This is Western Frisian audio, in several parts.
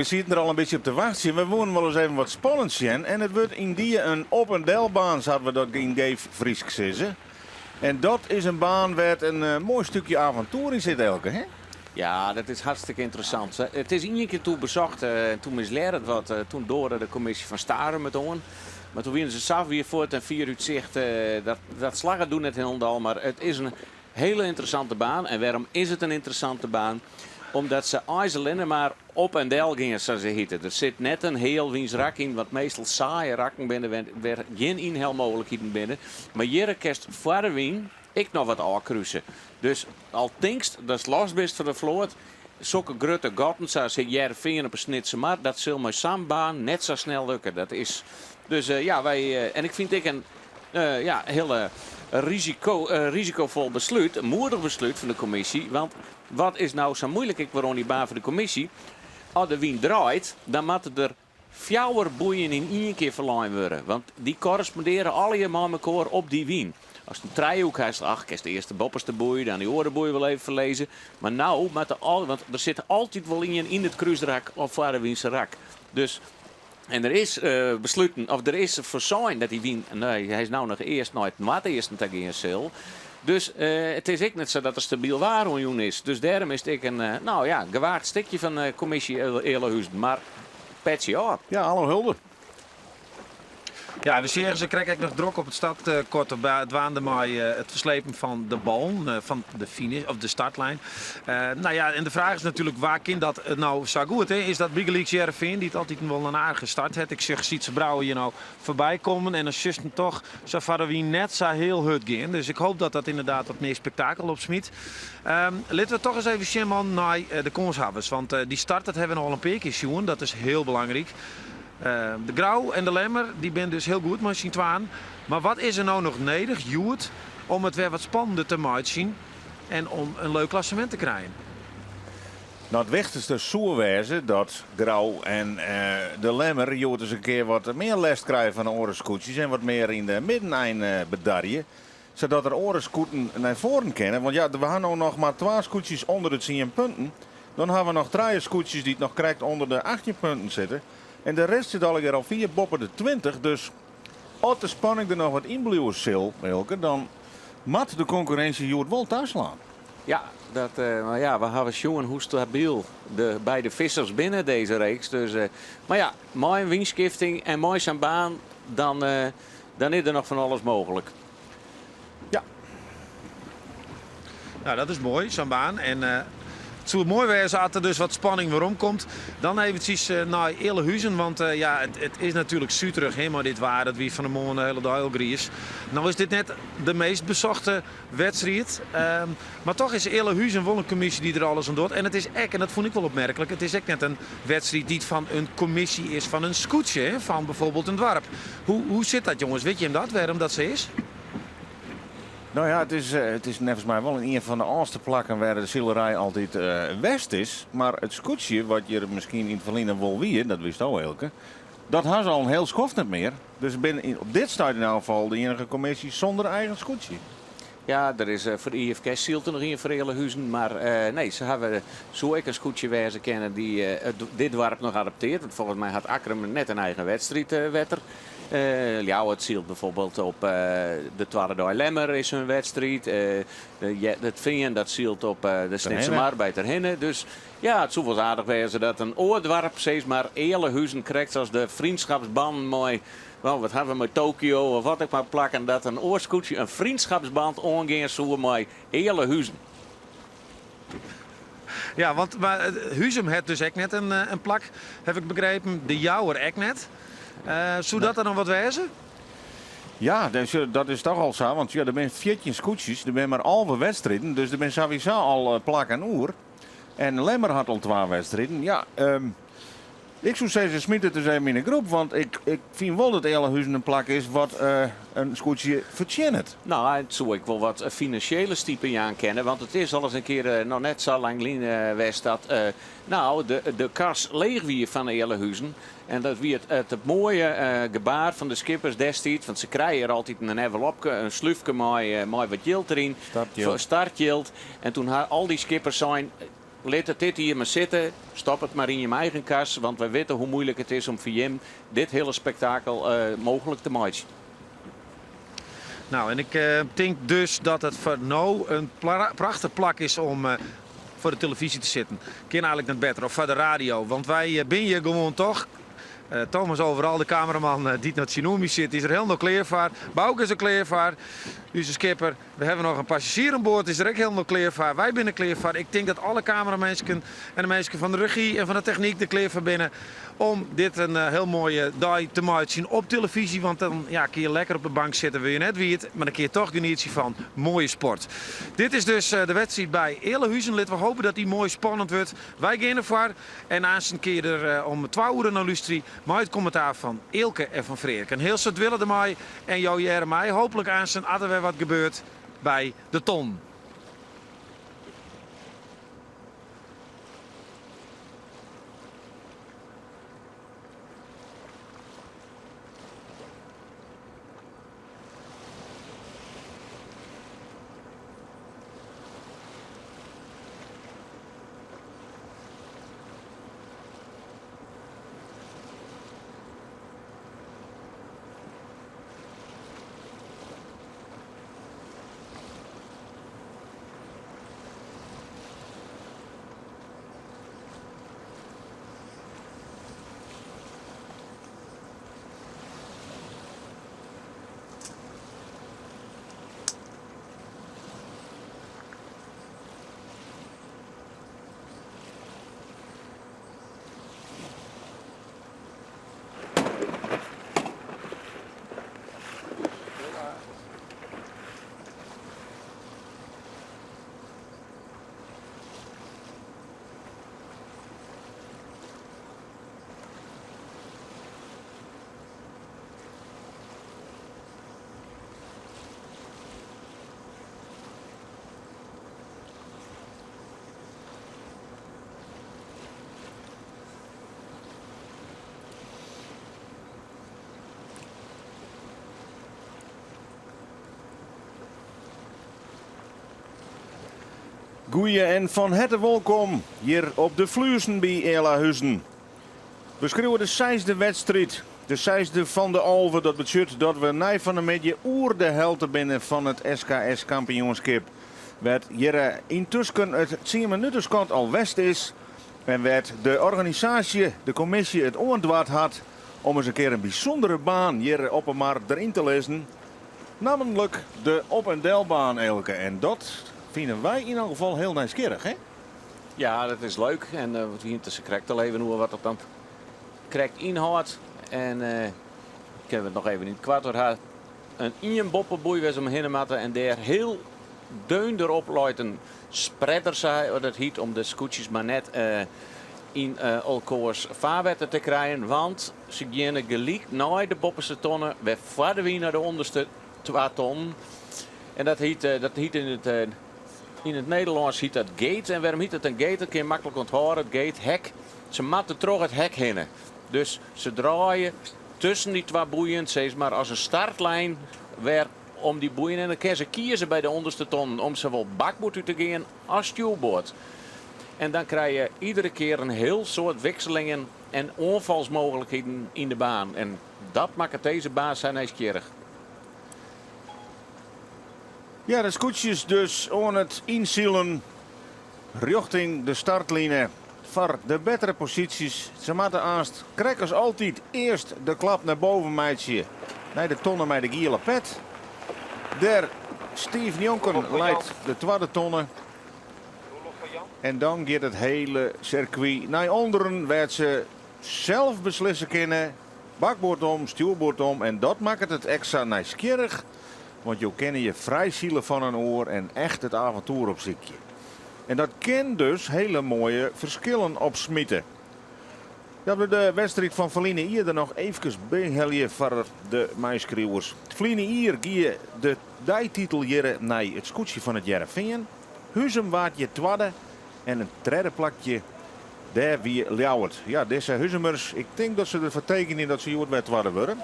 We sieten der al in bytsje op te wachtsjen. We woenen wol ris even wat spannends sjen. En it wurdt yndie in op en delbaan, sa't we dat yn geef Frysk sizze. En dat is in baan wêr't in moai stikje aventoer yn sit, Elke, hè? Ja, dat is hartstikke ynteressant. It is ien kear toe besocht en toen mislearre it wat. Toen doarde de kommisje fan Starum it oan. Mar toen wiene se sa wier fuort en fier út sicht, dat dat slagge doe net hielendal. Mar it is in hele ynteressante baan. En wêrom is it in ynteressante baan? Omdat se eins allinne mar op en del gean, sa se hite. Der sit net in heal wynsrak yn, wat meastal saaie rakken binne wêr gjin ynhelmooglikheden binne. Mar hjir kinst foar de wyn ek noch wat ôfkruse. Dus al tinkst datst los bist fan de float, sokke grutte gatten sa as Hearrenfean op 'e Snitsermar, dat sil mei sa'n baan net sa snel lukke. Dat is dus ja, wy en ik fyn it ek in ja, hiele risiko, risikofol beslút, in moedich beslút fan de kommisje, want wat is no sa muoilik ek wer oan dy baan fan de kommisje? As de wyn draait, dan moatte der fjouwer boeien yn ien kear ferlein wurde, want dy korrespondearje allegear mei mekoar op dy wyn. Ast in trijehoek hast, ach, kinst earst de boppeste boei, dan dy oare boei wol even ferlizze. Mar no moatte al, want der sit altyd wol ien yn it krúsrak of foar de wynse rak. Dus, en der is besluten, of der is foarsein dat dy wyn, nee, hy is no noch earst nei it noardeasten ta gean sil. Dus it is ek net sa dat der stabyl waar oanjûn is. Dus dêrom is it ek in, no ja, gewaagd stikje fan de kommisje Ealahuzen. Mar petsje ôf. Ja, hallo hulde. Ja, we seagen se krekt ek noch drok op it startkort dwaande mei it ferslepen fan de ballen fan de finish of de startlijn. Nou ja, en de fraach is natuerlik wa kin dat no sa goed? Hè? Is dat bygelyks Hearrenfean dy't altyd wol in aardige start hat? Ik sjoch Sytze Brouwer hjir no foarby kommen en dan sjochst him toch sa foar de wyn net sa hiel hurd gean. Dus ik hoop dat dat ynderdaad wat mear spektakel opsmyt. Litte we toch ris even sjen man nei de kânshawwers. Want dy start dat hawwe we no al in pear kear sjoen. Dat is hiel belangryk. De Grou en de Lemmer dy binne dus hiel goed mei syn twaen. Mar wat is der no noch nedich hjoed om it wer wat spannender te meitsjen en om in leuk klassemint te krijen? No, it wichtichste soe wêze dat Grou en de Lemmer hjoed ris in kear wat mear lêst krije fan de oare skûtsjes en wat mear yn de middenein bedarje, sadat der oare skûten nei foaren kinne. Want ja, we ha no noch mar twa skûtsjes ûnder de tsien punten. Dan ha we noch trije skûtsjes dy't noch krekt ûnder de 18 punten sitte. En de rest sit allegear al fier boppe de 20. Dus as de spanning der noch wat yn bliuwe sil, Eelke, dan moat de konkurrinsje hjoed wol taslaan. Ja, dat, mar ja, we hawwe sjoen hoe stabyl de beide vissers binne dizze reeks. Dus, mar ja, mei in wynskifting en mei sa'n baan, dan, dan is der noch fan alles mooglik. Ja. Nou, dat is moai, sa'n baan. En it soe moai wêze as der dus wat spanning werom komt. Dan eventsjes nei Ealahuzen, want ja, it is natuerlik suterich hè, mei dit waar. Dat wie fan 'e moarn de hiele dei al griis. No is dit net de meast besochte wedstriid, mar toch is Ealahuzen wol in kommisje dy't der alles oan docht. En it is ek, en dat fûn ik wol opmerklik, it is ek net in wedstriid dy't fan in kommisje is fan in skûtsje, hè, fan bijvoorbeeld in doarp. Hoe sit dat jonges? Wit jim dat, wêrom dat sa is? No ja, it is neffens my wol ien fan de âldste plakken wêr de silerij altyd west is. Mar it skûtsje, wat hjir miskien yn it ferline wol wie, dat witsto Eelke, dat ha se al in hiel skoft net mear. Dus binne op dit stuit yn elk gefal de iennige kommisje sûnder eigen skûtsje. Ja, der is foar de IFKS sylt der noch ien foar Ealahuzen. Mar nee, se hawwe, soe ek in skûtsje wêze kinne dy't dit doarp noch adopteart. Want folgens my hat Akkrum net in eigen wedstriidwetter. Ljouwert sylt bijvoorbeeld op de twadde dei Lemmer is hun wedstriid. It Fean dat sylt op de Snitsermar by Terherne. Dus ja, it soe wolris aardich wêze dat in oar doarp, sis mar Ealahuzen, krekt as de vriendschapsbannen mei, no, wat hawwe we mei Tokio of wat ek mar plakken, dat in oar skûtsje in vriendschapsband oangean soe mei Ealahuzen. Ja, want mar Huzum hat dus ek net in plak, haw ik begrepen. De Jouwer ek net. Soe dat der noch wat wêze? Ja, dat is toch al sa, want ja, der binne 14 skûtsjes, der binne mar 11 wedstriden, dus der binne sawiesa al plakken oer. En Lemmer hat al twa wedstriden. Ja, ik soe sizze, smyt it ris even yn 'e groep, want ik fyn wol dat Ealahuzen in plak is wat in skûtsje fertsjinnet. No, it soe ek wol wat finansjele stipe jaan kinne, want it is al ris in kear noch net sa lang lyn west dat no, de kas leech wie fan Ealahuzen. En dat wie it moaie gebaar fan de skippers destiids, want se krije hjir altyd in envelopke, in slúfke mei wat jild deryn. Startjild. Startjild. En toen ha al dy skippers sein, Lit it dit jier mar sitte, stop it mar yn jim eigen kas, want wy witte hoe muoilik it is om foar jim dit hiele spektakel mooglik te meitsjen. Nou, en ik tink dus dat it foar no in prachtich plak is om foar de televyzje te sitten. Kin eigenlik net better, of foar de radio, want wy binne hjir gewoan toch. Thomas Overal, de kameraman dy't no tsjinoer my sit, is der hielendal klear foar. Bauke is der klear foar, ús skipper. We hawwe noch in passazjier oan board, is der ek hielendal klear foar. Wy binne der klear foar. Ik tink dat alle kameraminsken en de minsken fan de regy en fan de technyk der klear foar binne om dit in hiel moaie dei te meitsjen op telefyzje. Want dan ja, kin je lekker op de bank sitte, wurde je net wiet, mar dan kin je toch genietsje fan moaie sport. Dit is dus de wedstriid by Ealahuzen. Litte we hope dat dy moai spannend wurdt. Wy gean derfoar en aansten kin je der om twa oere nei lústerje mei it kommentaar fan Eelke en fan Freark. In hiel soad wille dermei en jo hearre my hooplik aansten as der wer wat gebeurt by de ton. Goeie en fan herte wolkom hjir op de Fluessen by Ealahuzen. We skriuwe de seisde wedstriid, de seisde fan de 11. Dat betsjut dat we nei fan 'e middei oer de helte binne fan it SKS kampioenskip. Wêr't hjir yntusken it tsien minutenskot al west is en wêr't de organisaasje, de kommisje it oandoard hat om ris in kear in bysûndere baan hjir op 'e mar deryn te lizzen. Nammentlik de op en delbaan, Eelke. En dat fine wy yn elk gefal hiel nijsgjirrich, hè? Ja, dat is leuk. En we hiene it krekt al even oer wat dat dan krekt ynhâldt. En kinne we it noch even yn it koart oer ha. In ien boppeboei wêr se omhinne moatte en dêr hiel deun derop leit in spreader, sa dat hyt, om de skûtsjes mar net yn elkoars faarwetter te krijen. Want se geane gelyk nei de boppeste tonne wer foar de wyn nei de ûnderste twa tonnen. En dat hyt, dat hyt yn it Yn it Nederlânsk hyt dat gate. En wêrom hyt it in gate? Dat kin je maklik ûnthâlde. It gate, hek. Se moatte troch it hek hinne. Dus se draaie tusken dy twa boeien, sis mar, as in startlijn wer om dy boeien. En dan kinne se kieze by de ûnderste tonnen om sawol bakboard út te gean as stjoerboard. En dan krije je iedere kear in hiel soad wikselingen en oanfalsmooglikheden yn de baan. En dat makket dizze baan sa nijsgjirrich. Ja, de skûtsjes dus oan it ynsilen rjochting de startline foar de bettere posysjes. Se moatte aanst krekt as altyd earst de klap nei boven meitsje nei de tonne mei de giele pet. Dêr stiif njonken leit de twadde tonne. En dan giet it hiele sirkwy nei ûnderen wêr't se sels beslisse kinne, bakboard om, stjoerboard om. En dat makket it ek sa nijsgjirrich. Want jo kinne je frij sile fan in oar en echt it aventoer opsykje. En dat kin dus hele moaie ferskillen opsmite. Dat we de wedstriid fan ferline jier der noch eefkes byhelje foar de meiskriuwers. Ferline jier gie de deititel hjirre nei it skûtsje fan It Hearrenfean. Huzum waard hjir twadde en in tredde plakje dêr wie Ljouwert. Ja, dizze Huzumers, ik tink dat se derfoar tekenje dat se hjoed wer twadde wurde.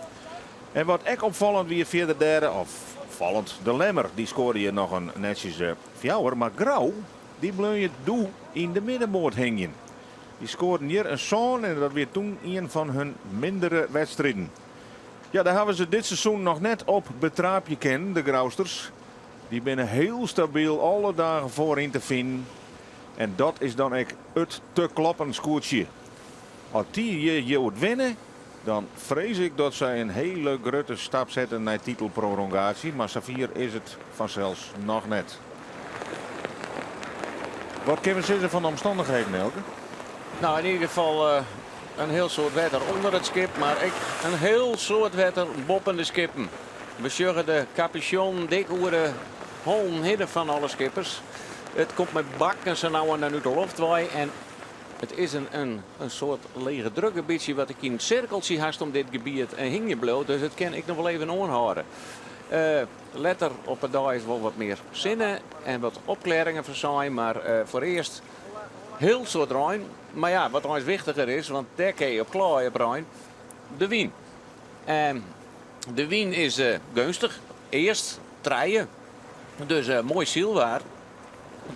En wat ek opfallend wie fierder dêr, of opfallend, de Lemmer dy skoarde hjir noch in netsjese fjouwer, mar Grou Dy bleaune doe yn de middenmoat hingjen. Dy skoarden hjir in sân en dat wie toen ien fan hun mindere wedstriden. Ja, dêr hawwe se dit seizoen noch net op betraapje kinnen, de Grousters. Dy binne hiel stabyl alle dagen foaryn te finen. En dat is dan ek it te kloppen skûtsje. As dy hjir hjoed winne, dan frees ik dat sy in hiele grutte stap sette nei titelprolongaasje, mar safier is it fansels noch net. Wat kinne we sizze fan de omstannichheden, Elke? Nou, yn ieder gefal in hiel soad wetter ûnder it skip, mar ek in hiel soad wetter boppen de skippen. We sjogge de kapusjonnen dik oer de hollen hinne fan alle skippers. It komt mei bakken sa no en dan út de loft wei en it is in, in, in soart lege drukgebietsje wat ek yn in sirkeltsje hast om dit gebiet hingjen bliuwt. Dus it kin ek noch wol even oanhâlde. Letter op 'e dei is wol wat mear sinne en wat opklearringen foarsein, mar foarearst hiel soad rein. Mar ja, wat eins wichtiger is, want dêr kinne je op klaaie op rein, de wyn. En de wyn is geunstich, earst trije, dus moai sylwaar.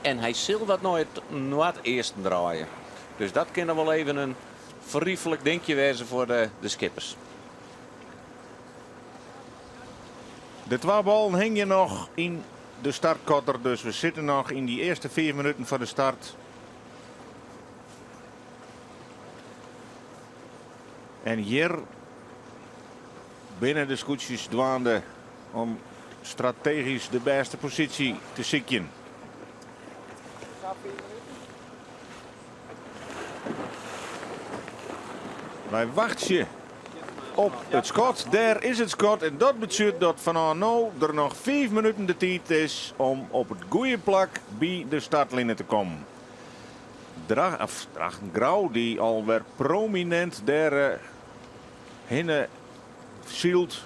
En hy sil wat nei it noardeasten draaie. Dus dat kin noch wol even in ferrieflik dinkje wêze foar de skippers. De twa ballen hingje noch yn de startkotter, dus we sitte noch yn dy earste fiif minuten foar de start. En hjir binne de skûtsjes dwaande om strategysk de bêste posysje te sykjen. Wy wachtsje op it skot. Dêr is it skot en dat betsjut dat fanôf no der noch fiif minuten de tiid is om op it goede plak by de startline te kommen. Drachten Grou dy't alwer prominint dêr hinne sylt.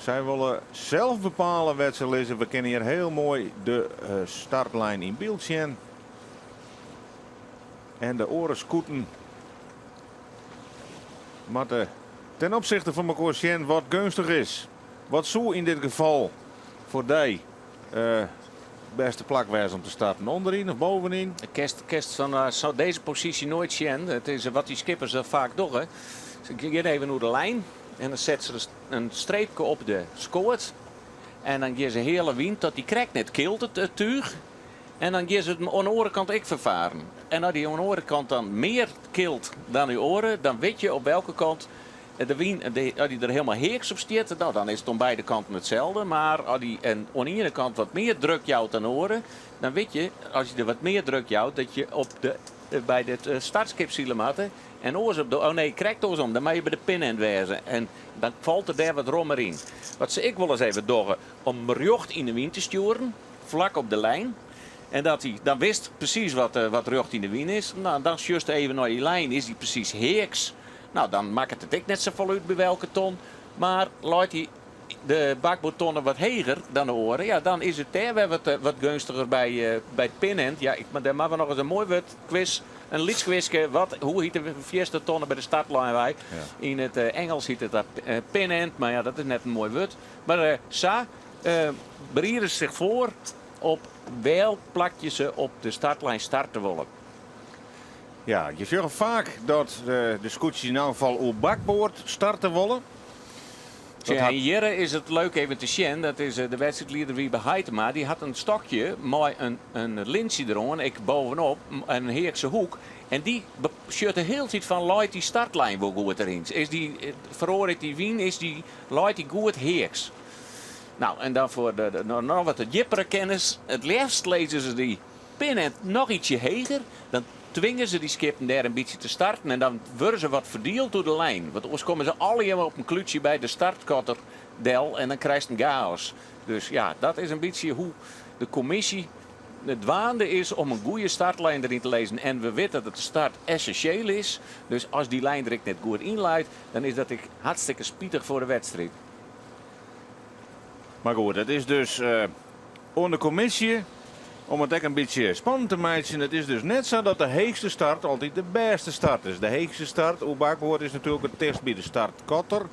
Sy wolle sels bepale wêr't se lizze. We kinne hjir hiel moai de startlijn yn byld sjen. En de oare skûten moatte ten opsichte fan mekoar sjen wat geunstich is. Wat soe yn dit gefal foar dy bêste plak wêze om te starten? Ûnderyn of bovenyn? Kinst fan dizze posysje noait sjen. It is wat dy skippers faak dogge. Se gean even oer de lijn en dan sette se in streepke op de skoat. En dan gean se heale wyn tot dy krekt net kilt it túch. En dan gean se it oan de oare kant ek ferfaren. En as dy oan de oare kant dan mear kilt dan dy oare, dan wit je op welke kant de wyn, as dy der hielendal heaks op stiet, no, dan is it oan beide kanten itselde. Mar as dy oan de iene kant wat mear druk jout dan de oare, dan wit je, as je der wat mear druk jout, dat je op de, by it startskip sile moatte. En oars op de, oh nee, krekt oarsom, dan moatte je by de pinend wêze. En dan falt der dêr wat rommer yn. Wat se ek wolris even dogge, om rjocht yn de wyn te stjoeren, flak op de lijn. En dat hy dan wist presys wat, wat rjocht yn de wyn is. No, dan sjochst even nei dy lijn, is dy presys heaks? No, dan makket it ek net safolle út by welke ton. Mar leit dy de bakboardtonne wat heger dan de oare, ja, dan is it dêr wer wat, wat geunstiger by, by it pinend. Ja, ik, mar dêr moatte we noch ris in moai wurd kwis, in lyts kwiske. Wat, hoe hyt de fierste tonne by de startlijn wei? Yn it Ingelsk hyt it dat pinend, mar ja, dat is net in moai wurd. Mar sa beriede se sich foar op welk plakje se op de startlijn starte wolle. Ja, je sjogge faak dat de skûtsjes yn elk gefal oer bakboard starte wolle. Tsja, en hjir is it leuk even te sjen, dat is de wedstriidlieder Wiebe Haitema. Dy hat in stokje mei in, in lintsje deroan, ek bovenop, in heakse hoek. En dy sjocht de hiele tiid fan, leit dy startlijn wol goed deryn? Is dy, feroaret dy wyn, is dy, leit dy goed heaks? Nou, en dan foar de, de noch wat de djippere kennis, it leafst lizze se dy pinend noch ytsje heger, dan twinge se dy skippen dêr in bytsje te starten en dan wurde se wat ferdield oer de lijn. Want oars komme se allegear op in klútsje by de startkotter del en dan krijst in chaos. Dus ja, dat is in bytsje hoe de kommisje dwaande is om in goede startlijn deryn te lizzen. En we witte dat de start essinsjeel is, dus as dy lijn der ek net goed yn leit, dan is dat ek hartstikke spitich foar de wedstriid. Mar goed, it is dus oan de kommisje om it ek in bytsje spannend te meitsjen. It is dus net sa dat de heechste start altyd de bêste start is. De heechste start oer bakboard is natuerlik it tichtst by de startkotter.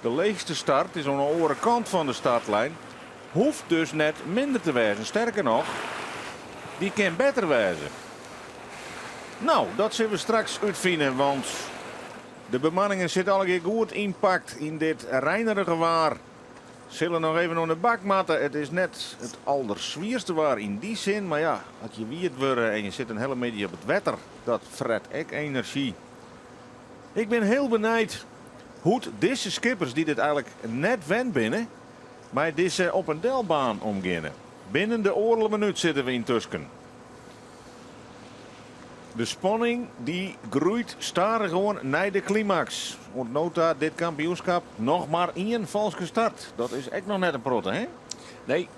De leechste start is oan de oare kant fan de startlijn. Hoecht dus net minder te wêzen. Sterker noch, Dy kin better wêze. No, dat sille we straks útfine, want de bemanningen sitte allegear goed ynpakt yn dit reinerige waar. Sille noch even oan de bak moatte. It is net it alderswierste waar yn dy sin, mar ja, as je wiet wurde en je sitte in hele middei op it wetter, dat fret ek enerzjy. Ik bin hiel benijd hoe't dizze skippers, dy't it eigenlik net wend binne, mei dizze op en delbaan omgeane. Binnen de oardel minút sitte we yntusken. De spanning dy groeit stadichoan nei de klimaks. Oant no ta dit kampioenskap noch mar ien falske start. Dat is ek noch net in protte, hè? Nee,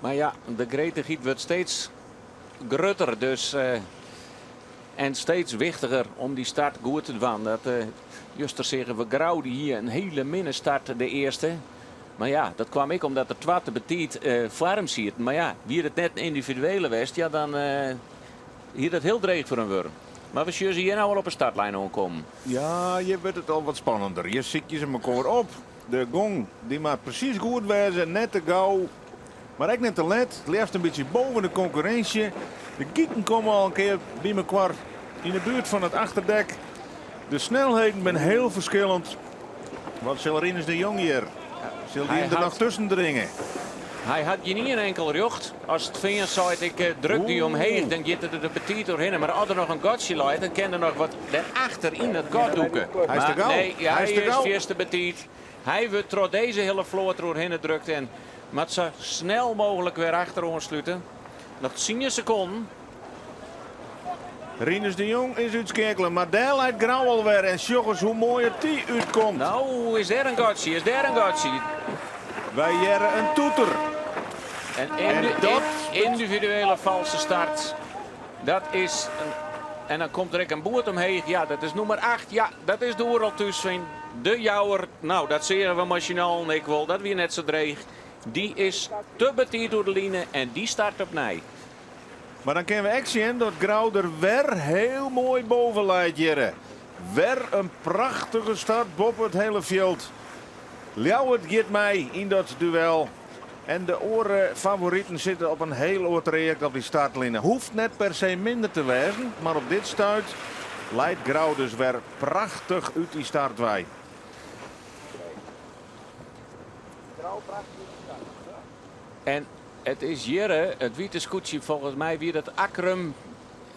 mar ja, de gretichheid wurdt steeds grutter. Dus, en steeds wichtiger om dy start goed te dwaan. Dat, juster seagen we Grou, dy hie in hiele minne start de earste. Mar ja, dat kwam ek omdat der twa te betiid foar him sieten. Mar ja, wie it net in yndividuele west, ja, dan hie dat hiel dreech foar him wurden. Mar we sjogge se hjir no al op 'e startlijn oankommen. Ja, hjir wurdt it al wat spannender. Hjir sykje se mekoar op. De gong dy moat presys goed wêze, net te gau, mar ek net te let. It leafst in bytsje boven de konkurrinsje. De giken komme al in kear by mekoar yn de buert fan it achterdek. De snelheden binne hiel ferskillend. Wat sil Rinus de Jong hjir? Sil dy him der noch tusken dringe? Hy hat gjin ien enkel rjocht. As it fean seit ik druk dy omheech, dan giet er der betiid oerhinne. Mar as der noch in gatsje leit, dan kin er noch wat dêrachter yn it gat dûke. Hy is te gau. Nee, hy is fierste betiid. Hy wurdt troch dizze hiele float deroerhinne drukt en moat sa snel mooglik wer achter oanslute. Noch tsien sekonden. Rinus de Jong is útskeakele, mar dêr leit Grou alwer en sjoch ris hoe moai it dy útkomt. No, is dêr in gatsje, is dêr in gatsje. Wy hearre in toeter. En yndividuele falske start. Dat is in, en dan komt der ek in boerd omheech. Ja, dat is nûmer 8. Ja, dat is de Oeral thúsfin. De Jouwer. No, dat seagen we mei syn allen ek wol. Dat wie net sa dreech. Dy is te betiid oer de line en dy start opnij. Mar dan kinne we ek sjen dat Grou der wer hiel moai boven leit hjirre. Wer in prachtige start boppe it hiele fjild. Ljouwert giet mei yn dat duel. En de oare favoriten sitte op in hiel oar trajekt op dy startline. Hoecht net per se minder te wêzen, mar op dit stuit leit Grou dus wer prachtich út dy start wei. En it is hjirre, it wite skûtsje, folgens my wie dat Akkrum.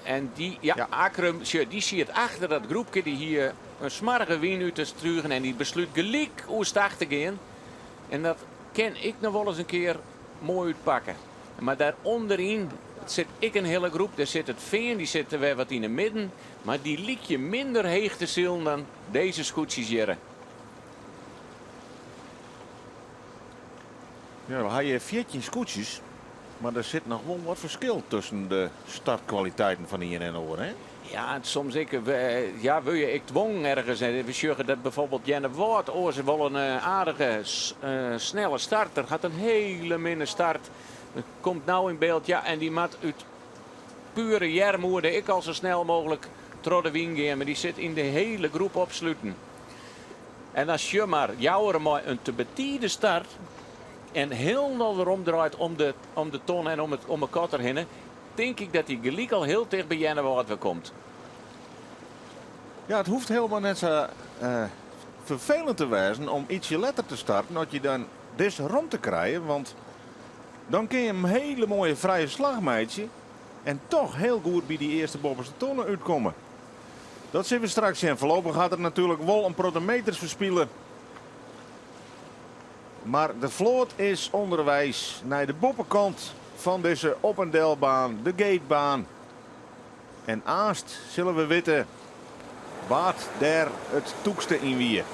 En dy, ja, Ja. Akkrum, sjoch, dy siet achter dat groepke. Dy hie in smoarge wyn út de strugen en dy beslút gelyk oerstach te gean. En dat kin ek noch wolris in kear moai útpakke. Mar dêr ûnderyn sit ek in hiele groep. Dêr sit it Fean, dy sit wer wat yn 'e midden. Mar dy lykje minder heech te silen dan dizze skûtsjes hjirre. Ja, we ha hjir 14 skûtsjes, mar der sit noch wol wat ferskil tusken de startkwaliteiten fan de ien en de oar, hè? Ja, en soms ek, ja, wurde je ek twongen ergens. We sjogge dat byfoarbyld Earnewâld oars wol in aardige snelle starter hat in hiele minne start. Komt no yn byld, ja, en dy moat út pure earmoede ek al sa snel mooglik troch de wyn gean, mar dy sit yn de hiele groep opsluten. En dan sjoch mar, Jouwer mei in te betide start en hielendal werom draait om de ton en om de kotter hinne, tink ik dat hy gelyk al hiel ticht by Earnewâld wer komt. Ja, it hoecht hielendal net sa ferfelend te wêzen om ytsje letter te starten as je dan dizze romte krije, want dan kinne je in hiele moaie frije slach meitsje en toch hiel goed by dy earste boppeste tonne útkomme. Dat sille we straks sjen. Foarlopich hat er natuerlik wol in protte meters ferspile. Mar de float is ûnderweis nei de boppekant fan dizze op en delbaan, de gatebaan. En aanst sille we witte wa't dêr it tûkste yn wie.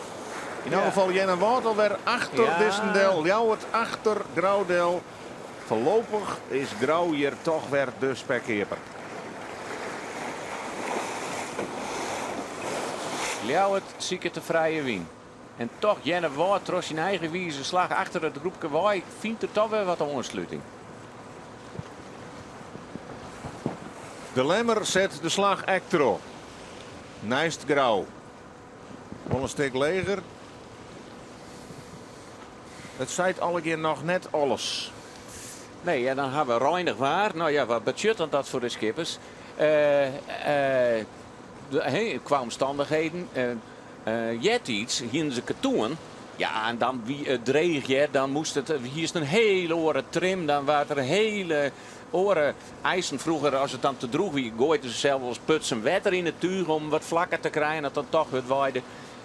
Yn elk gefal Earnewâld alwer achter dizzen del, Ljouwert achter Grou del. Foarlopich is Grou hjir toch wer de spekkeaper. Ljouwert siket de frije wyn. En toch Earnewâld troch syn eigen wize slach achter it groepke wei fynt er toch wer wat oansluting. De Lemmer set de slach ek troch. Neist Grou. Wol in stik leger. It seit allegear noch net alles. Nee, en dan ha we reinich waar. No ja, wat betsjut dan dat foar de skippers? Kwa omstannichheden. Eartiids hienen se katoen. Ja, en dan wie it dreech hear. Dan moast it, hiest in hele oare trim. Dan waard der in hele oare eisen. Froeger, as it dan te drûch wie, goaiden se sels wolris putsen wetter yn it túch om wat flakker te krijen, dat dan toch hurd waaide.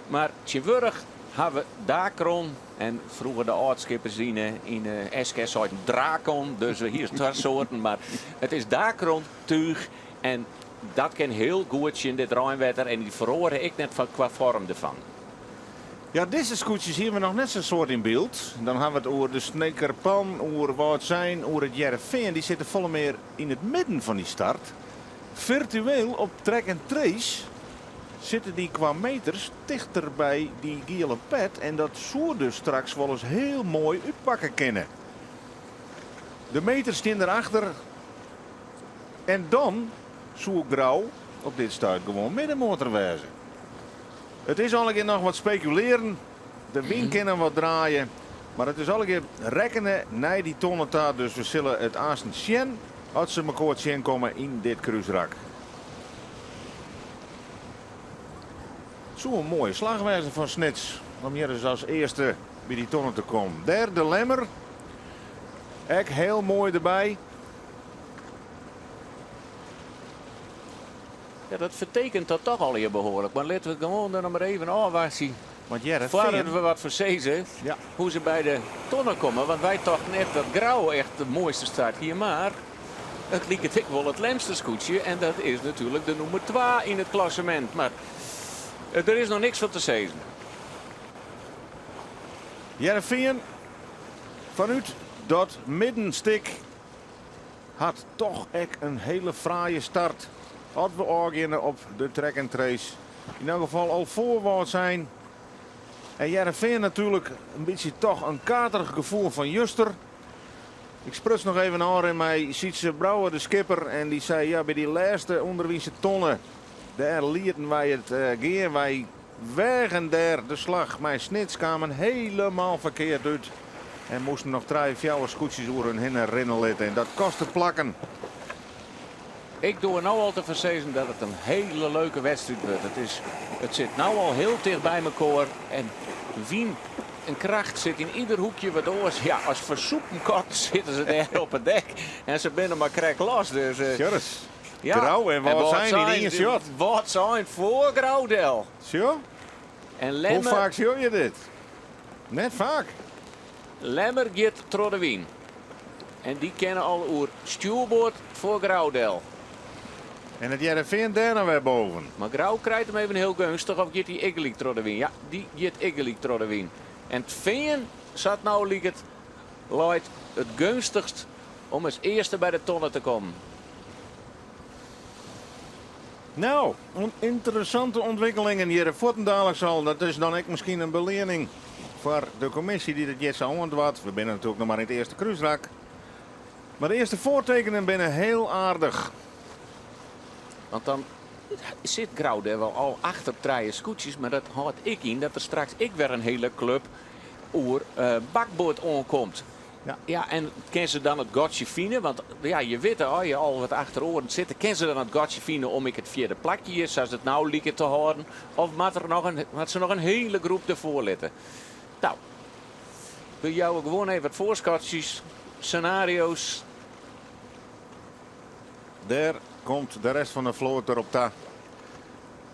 Mar tsjintwurdich ha we Dacron en froeger de âldskippers yn de SKS seiden Drakon, dus hiest twa soarten, mar it is Dacron túch en dat kin hiel goed tsjin dit reinwetter en dy feroare ek net kwa foarm derfan. Ja, dizze skûtsjes hiene we noch net sa'n soad yn byld. Dan ha we it oer de Sneker Pan, oer Wâldsein, oer it Hearrenfean. Dy sitte folle mear yn it midden fan dy start. Firtueel op track and trace sitte dy kwa meters tichter by dy giele pet en dat soe dus straks wolris hiel moai útpakke kinne. De meters stean derachter en dan soe Grou op dit stuit gewoan middenmotor wêze. It is allegear noch wat spekulearen, de wyn kin noch wat draaie, mar it is allegear rekkene nei dy tonne ta, dus we sille it aansten sjen as se mekoar tsjinkomme yn dit krúsrak. It soe in moaie slach wêze fan Snits om hjir ris as earste by dy tonne te kommen. Dêr de Lemmer, ek hiel moai derby. Ja, dat fertekent dat toch allegear behoarlik. Mar litte we gewoan der noch mar even ôfwachtsje. Want Hearrenfean... Foardat we wat foarsizze, Ja. hoe se by de tonne komme. Want wy tochten echt dat Grou echt de moaiste start hie. Mar it liket ek wol it Lemster skûtsje. En dat is natuerlik de nûmer twa yn it klassemint. Mar der is noch niks fan te sizzen. Hearrenfean fanút dat middenstik hat toch ek in hiele fraaie start. As we ôfgeane op de track and trace. Yn elk gefal al foar Wâldsein. En Hearrenfean natuerlik in bytsje toch in katerich gefoel fan juster. Ik spruts noch even ôfrin mei Sytze Brouwer, de skipper. En dy sei, ja, by dy lêste ûnderwynse tonne, dêr lieten wy it gean. Wy weagen dêr de slach mei Snits, kamen helemaal ferkeard út. En moasten noch trije, fjouwer skûtsjes oer hun hinne rinne litte. En dat koste plakken. Ik doar no al te foarsizzen dat it in hiele leuke wedstriid wurdt. It is, it sit no al hiel ticht by mekoar en wyn en kracht sit yn ieder hoekje wat oars. Ja, as fersûpen katten sitte se dêr op it dek en se binne mar krekt los. Dus, Sjoch, ja. Grou en Wâldsein yn ien shot. Wâldsein foar Grou del. Sjoch. En Hoe Lemmer, faak sjogge je dit? Net faak. Lemmer giet troch de wyn. En dy kinne al oer stjoerboard foar Grou del. En it Hearrenfean dêr noch wer boven. Mar Grou krijt him even hiel geunstich of giet hy ek gelyk troch de wyn? Ja, dy giet ek gelyk troch de wyn. En it Fean, sa't no liket, leit it geunstichst om as earste by de tonne te kommen. No, ynteressante ûntwikkelingen hjir fuortendaliks al. Dat is dan ek miskien in beleanning foar de kommisje dy't it hjir sa oandoart. We binne natuerlik noch mar yn it earste krúsrak. Mar de earste foartekenen binne hiel aardich. Want dan sit Grou dêr wol al achter trije skûtsjes, mar dat hâldt ek yn dat der straks ek wer in hiele klup oer bakboard oankomt. Ja. Ja, en kin se dan it gatsje fine? Want ja, je witte, as je al wat achter oaren sitte, kin se dan it gatsje fine om ek it fjirde plakje hjir, sa't it no liket, te hâlden? Of moat der noch in, moat se noch in hiele groep derfoar litte? No, we jouwe gewoan even wat foarskatsjes, senario's. Dêr komt de rest fan de float derop ta.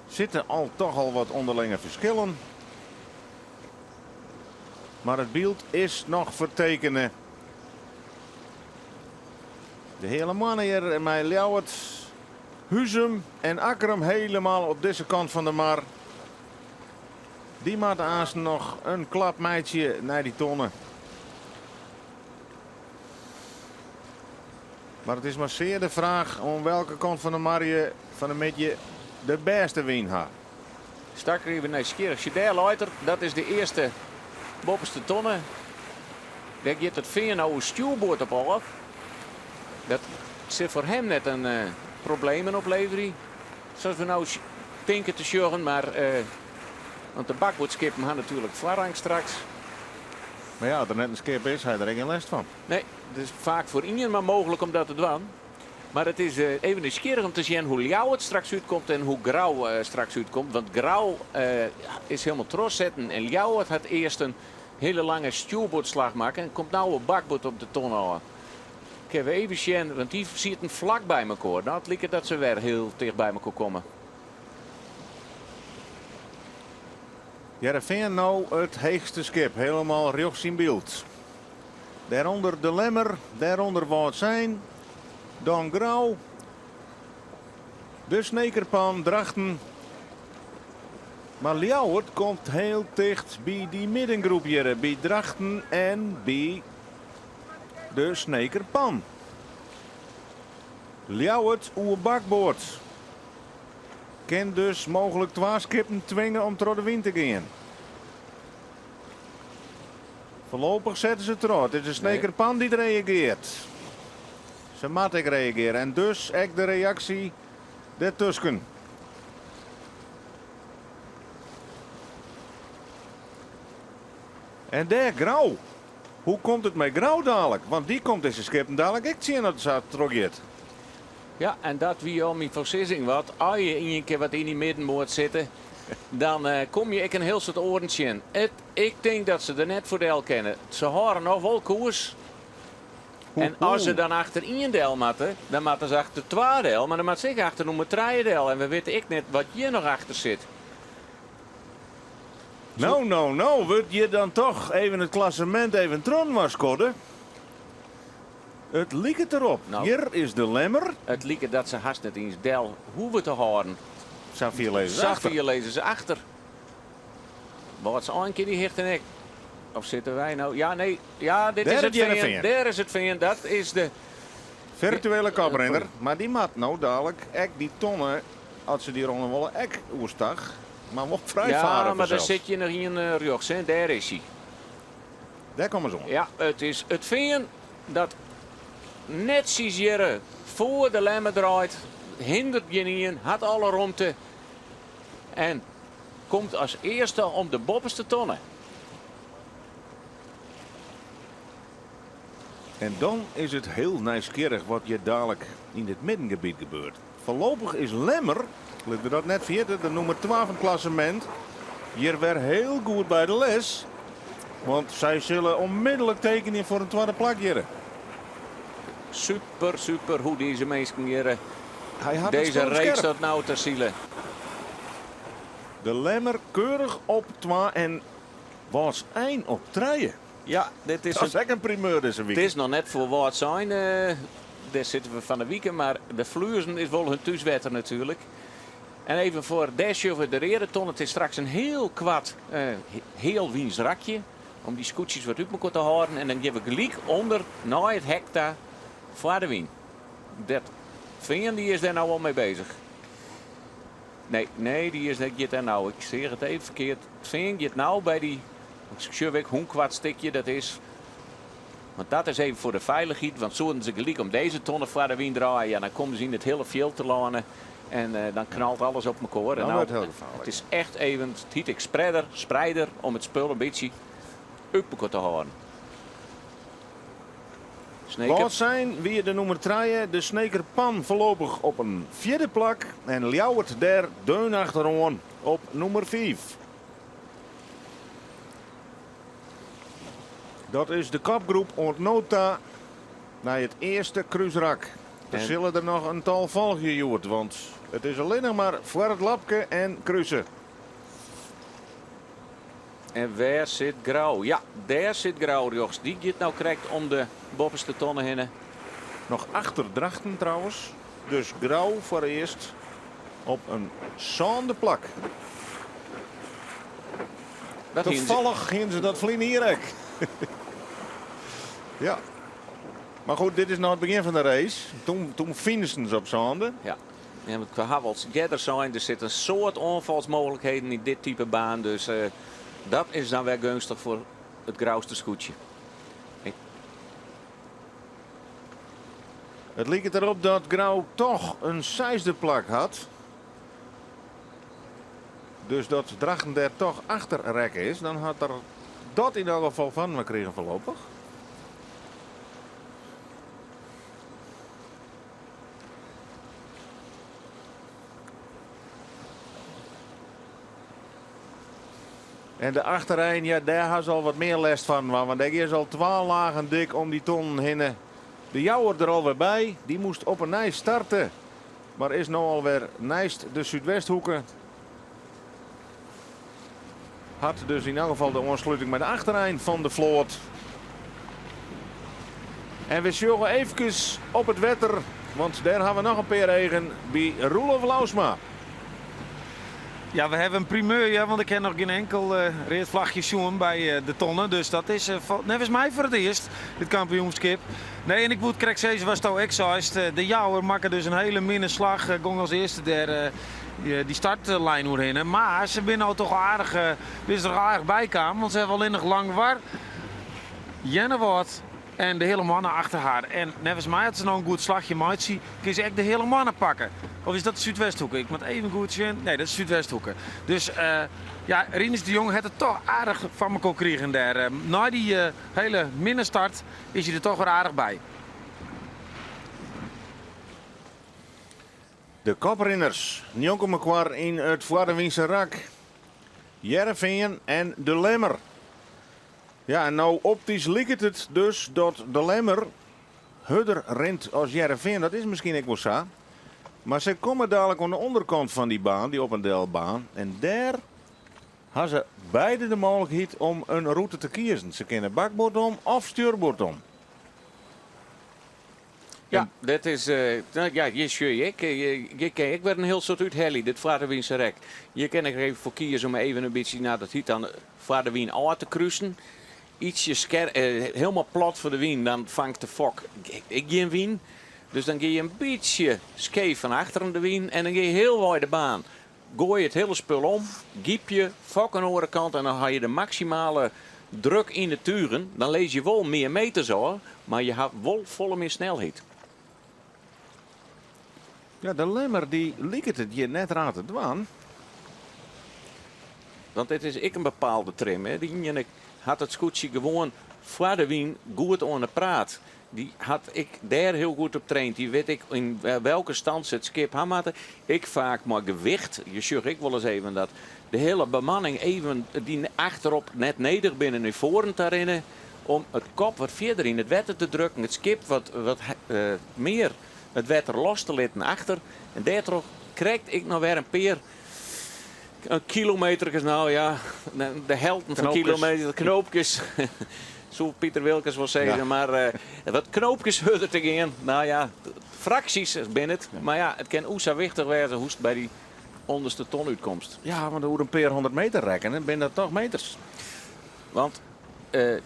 Sitte al toch al wat ûnderlinge ferskillen. Mar it byld is noch fertekene. De Heale Moanne hjir mei Ljouwert, Huzum en Akkrum helemaal op dizze kant fan de mar. Dy moatte aansten noch in klap meitsje nei dy tonne. Mar it is mar sear de fraach oan welke kant fan de mar je fan 'e middei de bêste wyn ha. Stak even nijsgjirrich. Sjoch, dêr leit er. Dat is de earste boppeste tonne. Dêr giet it Fean no oer stjoerboard op ôf. Dat sil foar him net in problemen opleverje, sa't we no tinke te sjoggen. Mar, want de bakboardskippen ha natuerlik foarrang straks. Mar ja, as der net in skip is, ha je der ek gjin lêst fan. Nee, it is faak foar ien mar mooglik om dat te dwaan. Mar it is even nijsgjirrich om te sjen hoe Ljouwert straks útkomt en hoe Grou straks útkomt. Want Grou is hielendal trochsetten en Ljouwert hat earst in hiele lange stjoerboardslach makke en komt no op bakboard op de tonne ôf. Kinne we even sjen, want dy sieten flak by mekoar. No, it liket dat se wer hiel ticht by mekoar komme. Hearrenfean no it heechste skip, helemaal rjochts yn byld. Dêrûnder De Lemmer, dêrûnder Wâldsein, dan Grou, de Snekerpan, Drachten. Mar Ljouwert komt hiel ticht by dy middengroep hjir, by Drachten en by de Snekerpan. Ljouwert oer bakboard kin dus mooglik twa skippen twinge om troch de wyn te gean. Foarlopich sette se troch. It is de Snekerpan dy't reagearret. Se moat ek reagearje en dus ek de reaksje dertusken. En dêr Grou. Hoe komt it mei Grou dalik? Want dy komt dizze skippen dalik ek tsjin as it sa trochgiet. Ja, en dat wie al myn foarsizzing wat. As je ien kear wat yn dy middenmoat sitte, dan kom je ek in hiel soad oaren tsjin. It, ik tink dat se der net foar del kinne. Se hâlde noch wol koers. En as se dan achter ien del moatte, dan moatte se achter twa del, mar dan moatte se ek achter nûmer trije del. En we witte ek net wat hjir noch achter sit. No, no, no, wurdt hjir dan toch even it klassemint even trochinoar skodde? It liket derop. No. Hjir is de Lemmer. It liket dat se hast net iens del hoege te hâlden. Sa fier lizze se achter. Sa fier lizze se achter. Wâldsein kin dy hichte ek. Of sitte wy no? Ja, nee. Ja, dit Dêr is it it Fean. Hearrenfean. Dêr is it Fean. Dat is de Firtuele koprinner. Mar dy moat no dalik ek dy tonne, as se dy ronde wolle, ek oerstach. Mar wol frij Ja, fare mar der fansels. sit hjir noch ien rjochts, hè. Dêr is hy. Dêr komme se oan. Ja, it is it Fean dat net hjir foar de Lemmer draait. Hindert gjinien, hat alle romte. En komt as earste om de boppeste tonne. En dan is it hiel nijsgjirrich wat hjir dalik yn dit middengebiet gebeurt. Foarlopich is Lemmer, litte we dat net ferjitte, de nûmer twa fan it klassemint, hjir wer hiel goed by de les. Want sy sille onmiddellik tekenje foar in twadde plak hjir. Super, super hoe dizze minsken hjir Hy hat it dizze spul race skerp. tot no ta sile. De Lemmer keurich op twa en Wâldsein op trije. Ja, dit is Dat is in ek in primeur dizze It wike. is noch net foar Wâldsein, dêr sitte we fan 'e wike, mar de Fluezen is wol hun thúswetter natuerlik. En even foar, dêr sjogge we de reade tonne. It is straks in hiel koart heal wynsrakje om dy skûtsjes wat út mekoar te hâlden. En dan gean we gelyk ûnder nei it hek ta foar de wyn. Dat Fean dy is dêr no al mei bezich. Nee, nee, dy is net giet dêr no. Ik seach it even ferkeard. It Fean giet no by dy, ik sjoch ek hoe'n koart stikje dat is. Want dat is even foar de feilichheid, want soenen se gelyk om dizze tonne foar de wyn draaie, ja, dan komme se yn it hiele fjild telâne en dan knalt alles op mekoar. En Dan no, wurdt it hiel gefaarlik. it is echt even, it hyt ek spreader, spreider, om it spul in bytsje út mekoar te hâlden. Sneker. Wâldsein wie de nûmer trije, de Sneker Pan foarlopich op in fjirde plak en Ljouwert dêr deun achteroan op nûmer fiif. Dat is de kopgroep oant no ta nei it earste krúsrak. Der En sille der noch in tal folgje hjoed, want it is allinnich mar foar it lapke en kruse. En wêr sit Grou? Ja, dêr sit Grou rjochts. Dy giet no krekt om de boppeste tonne hinne. Noch achter Drachten trouwens. Dus Grou foarearst op in sânde plak. Dat hiene se- Tafallich hiene se dat ferline jier ek. Ja. Mar goed, dit is no it begjin fan de race. Toen, toen finishten se op sânde. Ja. Ja, want we hawwe al earder sein, der sitte in soad oanfalsmooglikheden yn dit type baan. Dus dat is dan wer geunstich foar it Grouster skûtsje. It liket derop dat Grou toch in seisde plak hat. Dus dat Drachten dêr toch achter rekke is, dan hat der dat yn elk gefal fan we krigen foarlopich. En de achterein, ja, dêr ha se al wat mear lêst fan. Want dêr gean se al twa lagen dik om dy tonnen hinne. De Jouwer der alwer by, dy moast op 'e nij starte, mar is no alwer neist de Súdwesthoeke. Hat dus yn elk gefal de oansluting mei de achterein fan de float. En we sjogge eefkes op it wetter, want dêr ha we noch in pear eagen by Roelof Lousma. Ja, we hawwe in primeur, ja, want ik ha noch gjin inkel read flachje sjoen by de tonne. Dus dat is neffens my foar it earst, dit kampioenskip. Nee, en ik woe it krekt sizze watsto ek seist. De Jouwer makke dus in hiele minne slach, gong as earste dêr dy startlijn oerhinne. Mar se binne al toch aardich, binne se der aardich by kaam, want se hawwe allinnich Langwar, Earnewâld en de Heale Moanne achter har. En neffens my, as se no in goed slachje meitsje, kinne se ek de Heale Moanne pakke. Of is dat de Súdwesthoeke? Ik moat even goed sjen. Nee, dat is Súdwesthoeke. Dus ja, Rinus de Jong hat it toch aardich foar mekoar krigen dêr. Nei dy hiele minne start is hy der toch wer aardich by. De koprinners njonken mekoar yn it foarewynse rak. Hearrenfean en De Lemmer. Ja, en no optysk liket it dus dat De Lemmer hurder rint as Hearrenfean. Dat is miskien ek wol sa. Mar sy komme dalik oan de ûnderkant fan dy baan, dy op en del baan. En dêr ha se beide de mooglikheid om in rûte te kiezen. Se kinne bakboard om of stjoerboard om. Ja, dat is, no ja, hjir sjoch je ek, hjir kin je ek wer in hiel soad úthelje, dit foarewynse rek. Hjir kin ik even foar kieze om even in bytsje, no dat hyt dan foar de wyn ôf te krusen. Ietsje skerp, hielendal plat foar de wyn, dan fangt de fok ek gjin wyn. Dus dan gean je in bytsje skeef fan achteren de wyn en dan gean je healwei de baan. Goai it hiele spul om, gypje, fok in oare kant en dan ha je de maksimale druk yn de tugen. Dan lizze je wol mear meters ôf, mar je ha wol folle mear snelheid. Ja, de Lemmer dy liket it hjir net raar te dwaan. Want dit is ek in bepaalde trim. Hè. Dy iene hat it skûtsje gewoan foar de wyn goed oan 'e praat. Dy hat ek dêr hiel goed op traind. Dy wit ek yn welke stand se it skip ha moatte. Ek faak mei gewicht. Je sjogge ek wolris even dat de hiele bemanning even dy achterop net nedich binne nei foaren ta rinne om it kop wat fierder yn it wetter te drukken, it skip wat mear it wetter los te litten achter. En dêrtroch krekt ek noch wer in pear kilometerkes, no ja, de helten fan kilometer, knoopkes, soe Piter Wilkens wol sizze, mar wat knoopkes hurder te gean, no ja, fraksjes binne it, mar ja, it kin o sa wichtich wêze hoe'tst by dy ûnderste ton útkomst. Ja, want oer in pear hûndert meter rekkene binne dat toch meters. Want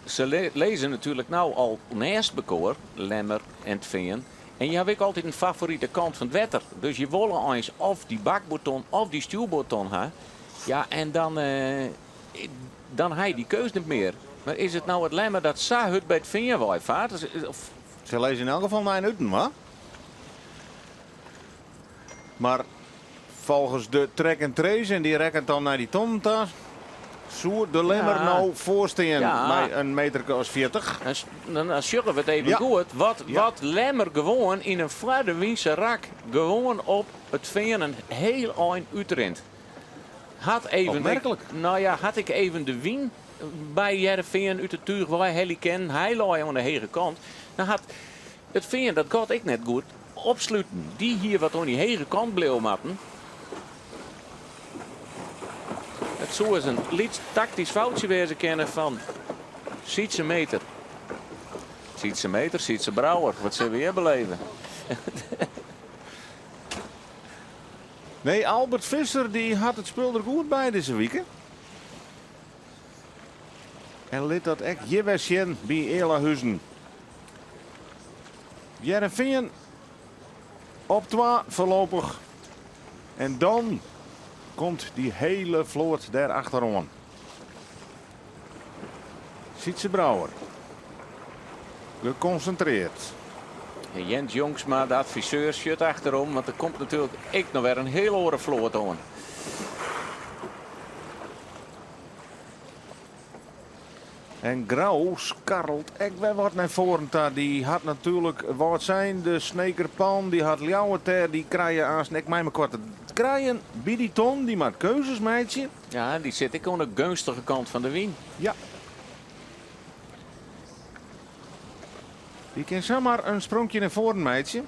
se lizze natuerlik no al nêst mekoar, Lemmer en 't Fean. En je hawwe ek altyd in favorite kant fan it wetter. Dus je wolle eins of dy bakboardton of dy stjoerboardton ha. Ja, en dan, dan ha je dy keus net mear. Mar is it no it Lemmer dat sa hurd by 't Fean wei faart? Of... Se lizze yn elk gefal nei in uten, wa? Mar folgens de track and trace, en dy rekket dan nei dy tonnen ta, soe de Lemmer no foarstean mei in meterke as 40. Dan sjogge we it even goed. Wat, wat Lemmer gewoan yn in foardewynse rak gewoan op it Fean in heel ein útrint. Hat even Opmerklik. No ja, hat ek even de wyn by Hearrenfean út it túch wei helje kinnen. Hy lei oan de hege kant. Dan hat it Fean dat gat ek net goed opsluten. Dy hie wat oan dy hege kant bliuwe moatten. It soe ris in lyts taktysk foutsje wêze kinne fan Sietse Meter. Sietse Meter, Sietse Brouwer, wat sille we hjir beleve? Nee, Albert Visser dy hat it spul der goed by dizze wike. En lit dat ek hjir wer sjen by Ealahuzen. Hearrenfean op 2 foarlopich. En dan komt dy hiele float dêr achteroan. Sietse Brouwer. Gekonsintrearre. En Jens Jongsma, de adviseur, sjocht achterom, want der komt natuerlik ek noch wer in hiel oare float oan. En Grou skarrelt ek wer wat nei foaren ta. Dy hat natuerlik Wâldsein, de Sneker Pan, dy hat Ljouwert dêr. Dy krije aansten ek mei mekoar te krijen by dy ton. Dy moat keuzes meitsje. Ja, dy sit ek oan de geunstige kant fan de wyn. Ja. Dy kin samar in spronkje nei foaren meitsje.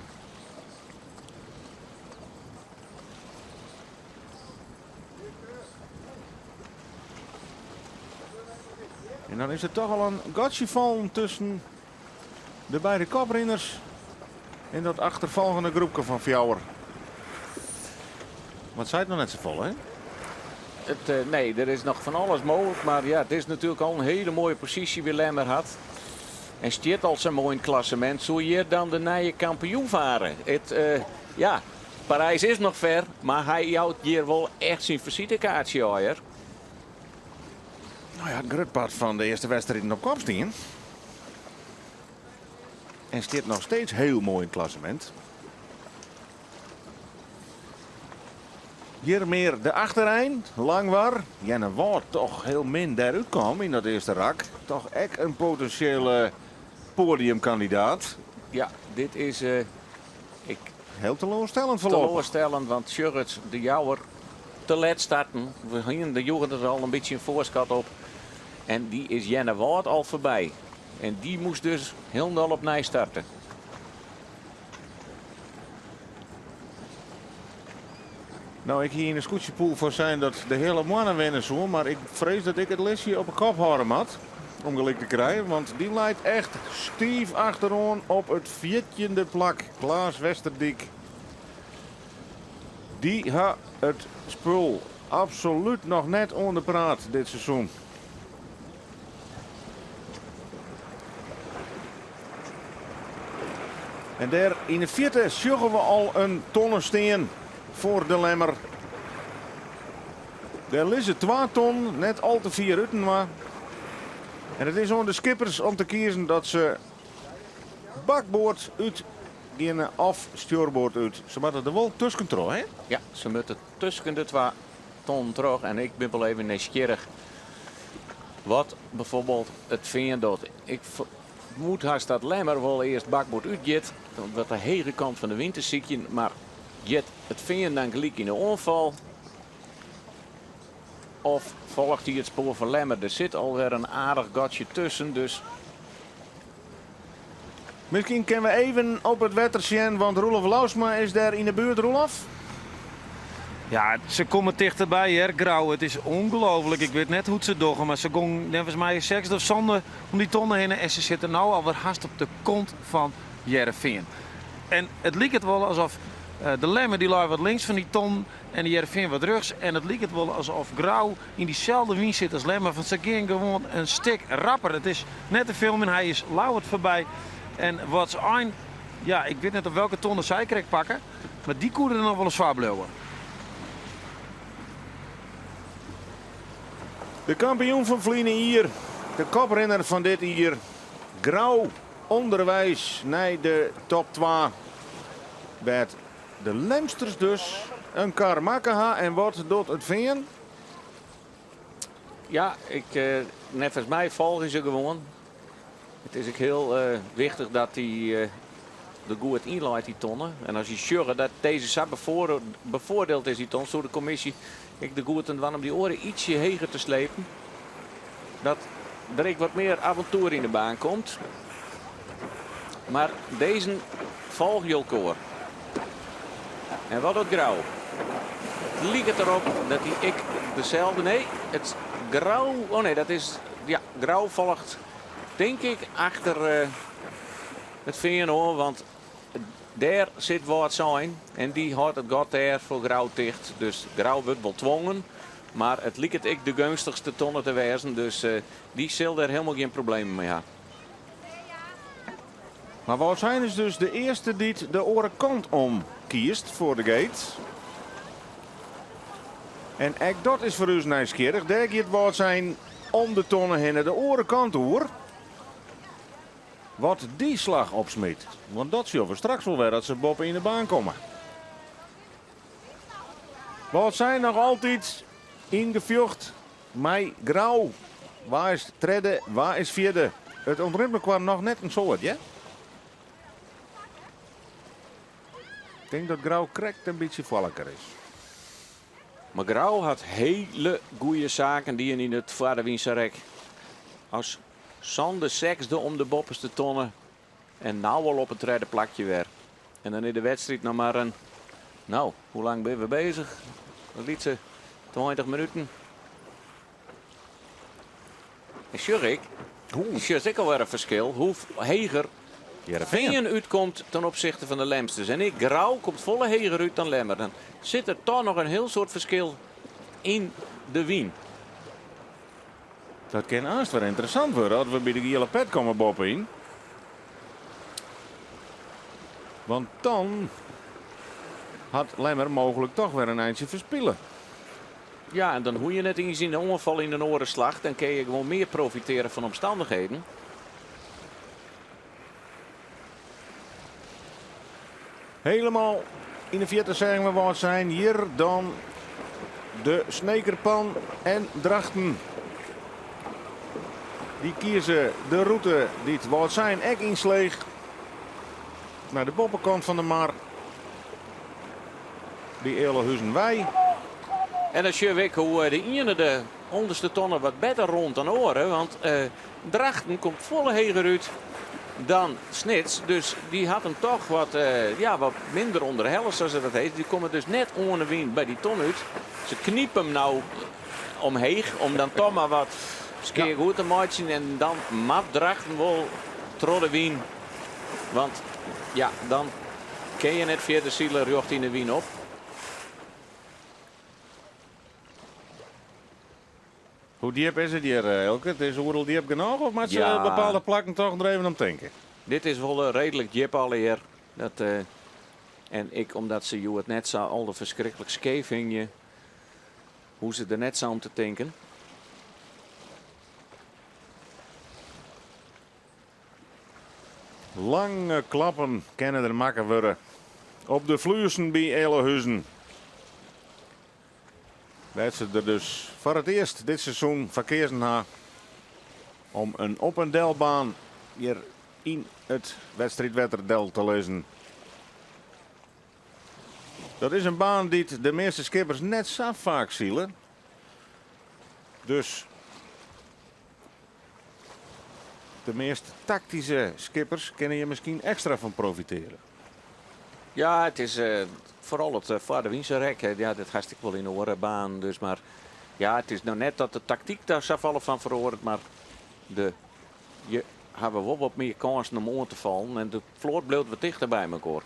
En dan is der toch al in gatsje fallen tusken de beide koprinners en dat achterfolgjende groepke fan fjouwer. Mar it seit noch net safolle, hè? It, eh, nee, der is noch fan alles mooglik, mar ja, it is natuerlik al in hiele moaie posysje by Lemmer hat. En stiet al sa moai yn it klassemint. Soe hjir dan de nije kampioen fare? It, eh, ja, Parys is noch fer, mar hy jout hjir wol echt syn fisitekaartsje ôf, hear. No ja, it grut part fan de earste wedstriden op kop stien. En stiet noch steeds hiel moai yn it klassemint. Hjir mear de achterein, Langwar. Earnewâld toch hiel min dêrút kaam yn dat earste rak. Toch ek in potinsjele poadiumkandidaat. Ja, dit is eh, ik Hiel teloarstellend foarlopich. Teloarstellend, want sjoch it, de Jouwer te let starten. We hienen de joegen der al in bytsje in foarskat op. En dy is Earnewâld al foarby. En dy moast dus hielendal opnij starte. No, ik hie yn de skûtsjepool foarsein dat de Heale Moanne winne soe, mar ik frees dat ik it listje op 'e kop hâlde moat om gelyk te krijen, want dy leit echt stiif achteroan op it fjirtjinde plak. Klaas Westerdyk. Dy ha it spul absolút noch net oan de praat dit seizoen. En dêr yn de fierte sjogge we al in tonne stean foar de Lemmer. Dêr lizze twa tonnen, net al te fier útinoar. En it is oan de skippers om te kiezen dat se bakboard út geane of stjoerboard út. Se moatte der wol tusken troch, hè? Ja, se moatte tusken de twa tonnen troch. En ik bin wol even nijsgjirrich wat bijvoorbeeld it Fean docht. Ik fermoed hast dat Lemmer wol earst bakboard útgiet, om wat de hege kant fan de wyn te sykjen. Mar giet it Fean dan gelyk yn de oanfal? Of folget hy it spoar fan Lemmer? Der sit alwer in aardich gatsje tusken, dus... Miskien kinne we even op it wetter sjen, want Roelof Lousma is dêr yn 'e buert. Roelof? Ja, se komme tichterby hear, Grou. It is ûngelooflik. Ik wit net hoe't se it dogge, mar se gongen neffens my sechsde of sânde om dy tonne hinne en se sitte no alwer hast op de kont fan Hearrenfean. En it liket wol asof de Lemmer dy lei wat links fan dy tonnen en de Hearrenfean wat rjochts. En it liket wol asof Grou yn dyselde wyn sit as Lemmer, want se gean gewoan in stik rapper. It is net te filmjen, hy is Ljouwert foarby. En Wâldsein, ja, ik wit net op welke tonne sy krekt pakke, mar dy koe der noch wol ris foar bliuwe. De kampioen fan ferline jier, de koprinner fan dit jier, Grou ûnderweis nei de top twa. Wêr't de Lemsters dus in kar makke ha en wat docht it Fean? Ja, ik, neffens my folgje se gewoan. It is ek hiel wichtich dat dy der goed yn leit, dy tonne. En as je sjogge dat dizze sa befoardield is, dy ton, soe de kommisje ek der goed oan dwaan om dy oare ytsje heger te slepen. Dat der ek wat mear avontoer yn de baan komt. Mar dizze folgje elkoar. En wat docht Grou? It liket derop dat hy ek deselde. Nee, it Grou. Oh nee, dat is. Ja, Grou folget tink ik achter it Fean oan, want dêr sit Wâldsein en dy hâldt it gat dêr foar Grou ticht. Dus Grou wurdt wol twongen, mar it liket ek de geunstichste tonne te wêzen, dus dy sil dêr helemaal gjin problemen mei ha. Mar Wâldsein is dus de earste dy't de oare kant om kiest foar de gate. En ek dat is foar ús nijsgjirrich. Dêr giet Wâldsein om de tonne hinne de oare kant oer. Wat dy slach opsmyt. Want dat sjogge we straks wol wer as se boppe yn de baan komme. Wâldsein noch altyd yn gefjocht mei Grou. Wa is tredde, wa is fjirde? It ûntrint mekoar noch net in soad, hear. Ik tink dat Grou krekt in bytsje foarliker is. Mar Grou hat hele goede saken dien yn it foarderwynse rek. As sande sechsde om de boppeste tonne en no al op it tredde plakje wer. En dan is de wedstriid noch mar in, no, hoe lang binne we bezich? In lytse 20 minuten. En sjoch ik, sjochst ek alwer in ferskil hoe heger Fean útkomt ten opzichte fan de Lemsters. En ek Grou komt folle heger út dan Lemmer. Dan sit der toch noch in hiel soad ferskil yn de wyn. Dat kin aanst wer ynteressant wurde as we by de giele pet komme boppe-yn. Want dan hat Lemmer mooglik toch wer in eintsje ferspile. Ja, en dan hoege je net iens yn de oanfal yn in oare slach. Dan kinne je gewoan mear profitearje fan omstannichheden. Helemaal yn de fierte seagen we Wâldsein. Hjir dan de Snekerpan en Drachten. Dy kieze de rûte dy't Wâldsein ek ynsleech. Nei de boppekant fan de mar. By Ealahuzen wei. En dan sjogge we ek hoe de iene de ûnderste tonne wat better rûnt dan de oare. Want Drachten komt folle heger út dan Snits. Dus dy hat him toch wat, ja, wat minder ûnderhelle, sa't dat heet. Dy komme dus net oan de wyn by dy ton út. Se knipe him no omheech om dan toch mar wat skea goed te meitsjen. En dan moat Drachten wol troch de wyn. Want ja, dan kin je net fierder sile rjocht yn de wyn op. Hoe djip is it hjir, Eelke? It is oeral djip genôch of moat se bepaalde plakken toch der even om tinke? Dit is wol reedlik djip allegear. Dat, en ek omdat se hjoed net sa al te ferskriklik skeef hingje, hoege se der net sa om te tinken. Lange klappen kinne der makke wurde op de Fluessen by Ealahuzen. Wêr't se der dus foar it earst dit seizoen foar keazen ha om in op en delbaan hjir yn it wedstriidwetter del te lizzen. Dat is in baan dy't de measte skippers net sa faak sile. Dus de meast taktyske skippers kinne hjir miskien ekstra fan profitearje. Ja, it is foaral it foar de wynse rek. Ja, dat hast ek wol yn oare banen. Dus, mar ja, it is no net dat de taktyk dêr safolle fan feroaret, mar de, je hawwe wol wat mear kânsen om oan te fallen en de float bliuwt wat tichter by mekoar.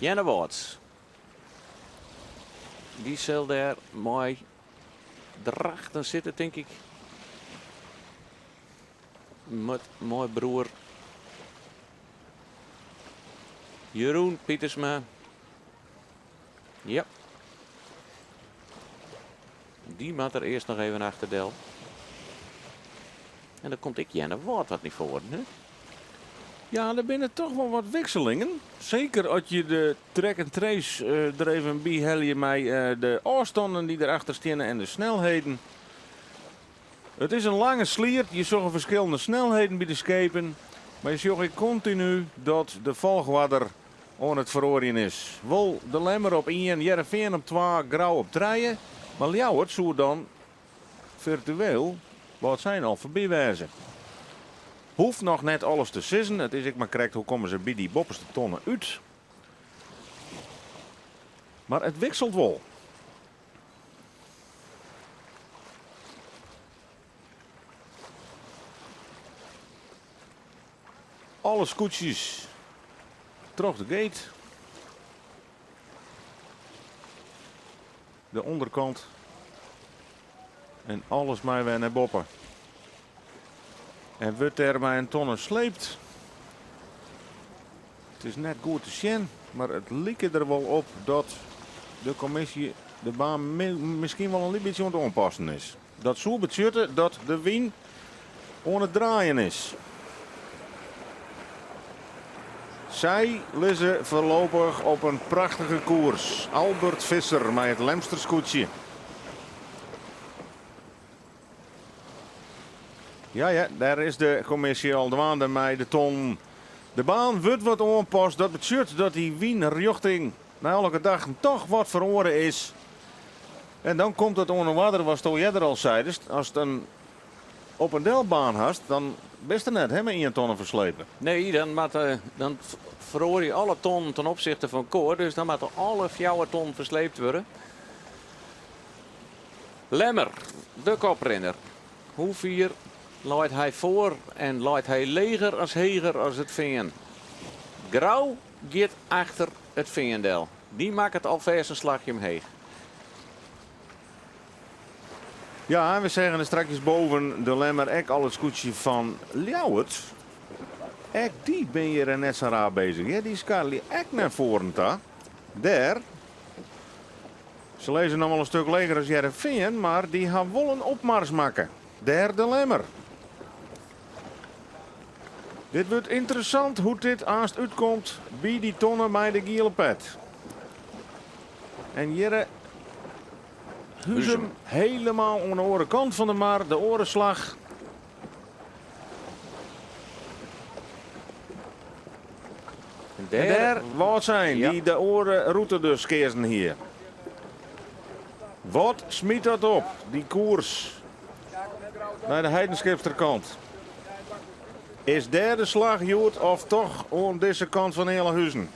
Earnewâld, dy sil dêr mei Drachten sitte, tink ik. Met mei broer Jeroen Pietersma. Ja. Dy moat der earst noch even achter del. En dan komt ek Earnewâld wat nei foaren. Hè? Ja, der binne toch wol wat wikselingen. Seker as je de track and trace der even by helje mei de ôfstannen dy't derachter steane en de snelheden. It is in lange sliert, je sjogge ferskillende snelheden by de skepen, mar je sjogge ek kontinu dat de folchoarder oan it feroarjen is. Wol de Lemmer op ien, Hearrenfean op twa, Grou op trije, mar Ljouwert soe dan firtueel Wâldsein al foarby wêze. Hoecht noch net alles te sizzen, it is ek mar krekt hoe komme se by dy boppeste tonne út. Mar it wikselt wol. Alle skûtsjes troch de gate. De ûnderkant en alles mei wer nei boppe. En wurdt dêr mei in tonne sleept. It is net goed te sjen, mar it liket der wol op dat de kommisje de baan miskien wol in lyts bytsje oan it oanpassen is. Dat soe betsjutte dat de wyn oan it draaien is. Sy lizze foarlopich op in prachtige koers. Albert Visser mei it Lemster skûtsje. Ja, ja, dêr is de kommisje al dwaande mei de tonnen. De baan wurdt wat oanpast. Dat betsjut dat dy wynrjochting nei alle gedachten toch wat feroare is. En dan komt it oan 'e oarder watsto earder al seidest. Ast in op en del baan hast, dan bist der net hè, mei ien tonne ferslepe. Nee, dan, moat, dan feroarje alle tonnen ten opsichte fan elkoar. Dus dan moatte alle fjouwer tonnen fersleept wurde. Lemmer, de koprinner. Hoe fier leit hy foar en leit hy leger as heger as it Fean? Grou giet achter it Fean del. Dy makket alfêst in slachje omheech. Ja, en we seagen der strakjes boven de Lemmer ek al it skûtsje fan Ljouwert. Ek dy binne hjir net sa raar bezich. Ja, dy skarrelje ek nei foaren ta. Dêr. Se lizze noch wol in stik leger as Hearrenfean, mar dy ha wol in opmars makke. Dêr de Lemmer. Dit wurdt ynteressant hoe't dit aanst útkomt by dy tonne mei de giele pet. En hjirre Huzum helemaal oan de oare kant fan de mar, de oare slach. En En dêr Wâldsein, Ja. dy't de oare rûte dus keazen hie. Wat smyt dat op, dy koers nei de Heidenskipster kant? Is dêr de slach hjoed of toch oan dizze kant fan Ealahuzen?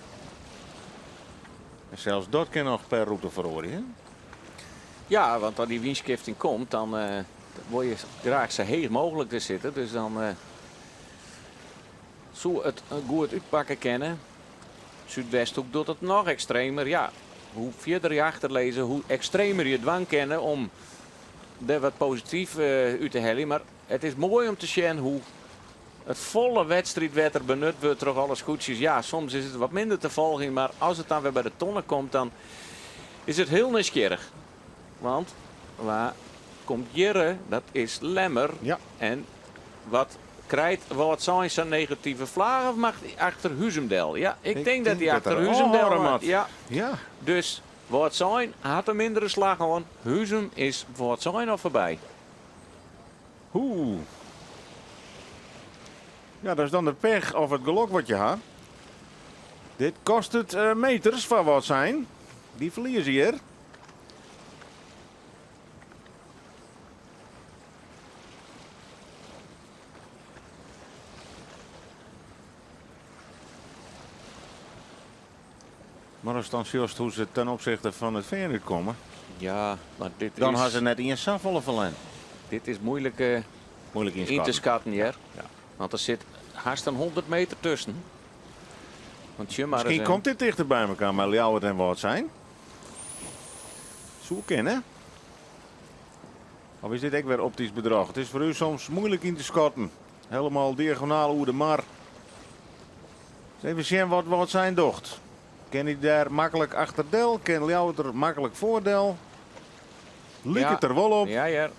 En sels dat kin noch per rûte feroarje. hè? Ja, want as dy wynskifting komt, dan wol je graach sa heech mooglik der sitte. Dus dan soe it goed útpakke kinne. Súdwesthoek docht it noch ekstremer. Ja, hoe fierder je achter lizze, hoe ekstremer je dwaan kinne om der wat posityf út te heljen. Mar it is moai om te sjen hoe it folle wedstriidwetter benut wurdt troch alle skûtsjes. Ja, soms is it wat minder te folgjen, mar as it dan wer by de tonne komt, dan is it hiel nijsgjirrich. Want wa komt hjirre? Dat is Lemmer. Ja. En wat krijt Wâldsein sa'n negative flaach of moat hy achter Huzum del? Ja, ik Ik tink dat tink hy dat achter er Huzum del ôfhâlde moat. moat. Ja. Ja. Dus Wâldsein hat in mindere slach oan. Huzum is Wâldsein al foarby. Oeh. Ja, dat is dan de pech of it gelok wat je ha. Dit kostet meters foar Wâldsein. Dy ferlieze hjir. Mar ast dan sjochst hoe't se ten opsichte fan it Fean útkomme, Ja, mar dit dan is, ha se net iens safolle ferlern. dit is moeilik Moeilik yn te ynskatten. skatten hear. Ja. Want der sit hast in 100 meter tusken. Want sjoch mar Miskien ris, komt dit tichter by elkoar mei Ljouwert en Wâldsein. Soe kinne. Of is dit ek wer optysk bedroch? It is foar ús soms moeilik yn te skatten. Helemaal diagonaal oer de mar. Dus even sjen wat Wâldsein docht. Kin hy dêr maklik achter del? Kin Ljouwert der maklik foar del? Liket Ja. der wol op. Ja, hear.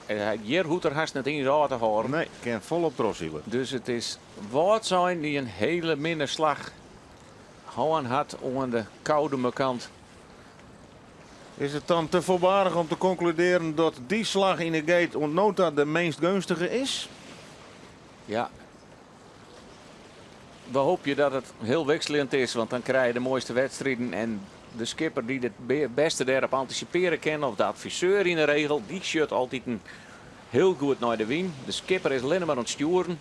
En hjir hoecht er hast net iens ôf te hâlden. Nee, kin folop trochsile. Dus it is Wâldsein dy't in hiele minne slach hân hat oan de Koudumer kant. Is it dan te foarbarich om te konkludearjen dat dy slach yn de gate oant no ta de minst geunstige is? Ja. We hoopje dat it hiel wikseljend is, want dan krije je de moaiste wedstriden. En de skipper dy't it bêste dêrop antisipearje kin, of de adviseur yn 'e regel, dy sjocht altyd hiel goed nei de wyn. De skipper is allinnich mar oan it stjoeren.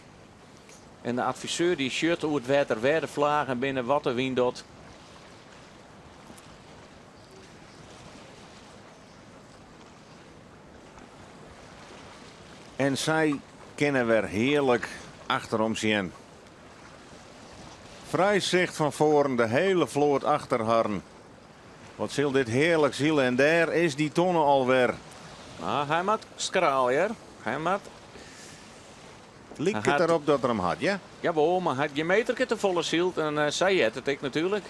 En de adviseur dy sjocht oer it wetter wêr de flagen binne, wat de wyn docht. En sy kinne wer hearlik achterom sjen. Frij sicht fan foaren, de hiele float achter harren. Wat sil dit hearlik sile en dêr is dy tonne alwer. Ah, hy moat skraal, hear. Hy moat. Liket Hy hat- derop dat er him hat, ja? Jawol, mar hy hat gjin meterke te folle syld en sa heart it ek natuerlik.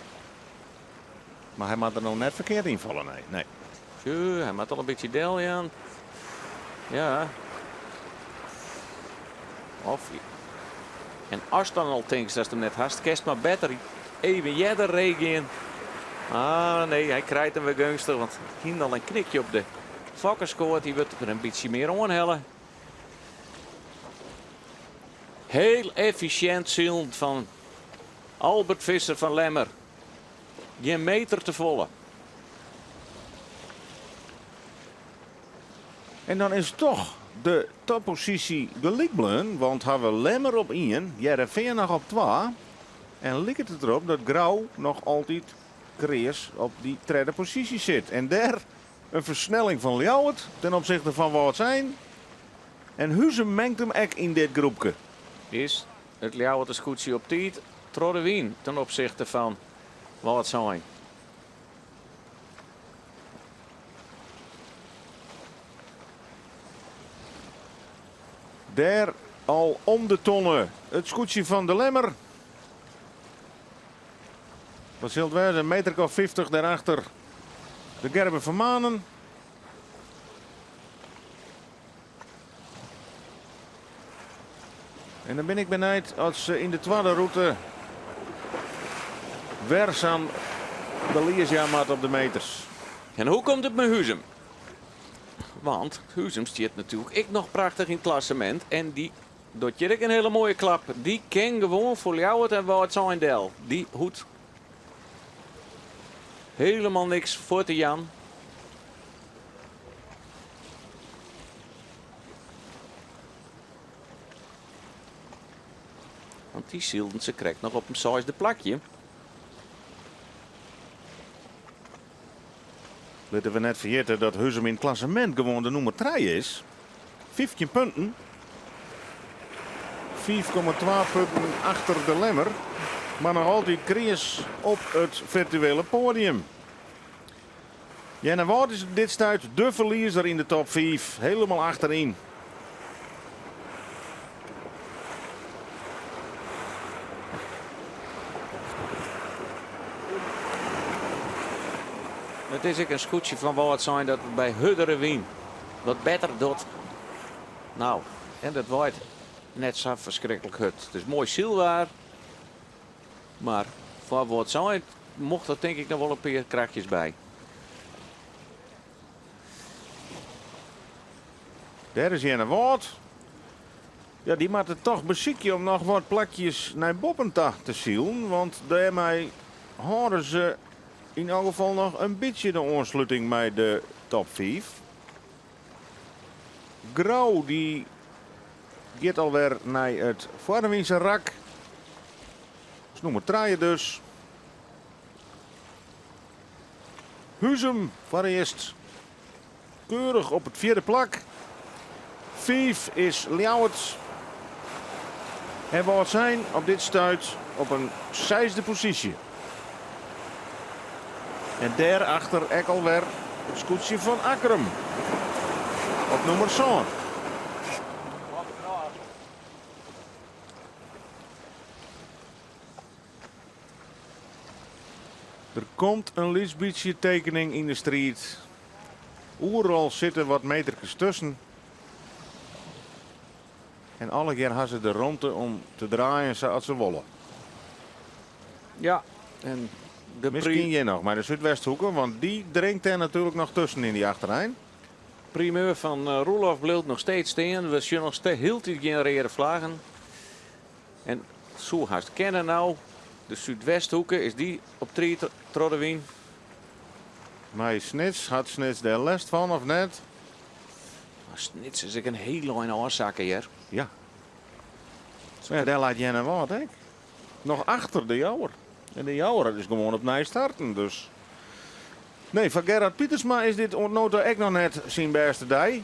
Mar hy moat der no net ferkeard ynfalle, nee. nee. Sjoch, hy moat al in bytsje del, Jan. Ja. Of, en ast dan al tinkst datst him net hast, kinst mar better even earder ree gean. Ah, nee, hy krijt him wer geunstich, want hielendal in knikje op de fokkerskoat. Hy wurdt der in bytsje mear oanhelle. Heel effisjint silen fan Albert Visser fan Lemmer. Gjin meter te folle. En dan is toch de topposysje gelyk bleaun, want hawwe Lemmer op ien, Hearrenfean noch op twa. En liket it derop dat Grou noch altyd kreas op dy tredde posysje sit. En dêr in fersnelling fan Ljouwert ten opsichte fan Wâldsein. En Huzum mengt him ek yn dit groepke. Is it Ljouwerter skûtsje op tiid troch de wyn ten opsichte fan Wâldsein? Dêr al om de tonne it skûtsje fan De Lemmer. Wat sil it wêze, in meterke of 50 dêrachter de Gerben van Manen. En dan bin ik benijd as se yn de twadde rûte wer sa'n belies jaan moat op de meters. En hoe komt it mei Huzum? Want Huzum stiet natuerlik ek noch prachtich yn it klassemint en dy docht hjir ek in hiele moaie klap. Dy kin gewoan foar Ljouwert en Wâldsein del. Dy hoecht helemaal niks fuort te jaan. Want dy sylden se krekt noch op in seisde plakje. Litte we net ferjitte dat Huzum yn it klassemint gewoan de nûmer trije is. 15 punten. 5,2 punten achter de Lemmer. Mar noch altyd kreas op it firtuele poadium. Earnewâld is op dit stuit de ferliezer yn de top 5. Helemaal achteryn. It is ek in skûtsje fan Wâldsein dat by hurdere wyn wat better docht. Nou, en dat waait net sa ferskriklik hurd. It is moai sylwaar, mar foar Wâldsein mocht der tink ik noch wol in pear krachtjes by. Dêr is Earnewâld. Ja, dy moatte toch besykje om noch wat plakjes nei boppen ta te silen, want dêrmei hâlde se yn elk gefal noch in bytsje de oansluting mei de top 5. Grou dy giet alwer nei it foarwynse rak. Is nûmer trije dus. Huzum foarearst keurich op it fjirde plak. Fiif is Ljouwert. En Wâldsein op dit stuit op in seisde posysje. En dêrachter ek alwer it skûtsje fan Akkrum op nûmer sân. Der komt in lyts bytsje tekening yn de striid. Oeral sitte wat meterkes tusken. En allegear ha se de romte om te draaien sa't se wolle. Ja, en de Miskien hjir noch mei de Súdwesthoeke, want dy dringt dêr natuerlik noch tusken yn dy achterein. Primeur fan Roelof bliuwt noch steeds stean. We sjogge noch hieltyd gjin reade flaggen. En soe hast kinne no. De Súdwesthoeke, is dy op tried troch de wyn? Mei Snits, hat Snits dêr lêst fan of net? Mar Snits is ek in hiel ein ôfsakke hear. Ja. Ja, dêr leit Earnewâld ek. Noch achter de Jouwer. En de Jouwer is gewoan opnij starten, dus. Nee, foar Gerard Pietersma is dit oant no ta ek noch net syn bêste dei.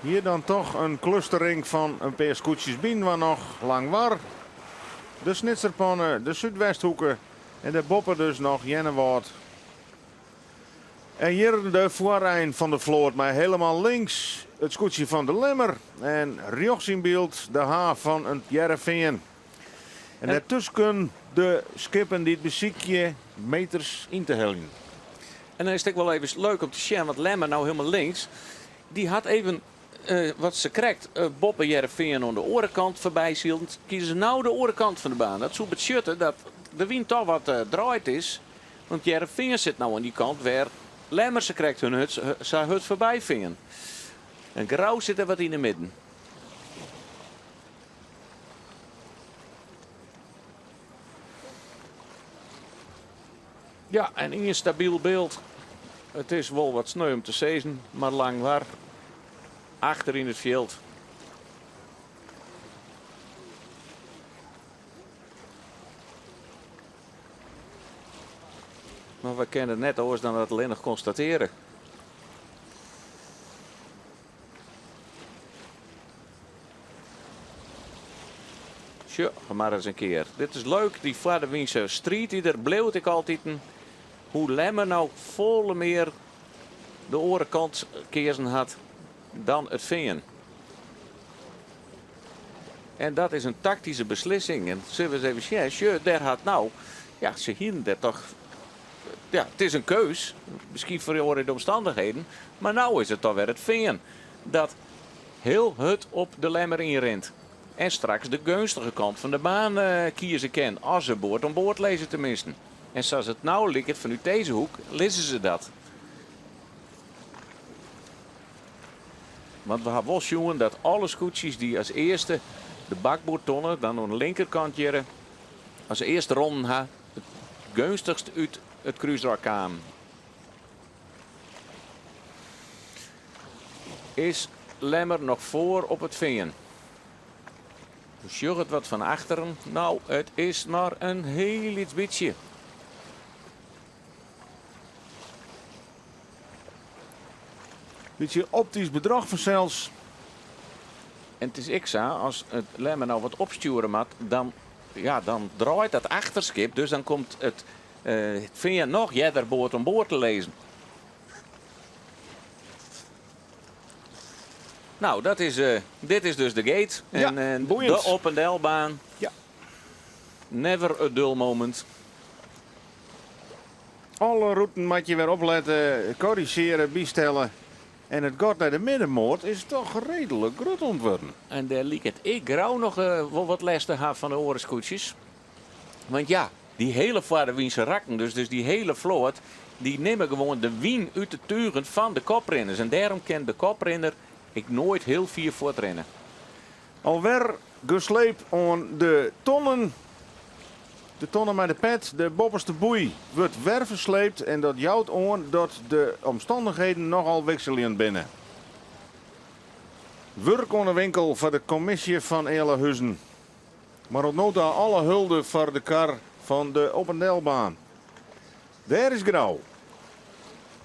Hier dan toch in klustering fan in pear skûtsjes byinoar noch Langwar, de Snitserpanne, de Súdwesthoeke en dêrboppe dus noch Earnewâld. En hjir de foarein fan de float mei helemaal links it skûtsje fan De Lemmer en rjochts yn byld de H fan it Hearrenfean. En dêrtusken de skippen dy't besykje meters yn te heljen. En dan is it ek wol even leuk om te sjen, want Lemmer no helemaal links, dy hat even wat se krekt boppe Hearrenfean oan de oare kant foarby sylden, kieze se no de oare kant fan de baan. Dat soe betsjutte dat de wyn toch wat draaid is. Want Hearrenfean sit no oan dy kant wêr Lemmer se krekt hun hurd, sa hurd foarby fean. En Grou sit der wat yn 'e midden. Ja, en ien stabyl byld. It is wol wat sneu om te sizzen, mar Langwar achter yn it fjild. Mar we kinne net oars dan dat allinnich konstatearje. Sjoch mar ris in kear. Dit is leuk, dy foarderwynse striid dy't der bliuwt ek altiten. Hoe Lemmer no folle mear de oare kant keazen hat dan it Fean. En dat is in taktyske beslissing. En sille we ris even sjen. Sjoch, dêr hat no, ja, se hienen dêr toch, ja, it is in keus. Miskien feroarje de omstannichheden, mar no is it toch wer it Fean dat hiel hurd op de Lemmer ynrint. En straks de geunstige kant fan de baan kieze kin, as se board oan board lizze teminsten. En sa't it no liket fanút dizze hoek, lizze se dat. Want we ha wol sjoen dat alle skûtsjes dy't as earste de bakboardtonne, dan oan de linkerkant hjirre, as earste ronden ha, it geunstichst út it krúsrak kamen. Is Lemmer noch foar op it Fean? We sjogge it wat fan achteren. No, it is mar in hiel lyts bytsje. Bytsje optysk bedroch fansels. En it is ek sa, as it Lemmer no wat opstjoere moat, dan, ja, dan draait dat achterskip, dus dan komt it Fean noch earder board oan board te lizzen. No, dat is, dit is dus de gate. Ja, en boeiend. de op en delbaan. Ja. Never a dull moment. Alle rûten moat je wer oplette, korrizjearje, bystelle. En it gat nei de middenmoat is toch reedlik grut oan it wurden. En dêr liket ek Grou noch wol wat lêst te hawwen fan de oare skûtsjes. Want ja, dy hiele foarderwynse rakken, dus dy hiele float, dy nimme gewoan de wyn út de tugen fan de koprinners. En dêrom kin de koprinner ek noait hiel fier fuortrinne. Alwer gesleep oan de tonnen. De tonne mei de pet, de boppeste boei, wurdt wer fersleept en dat jout oan dat de omstannichheden nochal wikseljend binne. Wurk oan de winkel foar de kommisje fan Ealahuzen. Mar oant no ta alle hulde foar de kar fan de op en delbaan. Dêr is Grou.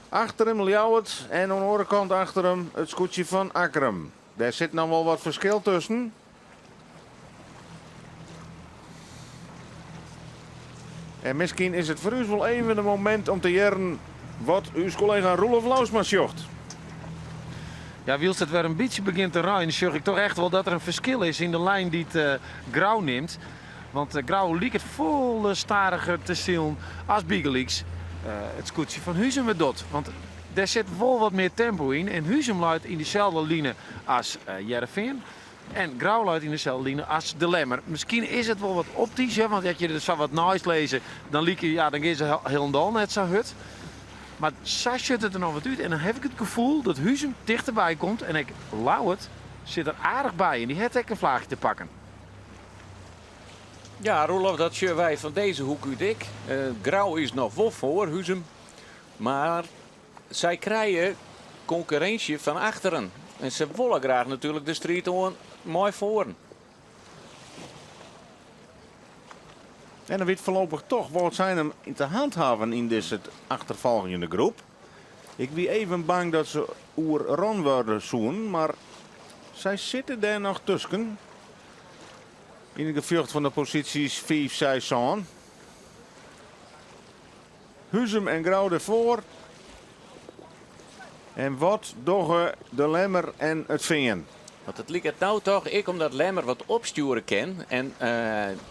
Achter him Ljouwert en oan de oare kant achter him it skûtsje fan Akkrum. Dêr sit noch wol wat ferskil tusken. En miskien is it foar ús wol even in momint om te hearren wat ús kollega Roelof Lousma sjocht. Ja, wylst it wer in bytsje begjint te reinen, sjoch ik toch echt wol dat der in ferskil is yn de lijn dy't Grou nimt. Want Grou liket folle stadiger te silen as bygelyks it skûtsje fan Huzum it docht. Want dêr sit wol wat mear tempo yn en Huzum leit yn dyselde line as Hearrenfean. En Grou leit yn deselde line as De Lemmer. Miskien is it wol wat optysk, hè, want as je der sa wat neist lizze, dan like, ja, dan gean se hielendal net sa hurd. Mar sa sjocht it der noch wat út en dan haw ik it gefoel dat Huzum tichterby komt en ek Ljouwert sit der aardich by en dy hat ek in flaachje te pakken. Ja, Roelof, dat sjogge wy fan dizze hoek út ek. Grou is noch wol foar Huzum, mar sy krije konkurrinsje fan achteren. En se wolle graach natuerlik de striid oan mei foaren. En dan wit foarlopich toch Wâldsein him te hanthavenjen yn dizze achterfolgjende groep. Ik wie even bang dat se oerrûn wurde soenen, mar sy sitte dêr noch tusken. Yn it gefjocht fan de posysjes 5, 6, 7. Huzum en Grou derfoar. En wat dogge de Lemmer en it Fean? Want it liket no toch ek omdat Lemmer wat opstjoere kin en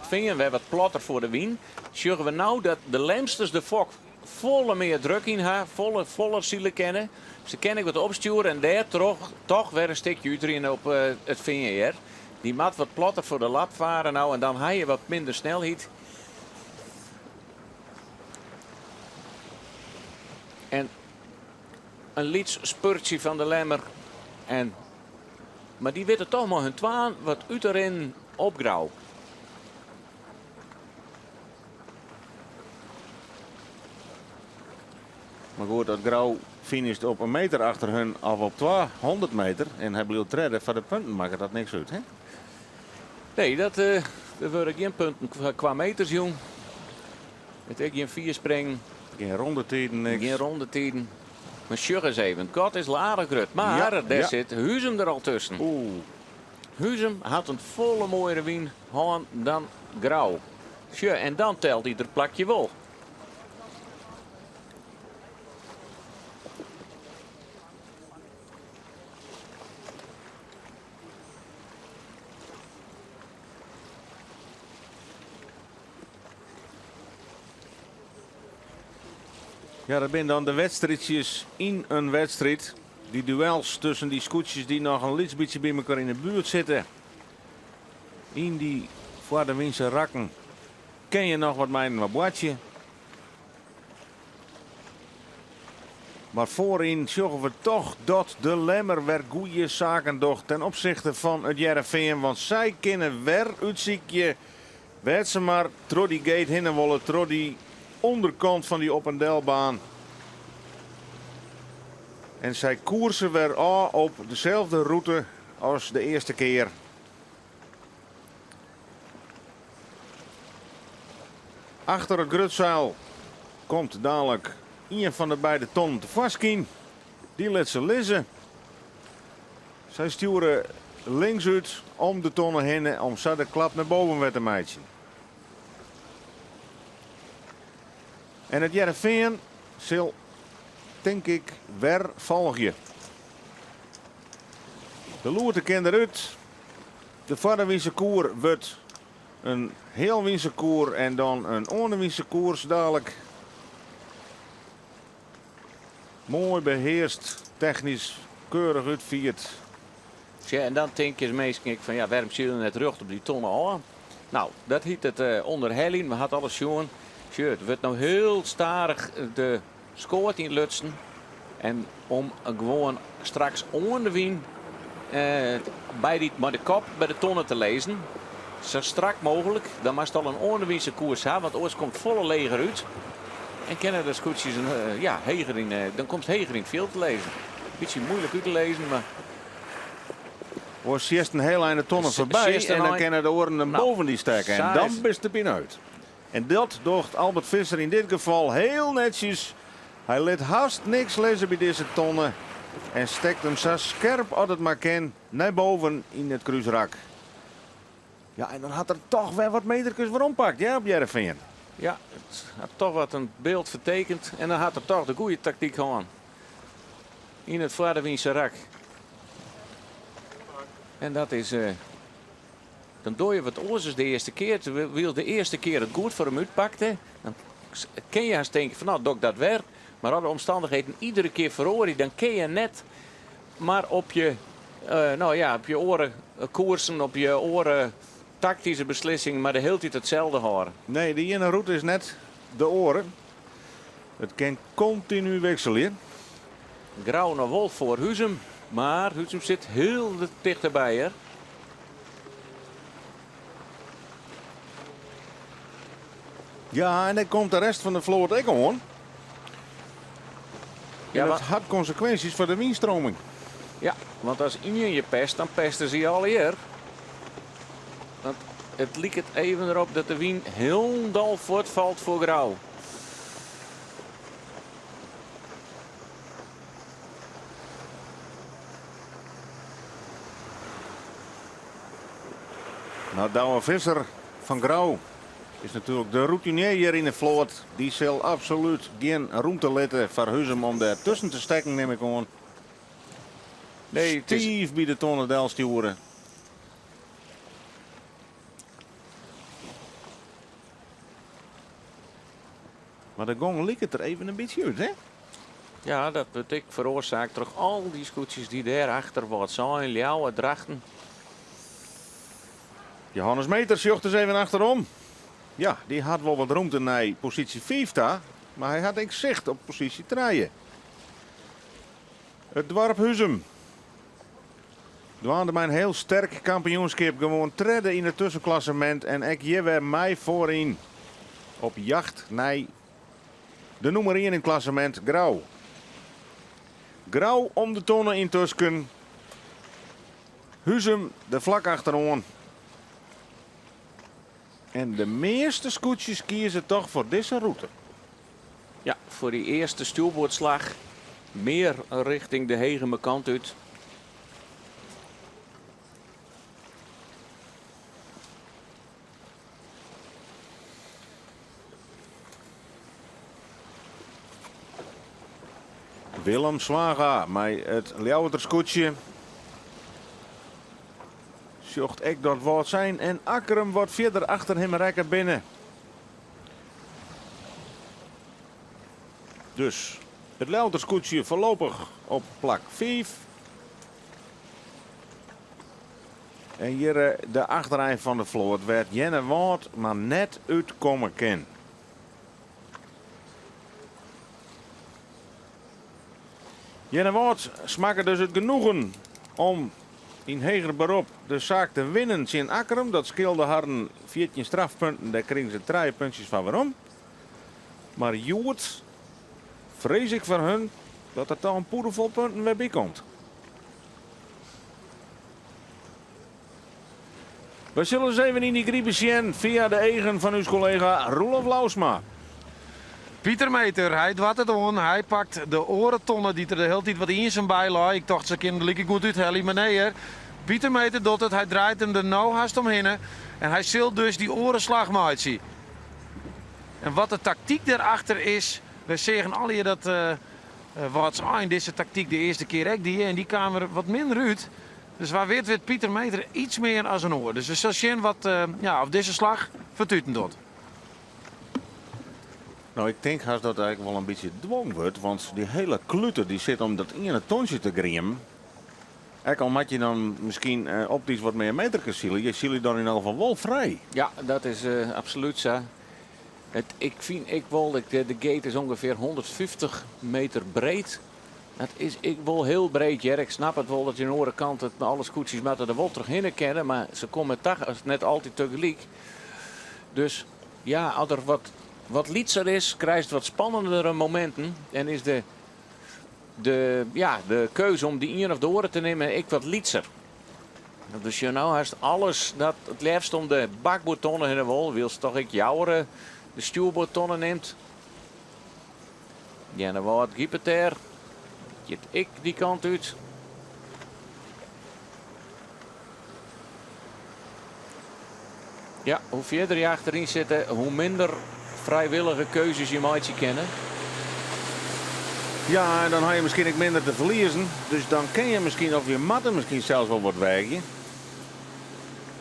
Fean wer wat platter foar de wyn, sjogge we no dat de Lemsters de fok folle mear druk yn ha, folle foller sile kinne. Se kinne ek wat opstjoere en dêrtroch toch wer in stikje útrinne op it Fean hjir. Dy moat wat platter foar de lap fare no en dan ha je wat minder snelheid. En in lyts spurtsje fan De Lemmer. En, mar dy witte toch mei hun twaen wat út te rinnen op Grou. Mar goed, as Grou finisht op in meter achter hun of op 200 meter en hy bliuwt tredde foar de punten makket dat niks út, hè? Nee, dat, der wurde gjin punten kwa meters jûn. It ek gjin fierspringen. Gjin rondetiden, niks. Gjin rondetiden. Mar sjoch ris even, it gat is aardich grut. Mar dêr sit Huzum der al tusken. Oeh. Huzum hat in folle moaiere wyn hân dan Grou. Sjoch, en dan telt ieder plakje wol. Ja, dat binne dan de wedstriidsjes yn in wedstriid. Dy duels tusken dy skûtsjes dy't noch in lyts bytsje by mekoar yn de buert sitte. Yn dy foar-de-wynse rakken kin je noch wat mei-inoar boartsje. Mar foaryn sjogge we toch dat De Lemmer wer goede saken docht ten opsichte fan It Hearrenfean. Want sy kinne wer útsykje wêr't se mar troch dy gate hinne wolle, troch dy ûnderkant fan dy op en delbaan. En sy koerse wer ôf op deselde rûte as de earste kear. Achter it grutseil komt dalik ien fan de beide tonnen tefoarskyn. Dy lit se lizze. Sy stjoere links út om de tonne hinne om sa de klap nei boven wer te meitsjen. En It Hearrenfean sil tink ik wer folgje. De loerte kin derút. De foarderwynse koer wurdt in healwynse koer en dan in oanewynse koers dalik. Moai behearst, technysk keurich útfierd. Tsja, en dan tinke minsken ek fan ja, wêrom sile net rjocht op dy tonne ôf? No, dat hyt it ûnderheljen. We hat alles sjoen. Sjoch, it wurdt no hiel stadich de skoat ynlutsen. En om gewoan straks oan de wyn by dy, mei de kop by de tonne te lizzen, sa strak mooglik, dan moatst al in oanewynse koers ha, want oars komt folle leger út. En kinne de skûtsjes in, ja, heger yn, dan komst heger yn it fjild te lizzen. Bytsje muoilik út te lizzen, mar. Oars sjitst in hiel ein de tonne foarby en dan kinne de oaren him boven dy stekke en dan bist de pineut. En dat docht Albert Visser yn dit gefal hiel netsjes. Hy lit hast niks lizze by dizze tonne en stekt him sa skerp as it mar kin nei boven yn it krúsrak. Ja, en dan hat er toch wer wat meterkes werompakt, ja, op Hearrenfean. Ja, it hat toch wat in byld fertekend en dan hat er toch de goede taktyk hân yn it foarderwynse rak. En dat is Dan doar je wat oars as de earste kear. Wylst de earste kear it goed foar him útpakte, dan kin je hast tinke fan no, doch ik dat wer. Mar as de omstannichheden iedere kear feroarje, dan kin je net mar op je, no ja, op je oare koersen, op je oare taktyske beslissingen mar de hiele tiid itselde hâlde. Nee, de iene rûte is net de oare. It kin kontinu wikselje. Grou noch wol foar Huzum, mar Huzum sit hiel tichterby hear. Ja, en dan komt de rest fan de float ek oan. Ja, En dat hat konsekwinsjes foar de wynstroming. Ja, want as ien je pest, dan pesten se je allegear. Want it liket even derop dat de wyn hielendal fuortfalt foar Grou. No, Douwe Visser fan Grou is natuerlik de routinier hjir yn de float. Dy sil absolút gjin rûmte litte foar Huzum om dêr tusken te stekken, nim ik oan. Nee, it is... Stiif by de tonne delstjoere. Mar de gong liket der even in bytsje út, hè? Ja, dat wurdt ek feroarsaakt troch al dy skûtsjes dy't dêr achter Wâldsein, Ljouwert, Drachten. Johannes Meter sjocht ris even achterom. Ja, dy hat wol wat rûmte nei posysje 5 ta. Mar hy hat ek sicht op posysje trije. It doarp Huzum. Dwaande mei in hiel sterk kampioenskip, gewoan tredde yn it tuskenklassemint en ek hjir wer mei foaryn op jacht nei de nûmer ien yn it klassemint, Grou. Grou om de tonne yntusken. Huzum der flak achteroan. En de measte skûtsjes kieze toch foar dizze rûte. Ja, foar dy earste stjoerboardslach mear rjochting de Hegemer kant út. Willem Zwaga mei it Ljouwerter skûtsje sjocht ek dat Wâldsein en Akkrum wat fierder achter him rekke binne. Dus it Ljouwerter skûtsje foarlopich op plak fiif. En hjir de achterein fan de float wêr't Earnewâld mar net útkomme kin. Earnewâld smakke dus it genoegen om yn heger berop de saak te winnen tsjin Akkrum. Dat skeelde harren 14 strafpunten, dêr krigen se trije puntsjes foar werom. Mar hjoed frees ik foar hun dat der toch in pûdefol punten wer by komt. We sille ris even yn dy gripe sjen fia de eagen fan ús kollega Roelof Lousma. Pieter Meeter, hy doart it oan. Hy pakt de oare tonne dy't der de hiele tiid wat iensum by lei. Ik tocht se kinne der like goed úthelje, mar nee hear. Pieter Meeter docht it, hy draait him der no hast omhinne en hy sil dus dy oare slach meitsje. En wat de taktyk dêrachter is, wy seagen allegear dat Wâldsein dizze taktyk de earste kear ek die en dy kaam der wat minder út. Dus wa wit wit Pieter Meeter iets mear as in oar. Dus we sille sjen wat, ja, of dizze slach fertuten docht. No, ik tink hast dat it wol in bytsje dwong wurdt, want dy hiele klute dy sit om dat iene tontsje te griemen. Ek al moat je dan miskien optysk wat mear meterkes sile, je sile dan yn elk gefal wol frij. Ja, dat is absolút sa. It, ik fyn ek wol, de gate is ûngefear 150 meter breed. Dat is ek wol hiel breed, hear. Ik snap it wol dat je oan de oare kant it, alle skûtsjes moatte der wol trochhinne kinne, mar se komme toch net altyd tegelyk. Dus ja, as er wat, wat lytser is, krijst wat spannendere mominten en is de, de, ja, de keuze om dy ien of de oare te nimmen ek wat lytser. Dus je no hast alles dat it leafst om de bakboardtonne hinne wol, wylst toch ek Joure de stjoerboardtonne nimt. Earnewâld giet dêr. Giet ek dy kant út. Ja, hoe fierder je achteryn sitte, hoe minder frijwillige keuzes je meitsje kinne. Ja, en dan ha je miskien ek minder te ferliezen. Dus dan kin je miskien, of je moatte miskien sels wol wat weagje.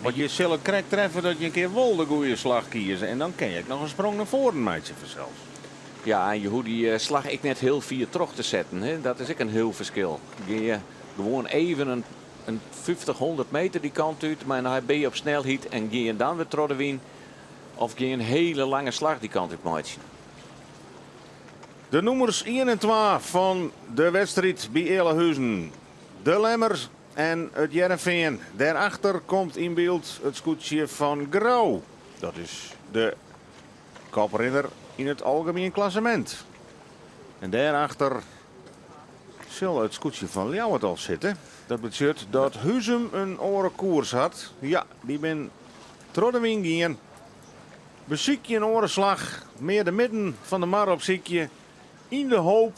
Want je sille krekt treffe dat je in kear wol de goede slach kieze. En dan kin je ek noch in sprong nei foaren meitsje fansels. Ja, en je hoege dy eh, slach ek net hiel fier troch te setten. Hè? Dat is ek in hiel ferskil. Gean je gewoan even in 50, 100 meter dy kant út, mar dan binne je op snelheid en gean je dan wer troch de wyn. Of gean je in hiele lange slach dy kant út meitsjen. De nûmers 1 en 2 fan de wedstriid by Ealahuzen. De Lemmer en it Hearrenfean. Dêrachter komt yn byld it skûtsje fan Grou. Dat is de koprinner yn it algemien klassemint. En dêrachter sil it skûtsje fan Ljouwert al sitte. Dat betsjut dat Huzum in oare koers hat. Ja, dy bin troch de wyn gien. Besykje in oare slach, mear de midden fan de mar opsykje, yn de hoop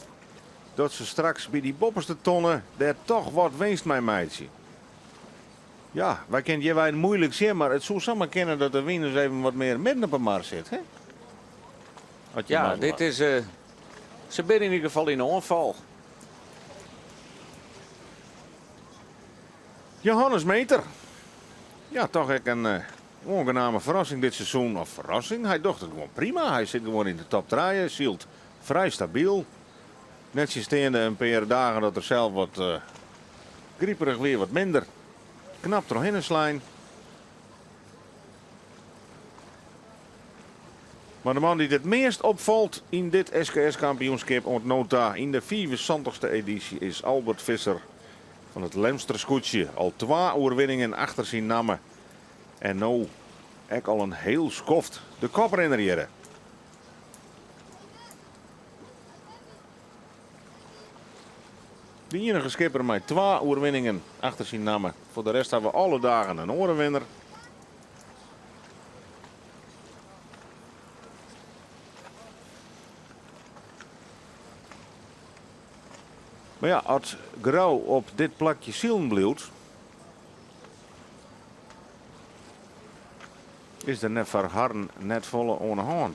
dat se straks by dy boppeste tonne dêr toch wat winst mei meitsje. Ja, wy kinne it hjirwei muoilik sjen, mar it soe samar kinne dat de wyn ris even wat mear midden op 'e mar sit, hè? As je Ja, mazzel dit ha. is. eh, se binne yn ieder gefal yn oanfal. Johannes Meeter. Ja, toch ek in oangename ferrassing dit seizoen. Of ferrassing, hy docht it gewoan prima. Hy sit gewoan yn de top 3, sylt frij stabyl. Nettsjinsteande in pear dagen dat er sels wat griperich wie, wat minder. Knap trochhinne slein. Mar de man dy't it meast opfalt yn dit SKS-kampioenskip oant no ta yn de fiifensantichste edysje is Albert Visser fan it Lemster skûtsje. Al twa oerwinningen achter syn namme en no ek al in hiel skoft de koprinner hjirre. De iennige skipper mei twa oerwinningen achter syn namme. Foar de rest hawwe we alle dagen in oare winner. Mar ja, as Grou op dit plakje silen bliuwt, is der net foar harren net folle oan 'e hân.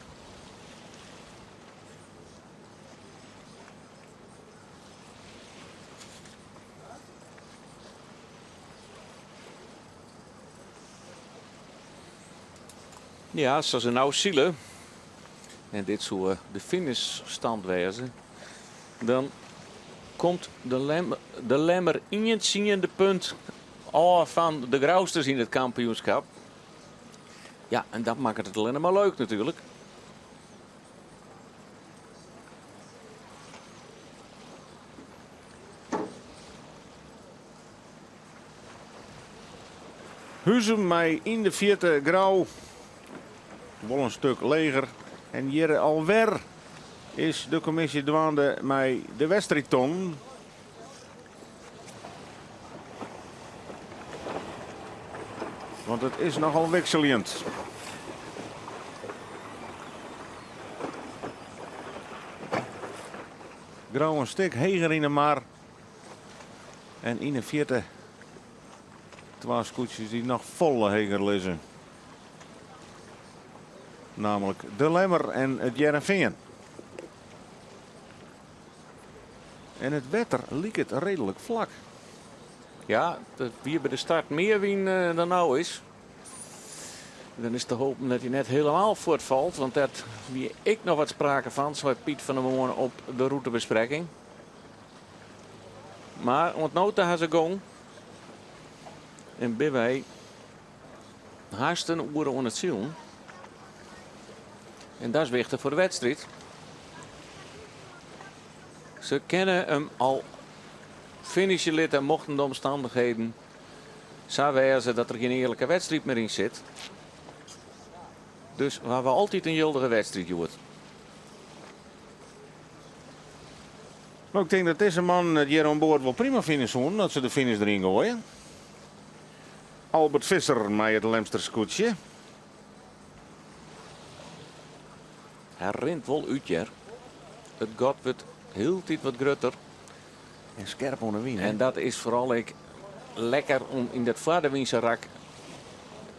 Ja, sa se no sile, en dit soe de finishstand wêze, dan komt de Lemmer ien tsiende punt ôf fan de Grousters yn it kampioenskap. Ja, en dat makket it allinne mar leuk natuerlik. Huzum mei yn de fierte Grou, wol in stik leger. En hjir alwer is de kommisje dwaande mei de wedstriidton. Want it is nochal wikseljend. Grou in stik heger yn 'e mar. En yn 'e fierte twa skûtsjes dy't noch folle heger lizze. Namelijk de Lemmer en it Hearrenfean. En it wetter liket reedlik flak. Ja, it wie by de start mear wyn dan no is. Dan is te hopen dat hy net hielendal fuortfalt, want dêr wie ek noch wat sprake fan, sei Piet fan 'e moarn op de rûtebesprekking. Mar oant no ta ha se gong en binne wy hast in oere oan it silen. En dat is wichtich foar de wedstriid. Se kinne him al finishe litte mochten de omstannichheden sa wêze dat der gjin earlike wedstriid mear yn sit. Dus we hawwe altyd in jildige wedstriid hjoed. No, ik tink dat dizze mannen it hjir oan board wol prima fine soenen as se de finish deryn goaie. Albert Visser mei it Lemster skûtsje. Hy rint wol út hjir. It gat wurdt hieltyd wat grutter. En skerp oan de wyn. En dat is foaral ek lekker om yn dat foardewynse rak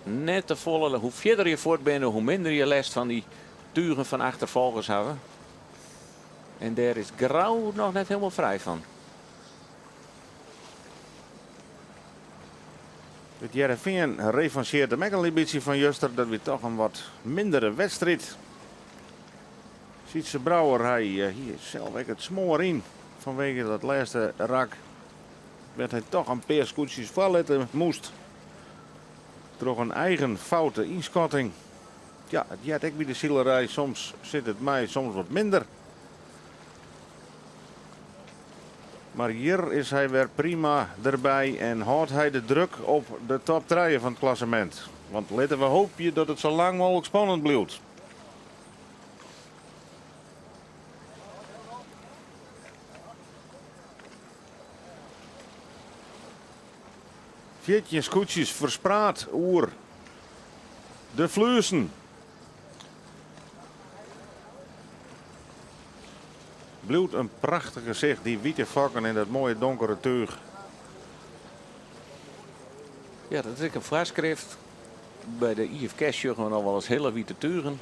net te folle. Hoe fierder je fuort binne, hoe minder je lêst fan dy tugen fan achterfolgers hawwe. En dêr is Grou noch net hielendal frij fan. It Hearrenfean revancheert him ek in lyts bytsje fan juster. Dat wie toch in wat mindere wedstriid. Sytze Brouwer, hy hie sels ek it smoar yn. Fanwege dat lêste rak wêr't hy toch in pear skûtsjes foarlitte moast. Troch in eigen foute ynskatting. Ja, it heart ek by de silerij. Soms sit it mei, soms wat minder. Mar hjir is hy wer prima derby en hâldt hy de druk op de top trije fan it klassemint. Want litte we hoopje dat it sa lang mooglik spannend bliuwt. 14 skûtsjes ferspraat oer de Fluessen. Bliuwt in prachtich gesicht, dy wite fokken en dat moaie donkere túch. Ja, dat is ek in foarskrift. By de IFKS sjogge we noch wolris hiele wite tugen.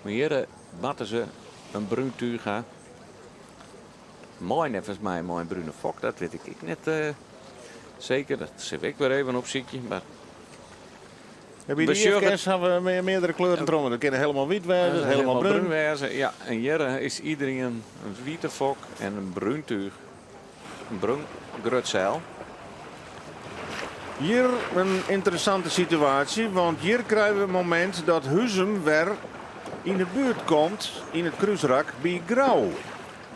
Mar hjir moatte se in brún túch ha. Mei neffens my mei in brune fok, dat wit ik ek net seker. Dat sil ik wer even opsykje. Mar Ja, by de IFKS hawwe we meardere kleuren troch. Dat kin helemaal wyt wêze, helemaal brún. brún wêze. Ja, en hjir is iderien in wite fok en in brún túch. In brún grutseil. Hjir in ynteressante situaasje, want hjir krije we it momint dat Huzum wer. yn de buert komt yn it krúsrak by Grou.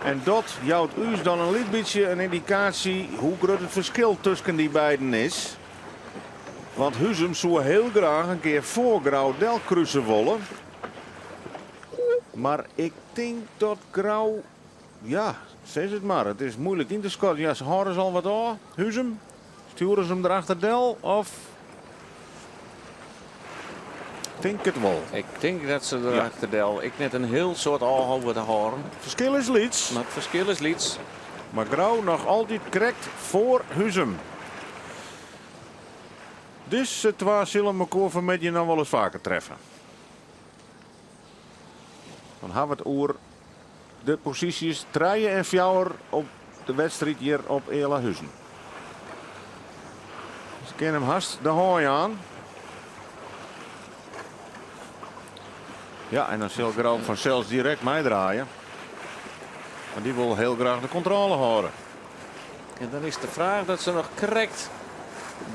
En dat jout ús dan in lyts bytsje in yndikaasje hoe grut it ferskil tusken dy beiden is. Want Huzum soe hiel graach in kear foar Grou delkruse wolle. Mar ik tink dat Grou, ja, sis it mar, it is muoilik yn te skatten. Ja, se hâlde se al wat ôf, Huzum? Stjoere se him derachter del of? Tink it wol. Ik tink dat se derachter del. Ik net in hiel soad ôfhâlde te hâlden. Ferskil is lyts. Mar it ferskil is lyts. Mar Grou noch altyd krekt foar Huzum. Dizze twa sille mekoar fanmiddei noch wolris faker treffe. Dan hawwe we it oer de posysjes trije en fjouwer op de wedstriid hjir op Ealahuzen. Se kinne him hast de hân jaan. Ja, en dan sil Grou fansels direkt meidraaie. Want dy wol hiel graach de kontrôle hâlde. En dan is de fraach dat se noch krekt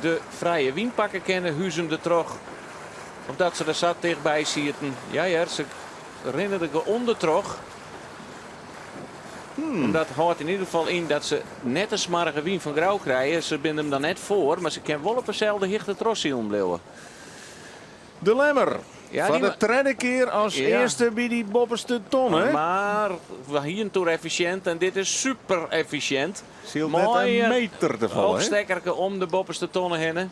de frije wyn pakke kinne, Huzum dertroch. Of dat se der sa tichtby sieten. Ja hear, se rinne der ûndertroch. En dat hâldt yn ieder gefal yn dat se net de smoarge wyn fan Grou krije. Se binne him dan net foar, mar se kinne wol op deselde hichte trochsilen bliuwe. De Lemmer, Ja, foar die de tredde kear as Ja. earste by dy boppeste tonne. Mar we hienen it oer effisjint en dit is super effisjint. Sylt net in meter te folle, hè? Opstekkerke om de boppeste tonne hinne.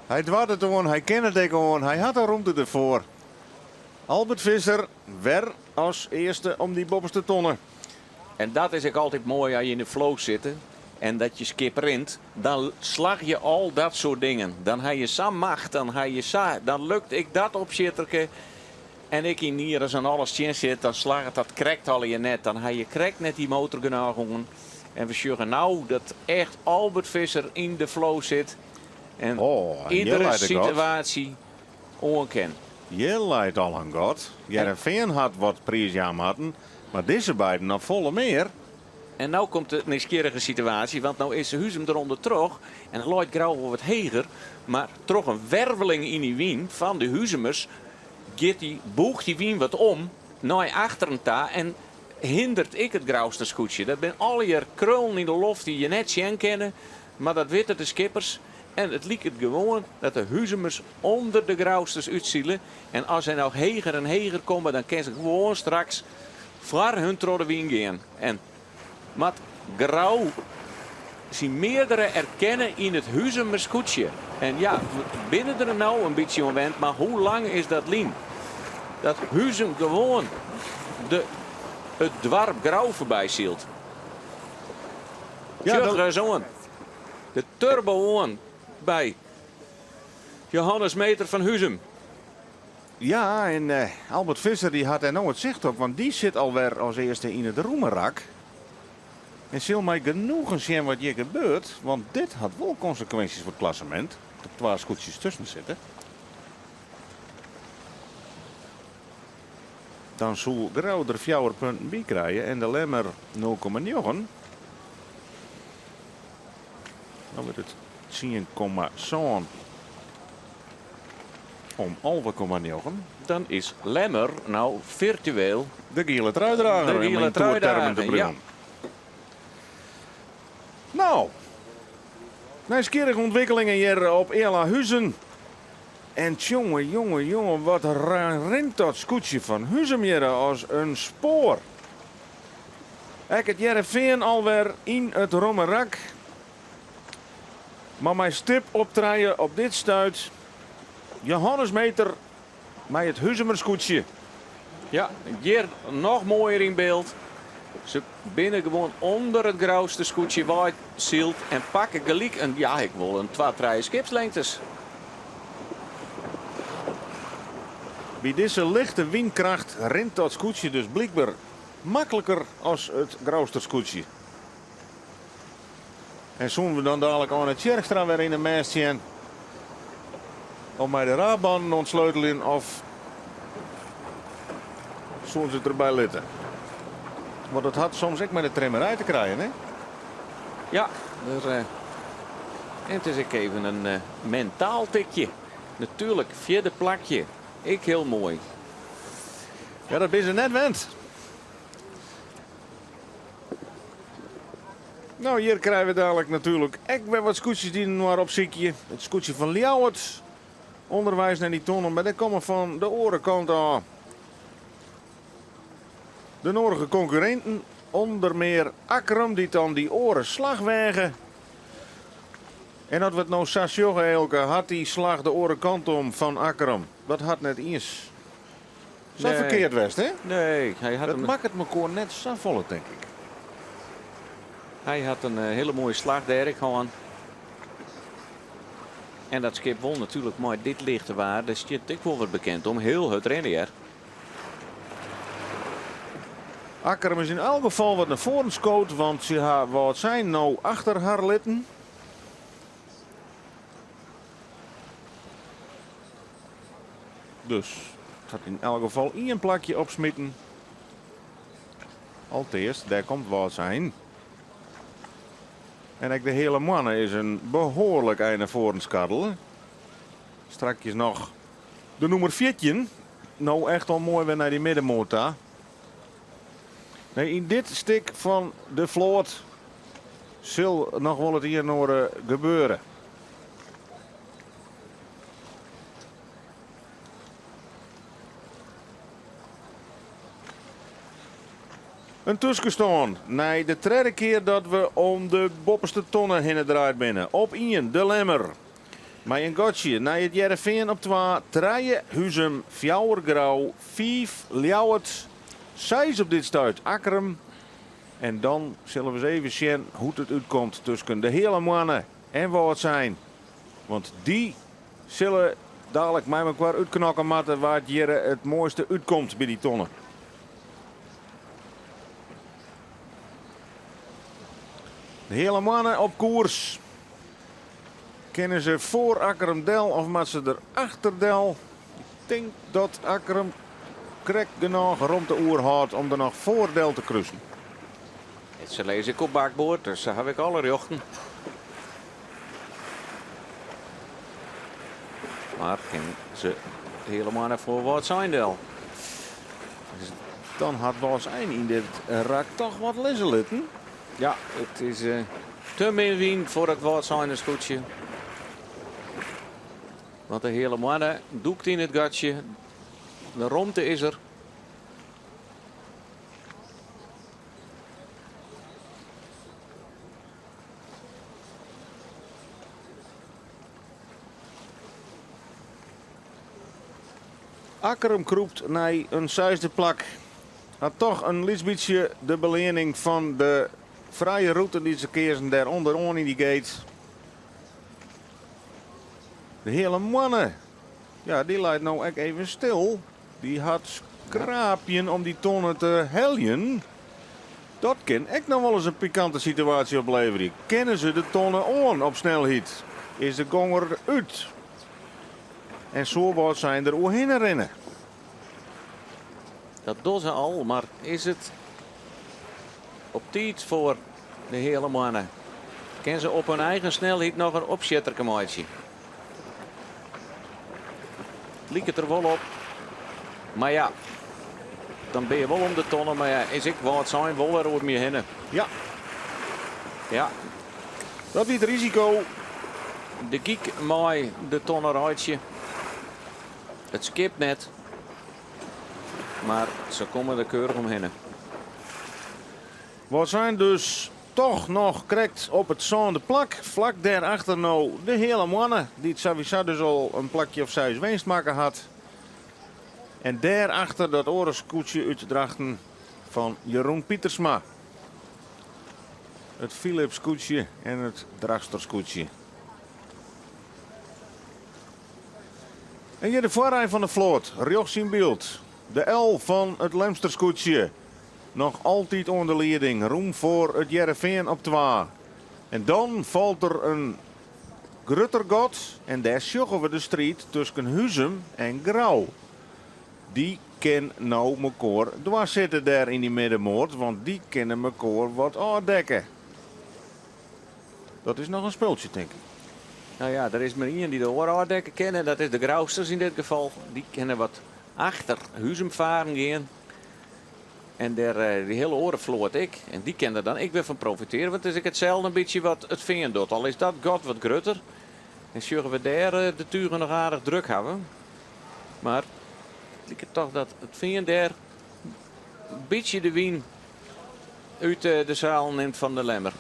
Hy doart it oan, hy kin it ek oan, hy hat de rûmte derfoar. Albert Visser wer as earste om dy boppeste tonne. En dat is ek altyd moai as je yn de flow sitte en dat je skip rint, dan slach je al dat soart dingen. Dan ha je sa'n macht, dan ha je sa, dan lukt ek dat opsjitterke en ek yn nier as en alles tsjin sit, dan slagget dat krekt allegear net. Dan ha je krekt net dy motor genôch oan. En we sjogge no dat echt Albert Visser yn de flow sit en Oh, en hjir iedere leit in gat. situaasje oan kin. Hjir leit al in gat. Hearrenfean hat wat priisjaan moatten, mar dizze beiden noch folle mear. En no komt de nijsgjirrige situaasje, want no is Huzum derûnder troch en leit Grou wol wat heger, mar troch in werveling yn dy wyn fan de Huzumers giet dy, bûcht dy wyn wat om nei achteren ta en hindert ek it Grouster skûtsje. Dat binne allegear krullen yn de loft dy't je net sjen kinne, mar dat witte de skippers. En it liket gewoan dat de Huzumers ûnder de Grousters útsile. En as sy no heger en heger komme, dan kinne se gewoan straks foar hun troch de wyn gean. En moat Grou syn meardere erkenne yn it Huzumer skûtsje. En ja, we binne der no in bytsje oan wend, mar hoe lang is dat lyn? Dat Huzum gewoan de, it doarp Grou foarby sylt. Ja, Sjoch dat- ris oan. De turbo oan by Johannes Meeter fan Huzum. Ja, en Albert Visser dy hat dêr no it sicht op, want dy sit alwer as earste yn it rûmerak. En sil mei genoegen sjen wat hjir gebeurt, want dit hat wol konsekwinsjes foar it klassemint. Der twa skûtsjes tusken sitte. Dan soe Grou der fjouwer punten by krije en de Lemmer 0,9. Dan wurdt it 10,7 om 11,9. Dan is Lemmer no firtueel De giele truidrager, De om giele yn toertermen te truidrager, ja. bliuwen. No, nijsgjirrige ûntwikkelingen hjir op Ealahuzen. En tsjonge, jonge, jonge, wat rint dat skûtsje fan Huzum hjir as in spoar. Ek it Hearrenfean alwer yn it romme rak. Mar mei stip op trije op dit stuit Johannes Meeter mei it Huzumer skûtsje. Ja, hjir noch moaier yn byld. Se binne gewoan ûnder it Grouster skûtsje wei syld en pakke gelyk in, ja, ik wol in twa, trije skipslengtes. By dizze lichte wynkracht rint dat skûtsje dus blykber makliker as it Grouster skûtsje. En soenen we dan dalik Arne Tjerkstra wer yn 'e mêst sjen om mei de raafbannen oan it sleuteljen of soenen se it derby litte? Want dat hat soms ek mei de trimmerij te krijen, hè? Ja, der, en it is ek even in mentaal tikje. Natuerlik, fjirde plakje. Ek hiel moai. Ja, dat binne se net wend. No, hjir krije we dadelijk natuerlik ek wer wat skûtsjes dy't inoar opsykje. It skûtsje fan Ljouwert ûnderweis nei dy tonnen, mar dêr komme fan de oare kant ôf de nedige konkurrinten. Under mear Akkrum, dy't dan dy oare slach weage. En as we it no sa sjogge, Eelke, hat dy slach de oare kant om fan Akkrum, dat hat net iens sa Nee. ferkeard west, hè? Nee, hy hat Dat in, makket mekoar net safolle, tink ik. hy hat in hiele moaie slach dêr ek hân. En dat skip wol natuerlik mei dit lichte waar, dêr stiet ek wol wat bekend om, hiel hurd rinne hear. Akkrum is yn elk gefal wat nei foaren skood, want se ha Wâldsein no achter har litten. Dus it hat yn elk gefal ien plakje opsmiten. Alteast, dêr komt Wâldsein. En ek de Heale Moanne is in behoarlik ein nei foaren skarrele. Strakjes noch de nûmer 14. No echt al moai wer nei dy middenmoat ta. Nee, yn dit stik fan de float sil noch wol it ien en oare gebeure. In tuskenstân nei de tredde kear dat we om de boppeste tonne hinne draaid binne. Op ien De Lemmer. Mei in gatsje nei It Hearrenfean op twa, trije Huzum, fjouwer Grou, fiif Ljouwert, seis op dit stuit Akkrum. En dan sille we ris even sjen hoe't it útkomt tusken de Heale Moanne en Wâldsein. Want dy sille dalik mei mekoar útknokke moatte wa't hjir it moaiste útkomt by dy tonne. De Heale Moanne op koers. Kinne se foar Akkrum del of moatte se der achter del? Ik tink dat Akkrum krekt genôch romte oerhâldt om der noch foar del te krusen. Se lizze ek op bakboard, dus se hawwe ek alle rjochten. Mar kin se de Heale Moanne foar Wâldsein del? Dan hat Wâldsein yn dit rak toch wat lizze litten. Ja, it is te min wyn foar it Wâldseiner skûtsje. Want de Heale Moanne dûkt yn it gatsje. De romte is der. Akkrum krûpt nei in seisde plak. Hat toch in lyts bytsje de beleanning fan de frije rûte dy't se keazen dêr ûnderoan yn dy gate. De Heale Moanne, ja, dy leit no ek even stil. Dy hat skraapjen om dy tonne te heljen. Dat kin ek noch wolris in pikante situaasje opleverje. Kinne se de tonne oan op snelheid? Is de gong der út? En soe Wâldsein der oerhinne rinne? Dat dogge se al, mar is it op tiid foar de Heale Moanne? Kinne se op hun eigen snelheid noch in opsjitterke meitsje? It liket der wol op. Mar ja, dan binne je wol om de tonne. Mar ja, is ek Wâldsein wol wer oer my hinne. Ja. Ja. Dat wie it risiko. De gyk mei de tonne reitsje. It skip net. Mar se komme der keurich omhinne. Wâldsein dus toch noch krekt op it sânde plak. Flak dêrachter no de Heale Moanne, dy't sawiesa dus al in plakje of seis winst makke hat. En dêrachter dat oare skûtsje út Drachten fan Jeroen Pietersma. It Philips skûtsje en it Drachtster skûtsje. En hjir de foarein fan de float, rjochts yn byld. De L fan it Lemster skûtsje. Noch altyd oan de lieding, rûm foar It Hearrenfean op twa. En dan falt der in grutter gat en dêr sjogge we de striid tusken Huzum en Grou. Dy kin no mekoar dwarssitte dêr yn dy middenmoat, want dy kinne mekoar wat ôfdekke. Dat is noch in spultsje, tink ik. No ja, der is mar ien dy't de oare ôfdekke kin en dat is de Grousters yn dit gefal. Dy kinne wat achter Huzum faren gean. En dêr dy hiele oare float ek. En dy kin der dan ek wer fan profitearje, want it is ek itselde in bytsje wat it Fean docht. Al is dat gat wat grutter en sjogge we dêr de tugen noch aardich druk hawwe. Mar it liket toch dat it Fean dêr in bytsje de wyn út de seilen nimt fan de Lemmer.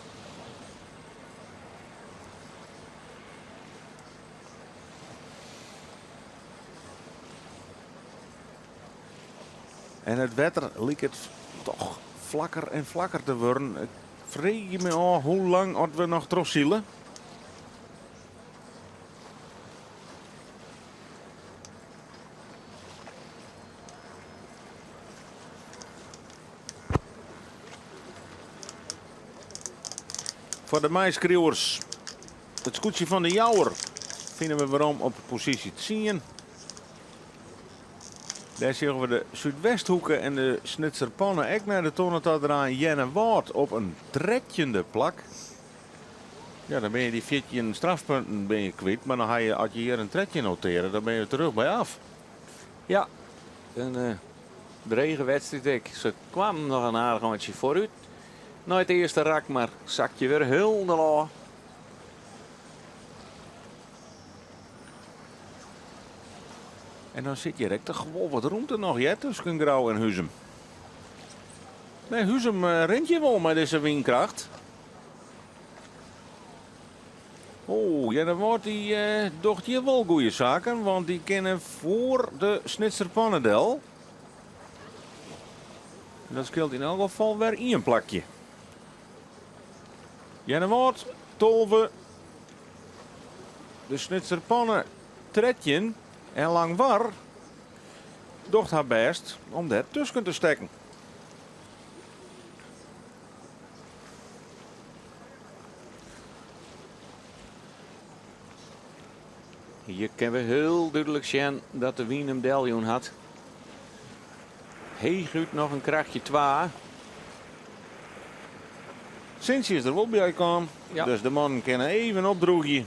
En it wetter liket toch flakker en flakker te wurden. Ik freegje my ôf hoe lang oft we noch trochsile. Foar de meiskriuwers, it skûtsje fan de Jouwer fine we werom op posysje tsien. Dêr sjogge we de Súdwesthoeke en de Snitser Panne ek nei de tonne ta draaien. Earnewâld op in trettjinde plak. Ja, dan binne je dy 14 strafpunten binne je kwyt, mar dan ha je, as je hjir in 13 noteare, dan binne je terug by af. Ja, in drege wedstriid ek. Se kwamen noch in aardich eintsje foarút nei it earste rak, mar sakje wer hielendal ôf. En dan sit hjir ek toch wol wat rûmte noch hear tusken Grou en Huzum. Nee, Huzum rint hjir wol mei dizze wynkracht. Oh, Earnewâld dy docht hjir wol goede saken, want dy kinne foar de Snitser Panne del. En dat skeelt yn elk gefal wer ien plakje. Earnewâld 12, de Snitser Panne 13 en Langwar docht har bêst om dêr tusken te stekken. Hjir kinne we hiel dúdlik sjen dat de wyn him deljûn hat. Heechút noch in krachtje 2. Sintsje is der wol by kaam, Ja. dus de mannen kinne even opdroegje.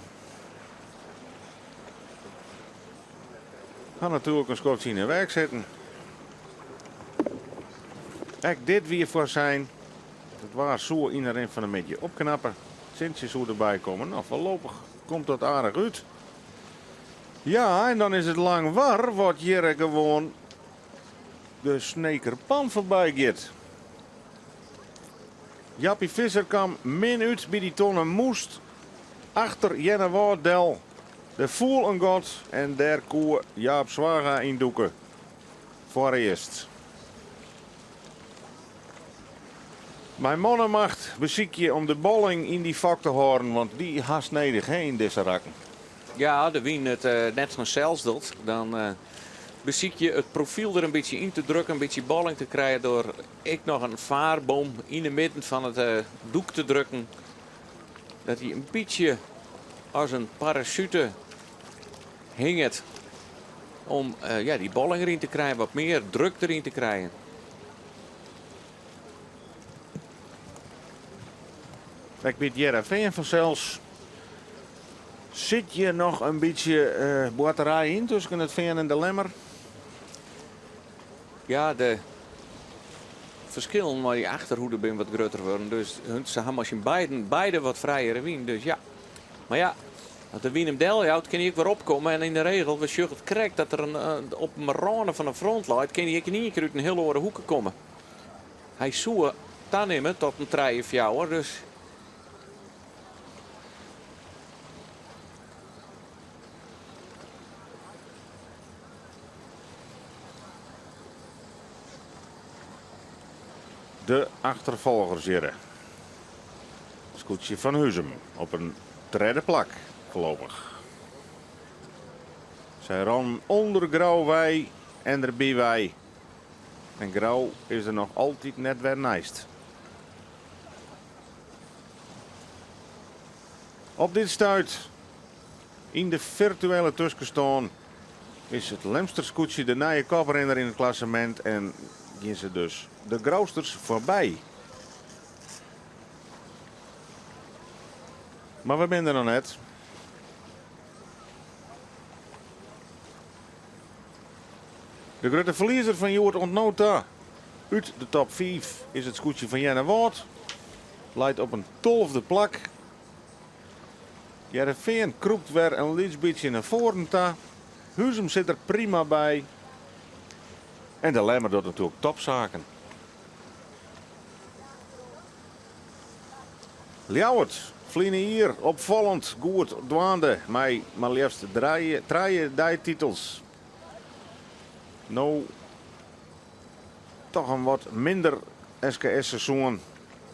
Ha natuerlik in skoftsje yn de werk sitten. Ek dit wie foarsein. It waar soe yn 'e rin fan 'e middei opknappe. Sintsje soe derby komme. No, foarlopich komt dat aardich út. Ja, en dan is it Langwar wat hjir gewoan de Sneker Pan foarby giet. Jappie Visser kaam min út by dy tonne moast achter Earnewâld del. Der foel in gat en dêr koe Jaap Zwaga yn dûke. Foarearst. Mei mannemacht besykje om de bolling yn dy fok te hâlden, want dy hast nedich hè yn dizze rakken. Ja, de wyn it net fansels docht, dan besykje it profyl der in bytsje yn te drukken, in bytsje bolling te krijen door ek noch in faarboom yn de midden fan it doek te drukken. Dat hy in bytsje as in parasjute hinget om ja, dy bolling deryn te krijen, wat mear druk deryn te krijen. Ek by it Hearrenfean fansels sit hjir noch in bytsje boarterij yn tusken it Fean en de Lemmer. Ja, de ferskillen mei dy achterhoede binne wat grutter wurden. Dus se ha mei syn beiden beide wat frijere wyn. Dus ja. Mar ja, as de wyn him deljout, kin hy ek wer opkomme. En yn de regel, we sjogge it krekt dat er in, op in râne fan de front leit, kin hy ek yn ien kear út in hiel oare hoeke komme. Hy soe tanimme tot in trije, fjouwer, dus. De achterfolgers hjirre. Skûtsje fan Huzum op in tredde plak foarlopich. Sy rannen ûnder Grou wei en derby wei. En Grou is der noch altyd net wer neist. Op dit stuit yn de firtuele tuskenstân is it Lemster skûtsje de nije koprinner yn it klassemint en gean se dus de Grousters foarby. Mar we binne der noch net. De grutte ferliezer fan hjoed oant no ta út de top 5 is it skûtsje fan Earnewâld. Leit op in tolfde plak. Hearrenfean krûpt wer in lyts bytsje nei foaren ta. Huzum sit der prima by. En de Lemmer docht natuerlik topsaken. Ljouwert, ferline jier opfallend goed dwaande mei mar leafst trije deititels. No toch in wat minder SKS-seizoen,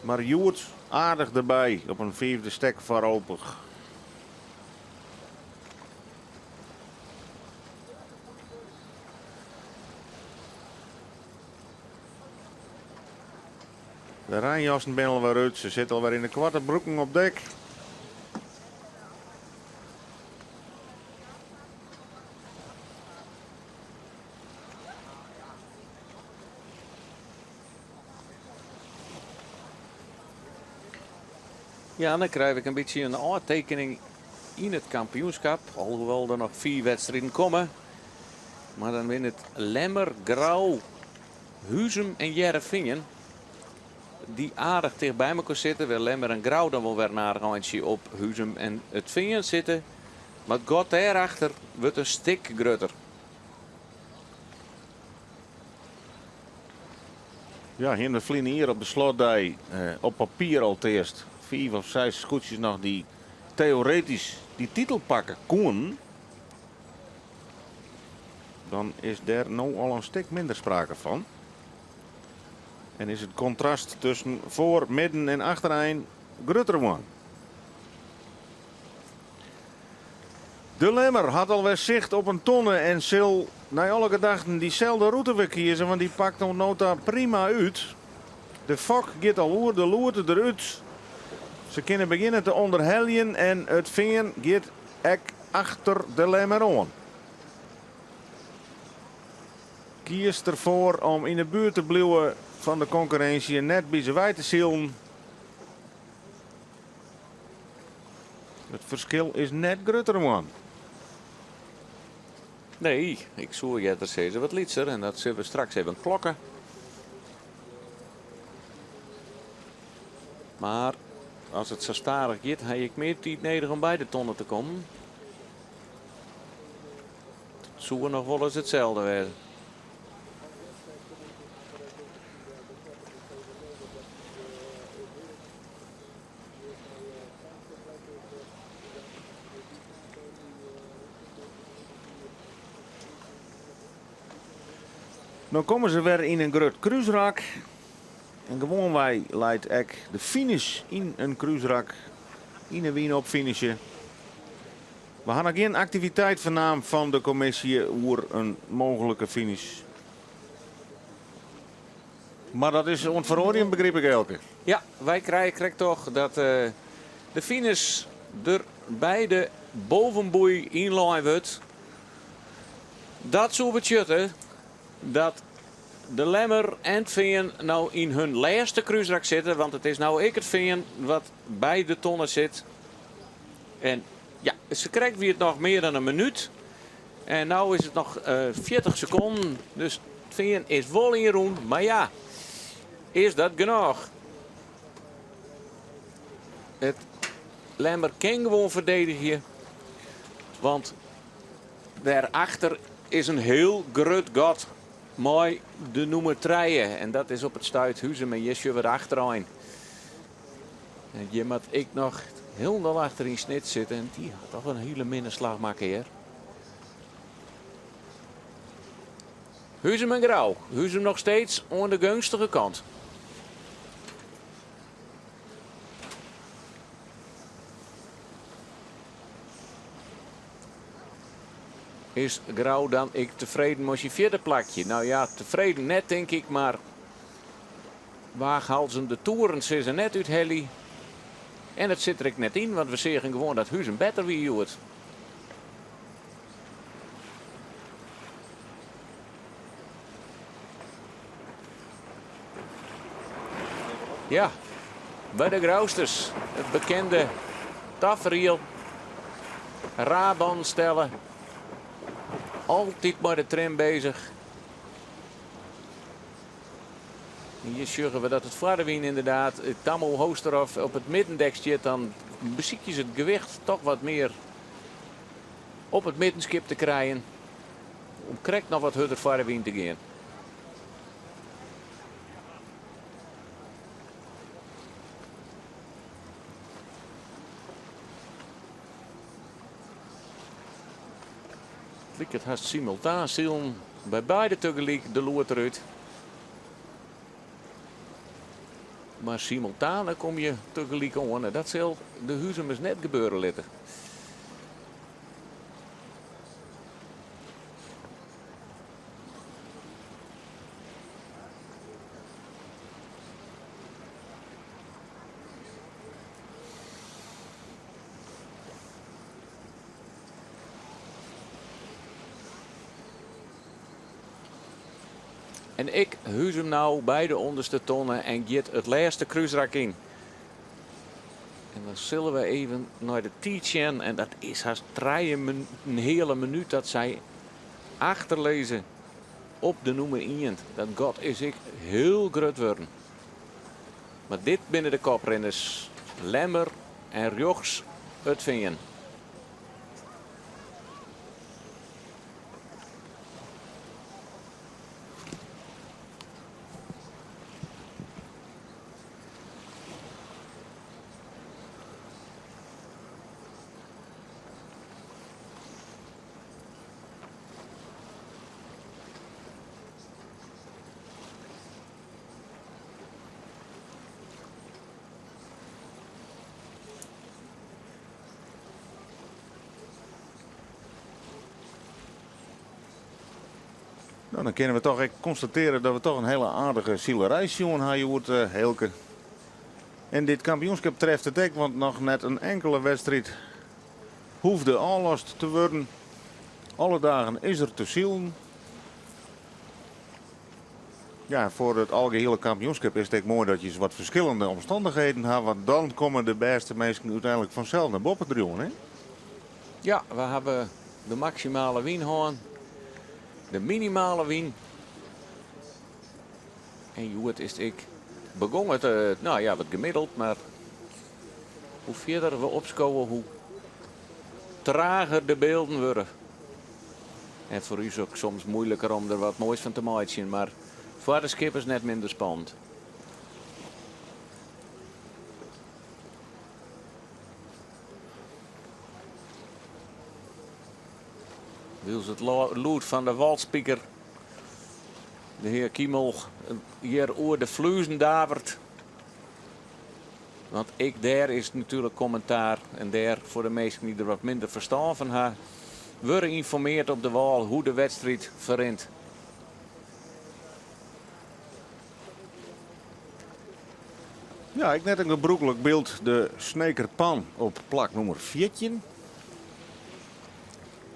mar hjoed aardich derby op in fiifde stek foarlopich. De reinjassen binne alwer út, se sitte alwer yn de koarte broeken op dek. Ja, dan krij ik in bytsje in ôftekening yn it kampioenskip. Alhoewol der noch fiif wedstriden komme. Mar dan binne it Lemmer, Grou, Huzum en Hearrenfean dy't aardich ticht by mekoar sitte. Wêr Lemmer en Grou dan wol wer in aardich eintsje op Huzum en It Fean sitte. Mar it gat dêrachter wurdt in stik grutter. Ja, hiene we ferline jier op de slotdei op papier alteast fiif of seis skûtsjes noch dy't teoretysk dy titel pakke koenen. Dan is dêr no al in stik minder sprake fan. En is it kontrast tusken foar-, midden en achterein grutter wurden. De Lemmer hat alwer sicht op in tonne en sil nei alle gedachten dyselde rûte wer kieze, want dy pakt oant no ta prima út. De fok giet al oer de loert derút. Se kinne begjinne te ûnderheljen en It Fean giet ek achter de Lemmer oan. Kiest derfoar om yn 'e buert te bliuwen fan de konkurrinsje en net by se wei te silen. It ferskil is net grutter wurden. Nee, ik soe earder sizze wat lytser en dat sille we straks even klokke. Mar as it sa stadich giet, ha ik mear tiid nedich om by de tonne te kommen. It soe noch wolris itselde wêze. No komme se wer yn in grut krúsrak. En gewoanwei leit ek de finish yn in krúsrak yn 'e wyn op finishe. We ha noch gjin aktiviteit fernaam fan de kommisje oer in mooglike finish. Mar dat is oan it feroarjen, begryp ik Elke. Ja, wy krije krekt troch dat de finish der by de bovenboei ynlein wurdt. Dat soe betsjutte dat de Lemmer en it Fean no yn hun lêste krúsrak sitte, want it is no ek it Fean wat by de tonne sit. En ja, sakrekt wie it noch mear dan in minút. En no is it noch 40 sekonden. Dus it Fean is wol ynrûn, mar ja, is dat genôch? It Lemmer kin gewoan ferdedigje, want dêrachter is in hiel grut gat mei de nûmer trije. En dat is op it stuit Huzum en hjir sjogge we de achterein. En hjir moat ek noch hielendal achter yn Snits sitte en dy hat toch in hiele minne slach makke hjir. Huzum en Grou. Huzum noch steeds oan de geunstige kant. Is Grou dan ek tefreden mei syn fjirde plakje? Nou ja, tefreden net tink ik, mar waaghalzen de toeren sizze net úthelje. En it sit der ek net yn, want we seagen gewoan dat Huzum better wie hjoed. Ja, by de Grousters, it bekende tafriel. Raban stelle. Altyd mei de trim bezich. Hjir sjogge we dat it foar de wyn inderdaad Tammo Hoosterhof op it middendek stiet. Dan besykje se it gewicht toch wat mear op it middenskip te krijen. Om krekt noch wat hurder foar de wyn te gean. It liket hast simultaan silen by beide tegelyk de loed derút. Mar simultaan kom je tegelyk oan en dat sil de Huzumers net gebeure litte. En ik Huzum no by de ûnderste tonne en giet it lêste krúsrak yn. En dan sille we even nei de tiid sjen en dat is hast trije in heale minút dat sy achterlizze op de nûmer ien. Dat gat is ek hiel grut wurden. Mar dit binne de koprinners, Lemmer en rjochts It Fean. No, dan kinne we toch ek konstatearje dat we toch in hiele aardige silerij sjoen ha hjoed, Eelke. En dit kampioenskip treft it ek, want noch net in inkele wedstriid hoefde ôflast te wurden. Alle dagen is der te silen. Ja, foar it algehiele kampioenskip is it ek moai dat je wat ferskillende omstannichheden ha, want dan komme de bêste minsken úteinlik fansels nei boppe driuwen, hè? Ja, we hawwe de maksimale wyn hân, de minimale wyn. En hjoed is it ek begûn it, no ja, wat gemiddeld, mar hoe fierder we opskowe, hoe trager de bylden wurde. En foar ús ek soms muoiliker om der wat moais fan te meitsjen, mar foar de skippers net minder spannend. Wylst it lûd fan de wâlspiker, de hear Kiemel, hjir oer de fluezen davert. Want ek dêr is natuerlik kommentaar en dêr foar de minsken dy't der wat minder ferstân fan ha, wurde ynformeard op de wâl hoe de wedstriid ferrint. Ja, ek net in gebrûklik byld, de Sneker Pan op plak nûmer 14.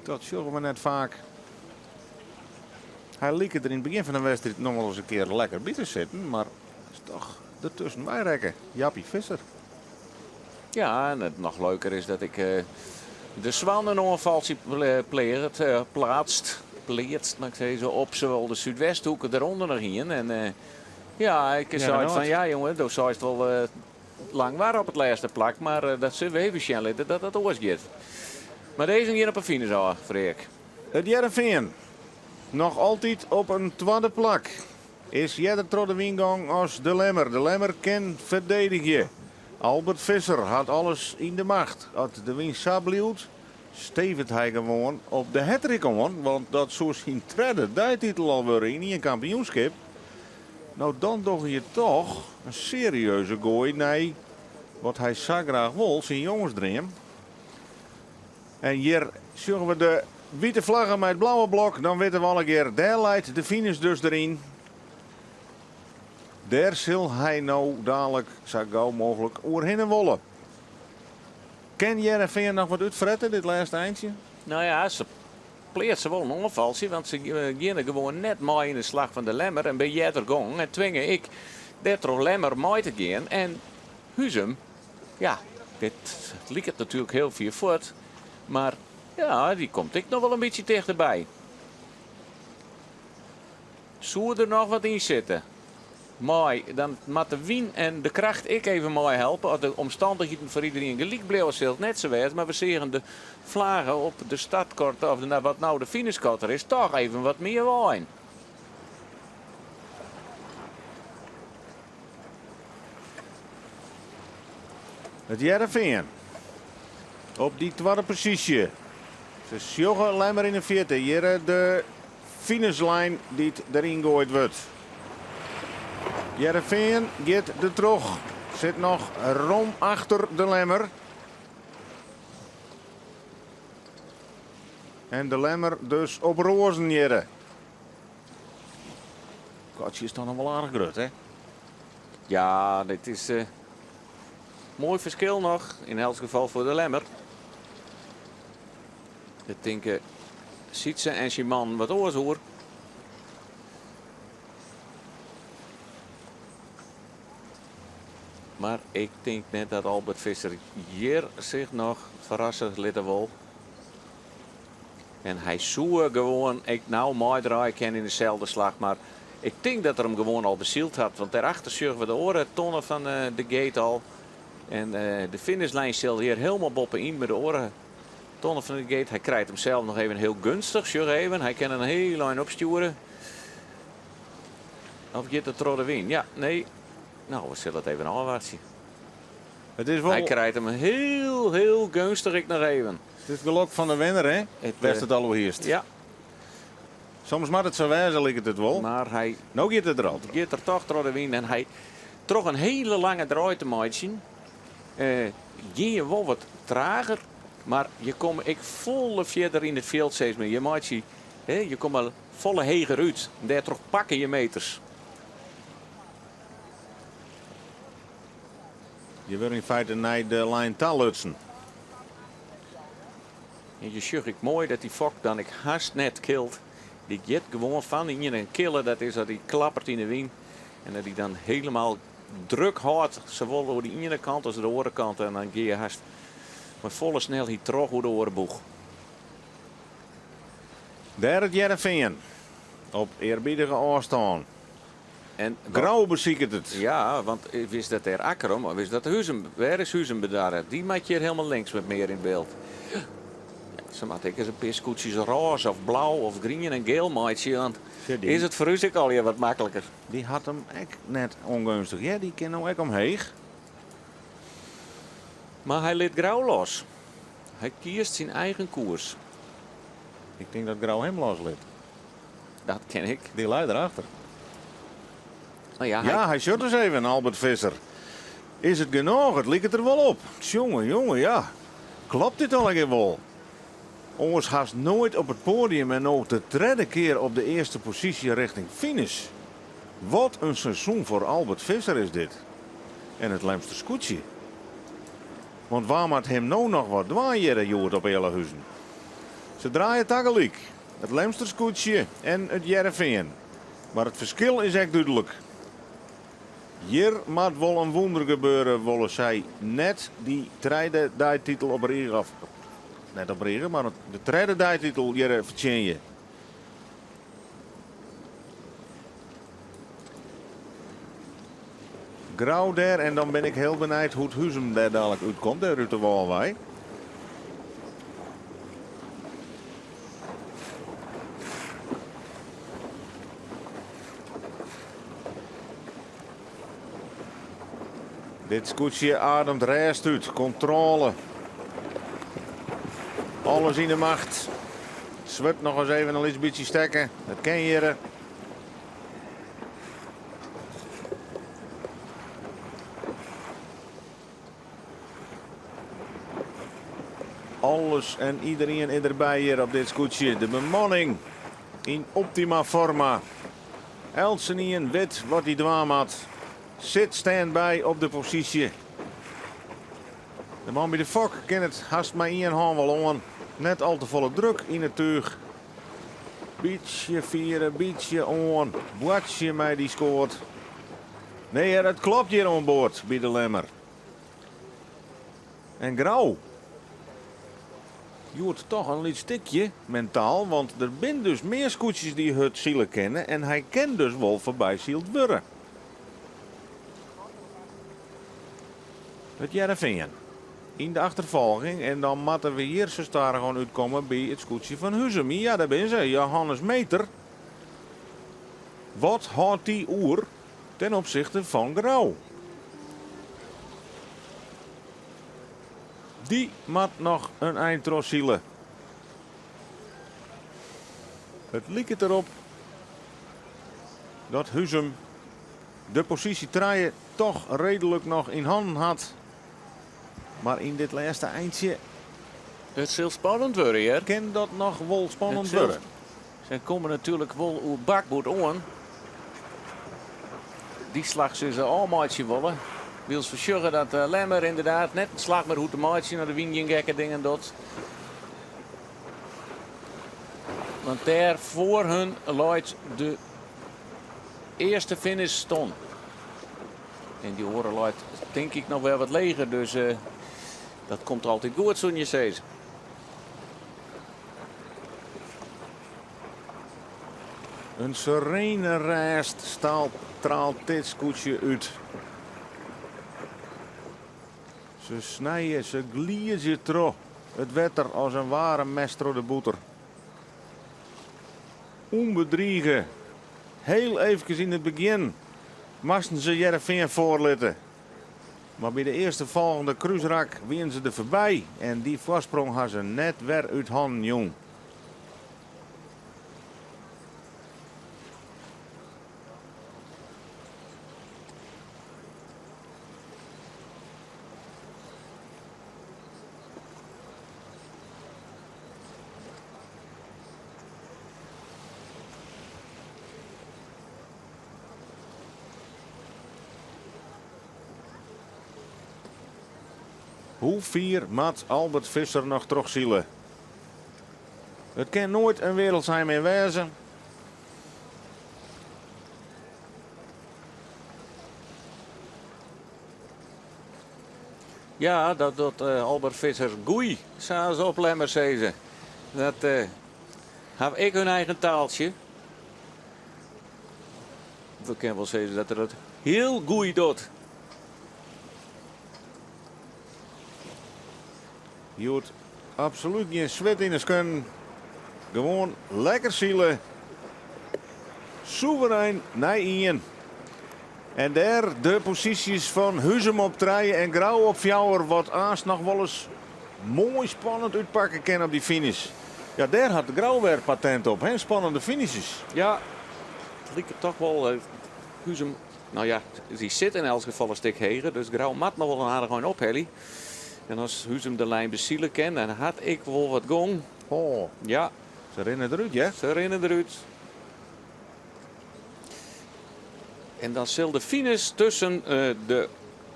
Dat sjogge we net faak. Hy like der yn it begjin fan de wedstriid noch wol ris in kear lekker by te sitten, mar is toch dertusken wei rekke. Jappie Visser. Ja, en it noch leuker is dat ik de Swan in oanfaltsje pleget, plaatst, pleatst, moat ik sizze, op sawol de Súdwesthoeke derûnder noch ien. En ja, ik sei fan ja jonge, do seist wol Langwar op it lêste plak, mar dat sille we even sjen litte dat dat oars giet. Mar dizze gean op 'e finish ôf, Freark. It Hearrenfean noch altyd op in twadde plak. Is earder troch de wyn gong as de Lemmer. De Lemmer kin ferdedigje. Albert Visser hat alles yn de macht. As de wyn sa bliuwt, stevent hy gewoan op de hattrick oan, want dat soe syn tredde deititel al wurde yn ien kampioenskip. No dan dogge je toch in serieuze goai nei wat hy sa graach wol, syn jongesdream. En hjir sjogge we de wite flagge mei it blauwe blok. Dan witte we allegear, dêr leit de finish dus deryn. Dêr sil hy no dalik sa gau mooglik oerhinne wolle. Kin Hearrenfean noch wat útfrette, dit lêste eintsje? No ja, se pleatse wol in oanfaltsje, want se geane gewoan net mei yn de slach fan de Lemmer en by earder gong en twinge ek dêrtroch Lemmer mei te gean. En Huzum, ja, dit liket natuerlik hiel fier fuort, mar ja, dy komt ek noch wol in bytsje tichterby. Soe der noch wat yn sitte? mei, dan moat de wyn en de kracht ek even meihelpe. As de omstannichheden foar iderien gelyk bliuwe sil it net sa wêze, mar we seagen de flage op de startkotter, of wat no de finishkotter is, toch even wat mear waaien. It Hearrenfean op dy twadde posysje. Se sjogge Lemmer yn 'e fierte. Hjir de finishlijn dy't deryn goaid wurdt. Hearrenfean giet der troch. Sit noch rom achter de Lemmer. En de Lemmer dus op roazen hjirre. Gatsje is toch noch wol aardich grut, hè? Ja, dit is uh, moai ferskil noch. Yn elts gefal foar de Lemmer. Dêr tinke Sytse en syn man wat oars oer. Mar ik tink net dat Albert Visser hjir sich noch ferrasse litte wol. En hy soe gewoan ek no meidraaie kinne yn deselde slach, mar ik tink dat er him gewoan al besyld hat, want dêrachter sjogge we de oare tonne fan de gate al. En de finishlijn sil hjir hielendal boppe-yn by de oare tonne fan de gate. Hy krijt himsels noch even hiel geunstich, sjoch even, hy kin in hiel ein opstjoere. Of giet er troch de wyn? Ja, nee. No, we sille it even ôfwachtsje. It is wol... Hy krijt him hiel, hiel geunstich ek noch even. It is it gelok fan de winner, hè? Wêr'tst it al oer hiest. Ja. Soms moat it sa wêze, liket it wol. Mar hy No giet it der al troch. Giet er toch troch de wyn en hy troch in hiele lange draai te meitsjen, gean je wol wat trager, mar je komme ek folle fierder yn it fjild steeds mear. Je meitsje, hè, je komme folle heger út. Dêrtroch pakke je meters. Je wurde yn feite nei de lijn ta lutsen. En je sjoch ek moai dat dy fok dan ek hast net kilt. Dy giet gewoan fan de iene en kille, dat is dat dy klappert yn de wyn. En dat dy dan helemaal druk hâldt, sawol oer de iene kant as de oare kant. En dan gean je hast mei folle snelheid troch oer de oare boech. Dêr it Hearrenfean op earbiedige ôfstân. En Grou besiket it. Ja, want wist dat dêr Akkrum of is dat Huzum? Wêr is Huzum bedarre? Dy moat hjir helemaal links wat mear yn byld. Ja, se moat ek ris in pear skûtsjes rôze of blau of grien en geel meitsje, want is it foar ús ek allegear wat makliker. Dy hat him ek net ûngeunstich hear, dy kin no ek omheech. Mar hy lit Grou los. Hy kiest syn eigen koers. Ik tink dat Grou him los lit. Dat kin ek. Dy lei derachter. Nou ja, hy... Ja, hy sjocht ris even, Albert Visser. Is it genôch? It liket der wol op. Tsjonge, jonge, ja. Klopt dit allegear wol? Oars hast noait op it poadium en no de tredde kear op de earste posysje richting finish. Wat in seizoen foar Albert Visser is dit. En it Lemster skûtsje. Want wa moat him no noch wat dwaan hjirre hjoed op Ealahuzen? Se draaie tagelyk. It Lemster skûtsje en it Hearrenfean. Mar it ferskil is ek dúdlik. Hjir moat wol in wûnder gebeure wolle sy net dy tredde deititel op rige, of net op rige, mar de tredde deititel hjirre fertsjinje. Grou dêr en dan bin ik hiel benijd hoe't Huzum dêr dalik útkomt, dêr út de wâl wei. Dit skûtsje ademt rêst út, kontrôle. Alles yn de macht. Swurd noch ris even in lyts bytsje stekke. Dat kin hjirre. Alles en iederien is derby hjir op dit skûtsje. De bemanning yn optima forma. Eltsenien wit wat hy dwaan moat. Sit stand-by op de posysje. De man by de fok kin it hast mei ien hân wol oan. Net al te folle druk yn it túch. Bytsje fiere, bytsje oan. Boartsje mei dy skoat. Nee hear, it klopt hjir oan board by de Lemmer. En Grou. Hjoed toch in lyts stikje mentaal, want der bin dus mear skûtsjes dy't hurd sile kinne en hy kin dus wol foarby syld wurde. It Hearrenfean yn de achterfolging en dan moatte we hjir sa stadichoan útkomme by it skûtsje fan Huzum. Ja, dêr binne se, Johannes Meeter. Wat hâldt dy oer ten opzichte fan Grou? Dy moat noch in ein trochsile. It liket derop dat Huzum de posysje trije toch reedlik noch yn hannen hat. Mar yn dit lêste eintsje. It sil spannend wurde, hear. Kin dat noch wol spannend wurde. Sy komme natuerlik wol oer bakboard oan. Dy slach sille se ôfmeitsje wolle. Wylst we sjogge dat Lemmer ynderdaad net in slach mear hoecht te meitsjen as de wyn gjin gekke dingen docht. Want dêr foar hun leit de earste finishton. En dy oare leit tink ik noch wer wat leger, dus dat komt altyd goed, soene je sizze. In serene rêst straalt dit skûtsje út. Se snije, se gliedzje troch it wetter as in waarm mes troch de bûter. Ûnbedrige. Heel eefkes yn it begjin moasten se Hearrenfean foarlitte. Mar by de earste folgjende krúsrak wiene se der foarby en dy foarsprong ha se net wer út hannen jûn. Hoe fier moat Albert Visser noch trochsile? It kin noait in weareldsheim mear wêze. Ja, dat docht Albert Visser goei, sa as op Lemmer sizze. Dat hawwe ek hun eigen taaltsje. We kinne wol sizze dat er dat hiel goei docht. Hjoed absolút gjin swit yn 'e skuon. Gewoan lekker sile. Soeverein nei ien. En dêr de posysjes fan Huzum op trije en Grou op fjouwer, wat aanst noch wolris moai spannend útpakke kin op dy finish. Ja, dêr hat Grou wer patent op, hè? Spannende finishes. Ja, it liket toch wol Huzum, no ja, dy sit yn elts gefal in stik heger, dus Grou moat noch wol in aardich ein ophelje. En as Huzum de lijn besile kin, dan hat ek wol wat gong. Oh, Ja. Se rinne derút, hear. Se rinne derút. En dan sil de finish tusken de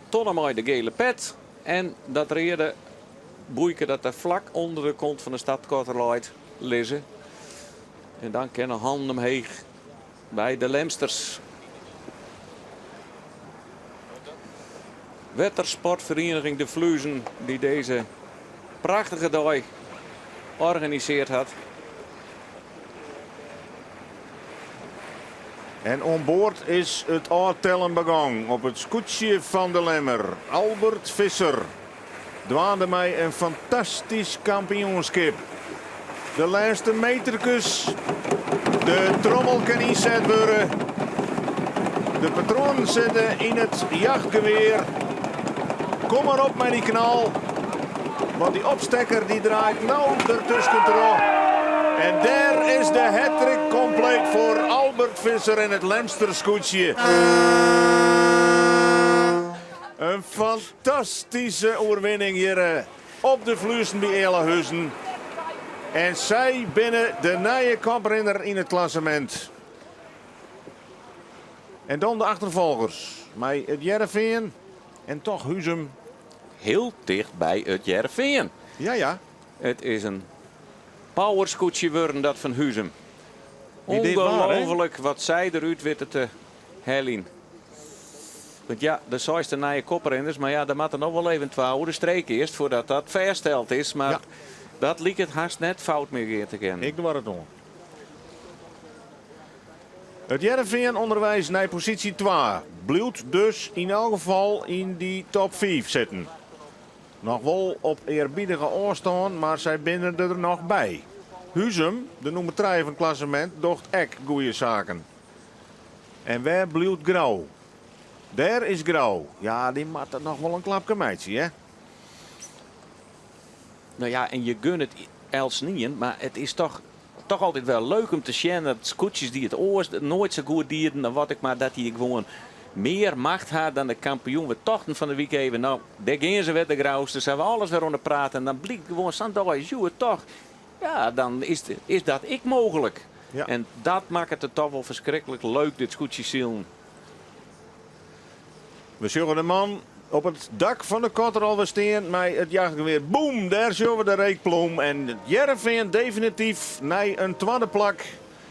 tonne mei de gele pet en dat reade boeike dat der flak ûnder de kont fan de startkotter leit, lizze. En dan kinne hannen omheech by de Lemsters. Wettersportferieniging De Fluezen dy't dizze prachtige dei organiseard hat. En oan board is it ôftellen begong op it skûtsje fan de Lemmer. Albert Visser dwaande mei in fantastysk kampioenskip. De lêste meterkes, de trommel kin ynset wurde. De patroanen sitte yn it jachtgewear. Kom mar op mei dy knal, want dy opstekker dy draait no der tuskentroch. En dêr is de hattrick kompleet foar Albert Visser en it Lemster skûtsje. In fantastyske oerwinning hjir op de Fluezen by Ealahuzen. En sy binne de nije koprinner yn it klassemint. En dan de achterfolgers mei it Hearrenfean en toch Huzum. Hiel ticht by it Hearrenfean. Ja, ja. It is in powerskûtsje wurden dat fan Huzum. Ongelooflik wat sy derút witte te heljen. Want ja, de seis de nije koprinners, mar ja, der moatte noch wol even twa oer de streek earst foardat dat fêststeld is. Mar dat liket hast net fout mear gean te kinnen. Ik doar it oan. It Hearrenfean ûnderweis nei posysje twa bliuwt dus yn elk gefal yn dy top fiif sitten. Noch wol op earbiedige ôfstân, mar sy binne der noch by. Huzum, de nûmer trije fan it klassemint, docht ek goede saken. En wêr bliuwt Grou? Dêr is Grou. Ja, dy moat der noch wol in klapke meitsje, hear. No ja, en je gun it eltsenien, mar it is toch, toch altyd wer leuk om te sjen dat skûtsjes dy't it oars noait sa goed dienen of wat ek mar, dat dy gewoan mear macht ha dan de kampioen. We tochten fan de wike even, no, dêr gean se wer, de Grousters, hawwe alles wer oan de praat en dan blykt gewoan sa'n dei as hjoed toch, ja, dan is, is dat ek mooglik. Ja. En dat makket it toch wol ferskriklik leuk, dit skûtsjesilen. We sjogge de man op it dak fan de kotter alwer stean mei it jachtgewear. Boem, dêr sjogge we de reekplûm. En it Hearrenfean definityf nei in twadde plak.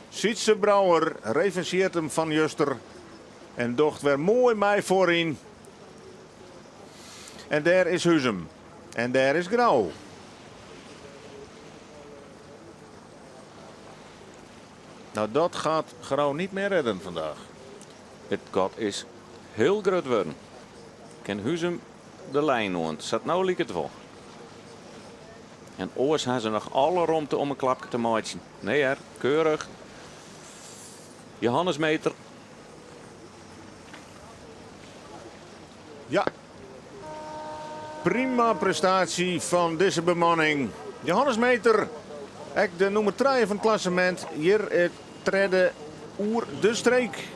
Sytze Brouwer revancheert him fan juster en docht wer moai mei foaryn. En dêr is Huzum. En dêr is Grou. Nou, dat gaat Grou niet meer redden vandaag. It gat is hiel grut wurden. Kin Huzum de lijn oan? Sa't no liket it wol. En oars ha se noch alle romte om in klapke te meitsjen. Nee hear, keurich. Johannes Meeter. Ja, prima prestaasje fan dizze bemanning. Johannes Meeter, ek de nûmer trije fan it klassemint, hjir it tredde oer de streek.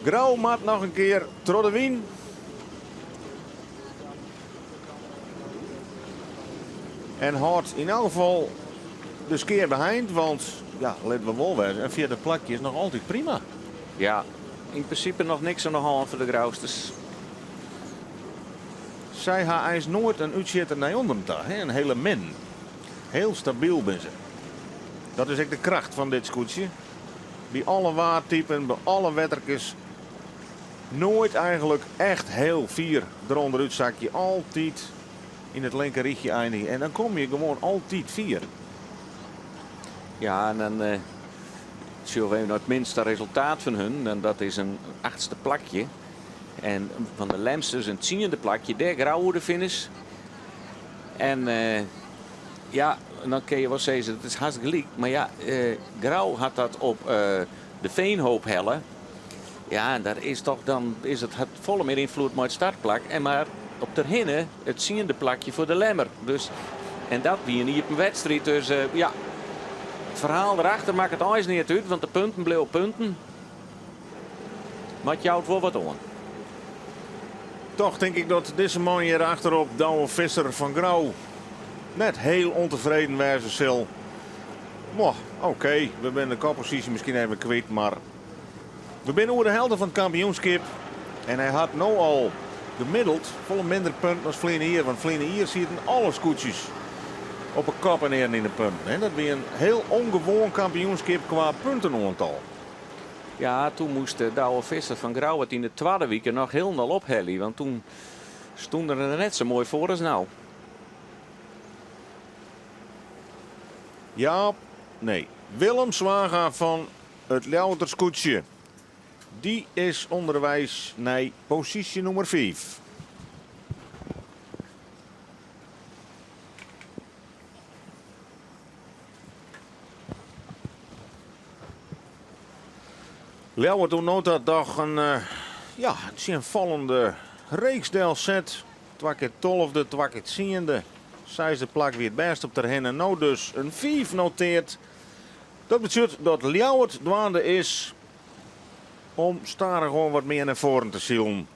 Grou moat noch in kear troch de wyn. En hâldt yn elk gefal de skea beheind, want ja, litte we wol wêze, in fjirde plakje is noch altyd prima. Ja, yn prinsipe noch niks oan de hân foar de Grousters. Sy ha eins noait in útsjitter nei ûnderen ta, in hele min. Heel stabyl binne se. Dat is ek de kracht fan dit skûtsje. By alle waartypen, by alle wetterkes, noait eigenlik echt heel fier derûnder útsakje. Altyd yn it linker rychje einigje en dan komme je gewoan altyd fier. Ja, en dan eh, sjogge we even nei it minste resultaat fan hun. En dat is in achtste plakje. En fan de Lemsters in tsiende plakje. Dêr Grou oer de finish. En eh, ja, dan kinne je wol sizze dat is hast gelyk. Mar ja, eh, Grou hat dat op eh, de Veenhoop helle. Ja, en daar is toch dan is it hat folle mear ynfloed mei it startplak. En mar op Terhinne it tsiende plakje foar de Lemmer. Dus, en dat wie in iepen wedstriid. Dus eh, ja, it ferhaal derachter makket eins neat út, want de punten bliuwe punten. Mar it jout wol wat oan. Toch tink ik dat dizze man hjir achterop, Douwe Visser fan Grou, net hiel ûntefreden wêze sil. Moh, oké, we binne de kopposysje miskien even kwyt, mar we binne oer de helte fan it kampioenskip en hy hat no al gemiddeld folle minder punten as ferline jier, want ferline jier sieten alle skûtsjes op 'e kop en earen yn de punten. Dat wie in hiel ûngewoan kampioenskip kwa puntenoantal. Ja, toen moast Douwe Visser fan Grou it yn de twadde wike noch hielendal ophelje, want toen stûn er der net sa moai foar as no. Jaap, nee, Willem Zwaga fan it Ljouwerter skûtsje. Dy is ûnderweis nei posysje nûmer fiif. Ljouwert oant no ta dochs in ja, tsjinfallende reeks delset. Twa kear tolfde, twa kear tsiende. Seisde plak wie it bêste op Terhinne. No dus in fiif noteard. Dat betsjut dat Ljouwert dwaande is om stadichoan wat mear nei foaren te silen.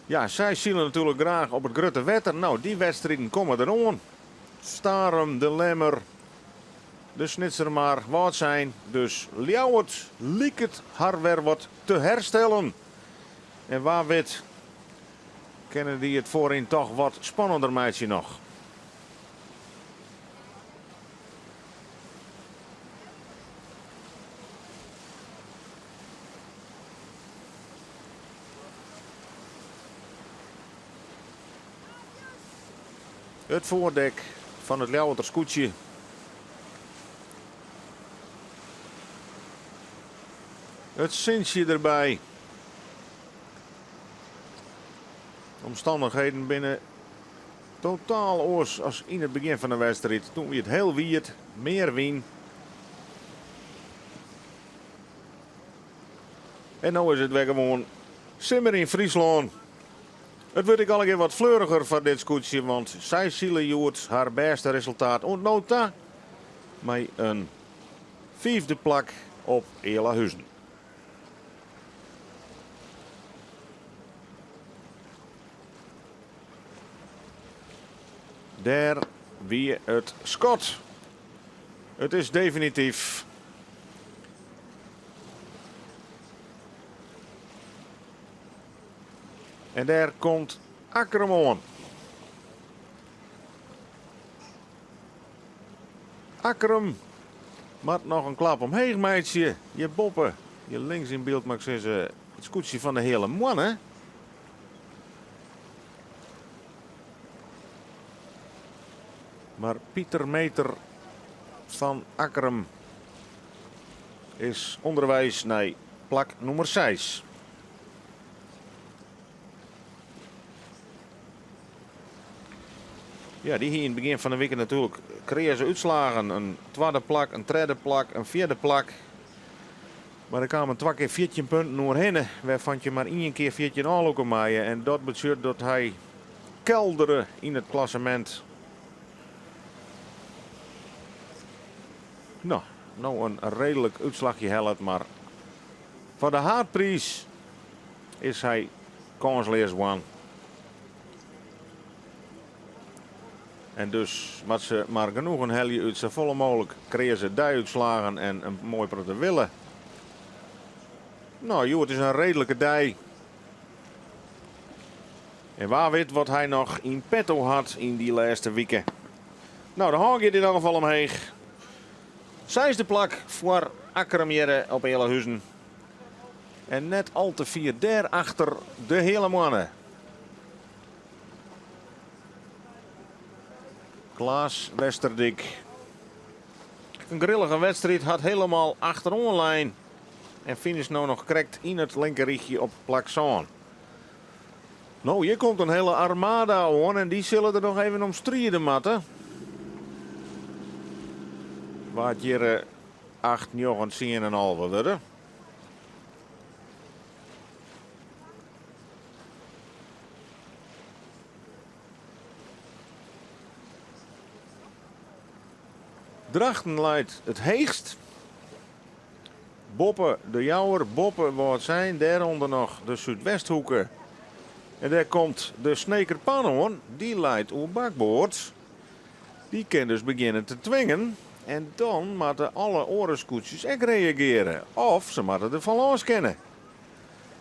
Ja, sy sile natuerlik graach op it grutte wetter. No, dy wedstriden komme deroan. Starum, De Lemmer, de Snitsermar, Wâldsein. Dus Ljouwert liket har wer wat te herstellen. En wa wit kinne dy it foaryn toch wat spannender meitsje noch. It foardek fan it Ljouwerter skûtsje. It sintsje derby. De omstannichheden binne totaal oars as yn it begjin fan de wedstriid. Toen wie it hiel wiet, mear wyn. En no is it wer gewoan simmer yn Fryslân. It wurdt ek allegear wat fleuriger foar dit skûtsje, want sy sile hjoed har bêste resultaat oant no ta mei in fiifde plak op Ealahuzen. Dêr wie it skot. It is definityf. En dêr komt Akkrum oan. Akkrum moat noch in klap omheech meitsje. Hjir boppe, hjir links yn byld, moat ik sizze, it skûtsje fan de Heale Moanne. Mar Pieter Meeter fan Akkrum is ûnderweis nei plak nûmer seis. Ja, dy hie yn it begjin fan de wike natuerlik kreaze útslagen. In twadde plak, in tredde plak, in fjirde plak. Mar der kamen twa kear 14 punten oerhinne, wêrfan't je mar ien kear 14 ôflûke meie. En dat betsjut dat hy keldere yn it klassemint. No, no in reedlik útslachje hellet, mar foar de haadpriis is hy kânsleas wûn. En dus moat se mar genoegen helje út safolle mooglik kreaze deiútslagen en in moai protte wille. No, hjoed is in reedlike dei. En wa wit wat hy noch yn petto hat yn dy lêste wike. No, de hân giet yn elk gefal omheech. Seisde plak foar Akkrum hjirre op Ealahuzen. En net al te fier dêrachter de Heale Moanne. Klaas Westerdyk. In grillige wedstriid hat helemaal achteroan lein. En finisht no noch krekt yn it linkerrychje op plak sân. No, hjir komt in hele armada oan en dy sille der noch even om stride moatte. Wa't hjir 8, 9, 10 en 11 wurde. Drachten leit it heechst. Boppe De Jouwer, boppe Wâldsein, dêrûnder noch de Súdwesthoeke. En dêr komt de Sneker Pan oan, dy leit oer bakboard. Dy kin dus begjinne te twingen en dan moatte alle oare skûtsjes ek reageare of se moatte der fan lâns kinne.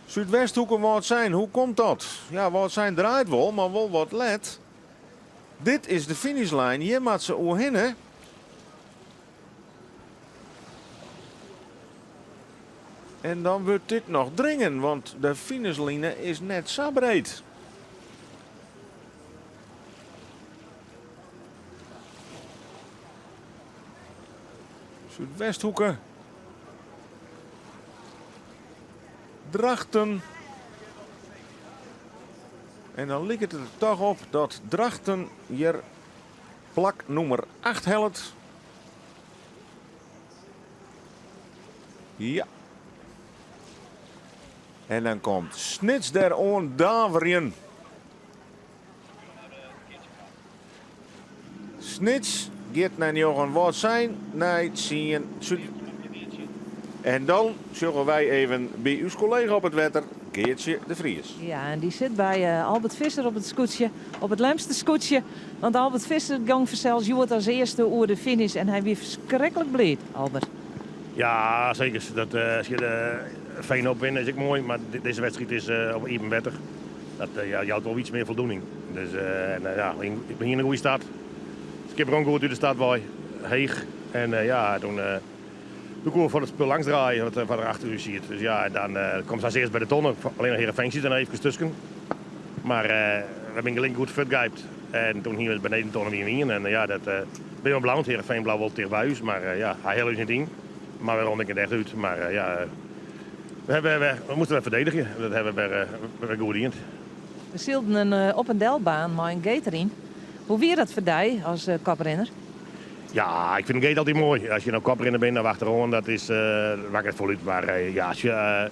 Súdwesthoeke Wâldsein, hoe komt dat? Ja, Wâldsein draait wol, mar wol wat let. Dit is de finishlijn, hjir moat se oerhinne. En dan wurdt dit noch dringen, want de finishline is net sa breed. Súdwesthoeke. Drachten. En dan liket it der toch op dat Drachten hjir plak nûmer 8 hellet. Ja. En dan komt Snits der oan daverjen. Snits giet nei njoggen, Wâldsein nei tsien. En dan sjogge wy even by ús kollega op it wetter, Geartsje de Vries. Ja, en dy sit by Albert Visser op it skûtsje, op it Lemster skûtsje. Want Albert Visser gong fansels hjoed as earste oer de finish en hy wie ferskriklik bliid, Albert. Ja, seker. Dat, as je de Veenhoop winne is ek moai, mar dizze wedstriid is op iepen wetter. Dat ja, jout wol iets mear foldoening. Dus en, ja, ik bin in goede start. Skip rûn goed út de start wei, heech. En ja, toen, toen koe we foar it spul langs draaien wat der achter ús siet. Dus ja, en dan komt se as earst by de tonne. Allinnich Heerenveen siet der noch eefkes tusken. Mar we binne gelyk goed fuortgijpt. En toen hiene we beneden tonne wie ien. En ja, dat bin we blauw. Heerenveen blau wol ticht by ús, mar ja, hy helle ús net yn. Mar we rûnen ek net echt út. Mar ja, We, hebben, we, we moasten wer ferdedigje. Dat hawwe we wer, wer goed dien. We sylden in op en delbaan mei in gate deryn. Hoe wie dat foar dy as koprinner? Ja, ik fyn in gate altyd moai. As je no koprinner binne of achteroan, dat is, makket net folle út. Mar ja, as je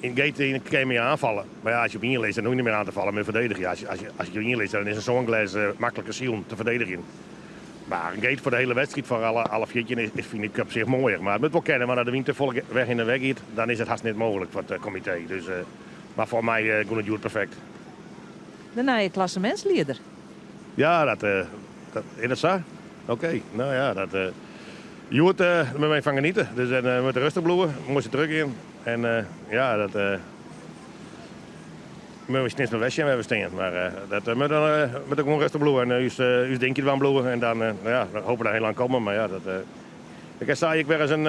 yn gate yn kin je oanfalle. Mar ja, as je op ien lizze, dan hoech je net mear oan te fallen, mar ferdedigje. As, as, as je op ien lizze, dan is in sânglês makliker silen te ferdedigjen. Mar in gate foar de hiele wedstriid, foar alle, alle 14, is, fyn ik op sich moaier. Mar it moat wol kinne, want as de wyn te folle weg yn de weg giet, dan is it hast net mooglik foar it komitee. Dus, mar foar my gie it hjoed perfekt. De nije klassemintslieder. Ja, dat, dat, is dat sa? Oké, no ja, dat, hjoed uh, moatte we fan geniete. Dus uh, we moatte rêstich bliuwe, moaiste trochgean. En ja, dat moatte we steeds mar wer sjen wêr't we stean. Mar dat moat dan moat gewoan rêstich bliuwe en ús, ús dinkje dwaan bliuwe. En dan ja, we hoopje der hiel lang komme. Mar ja, dat, ik sei ik wer ris in,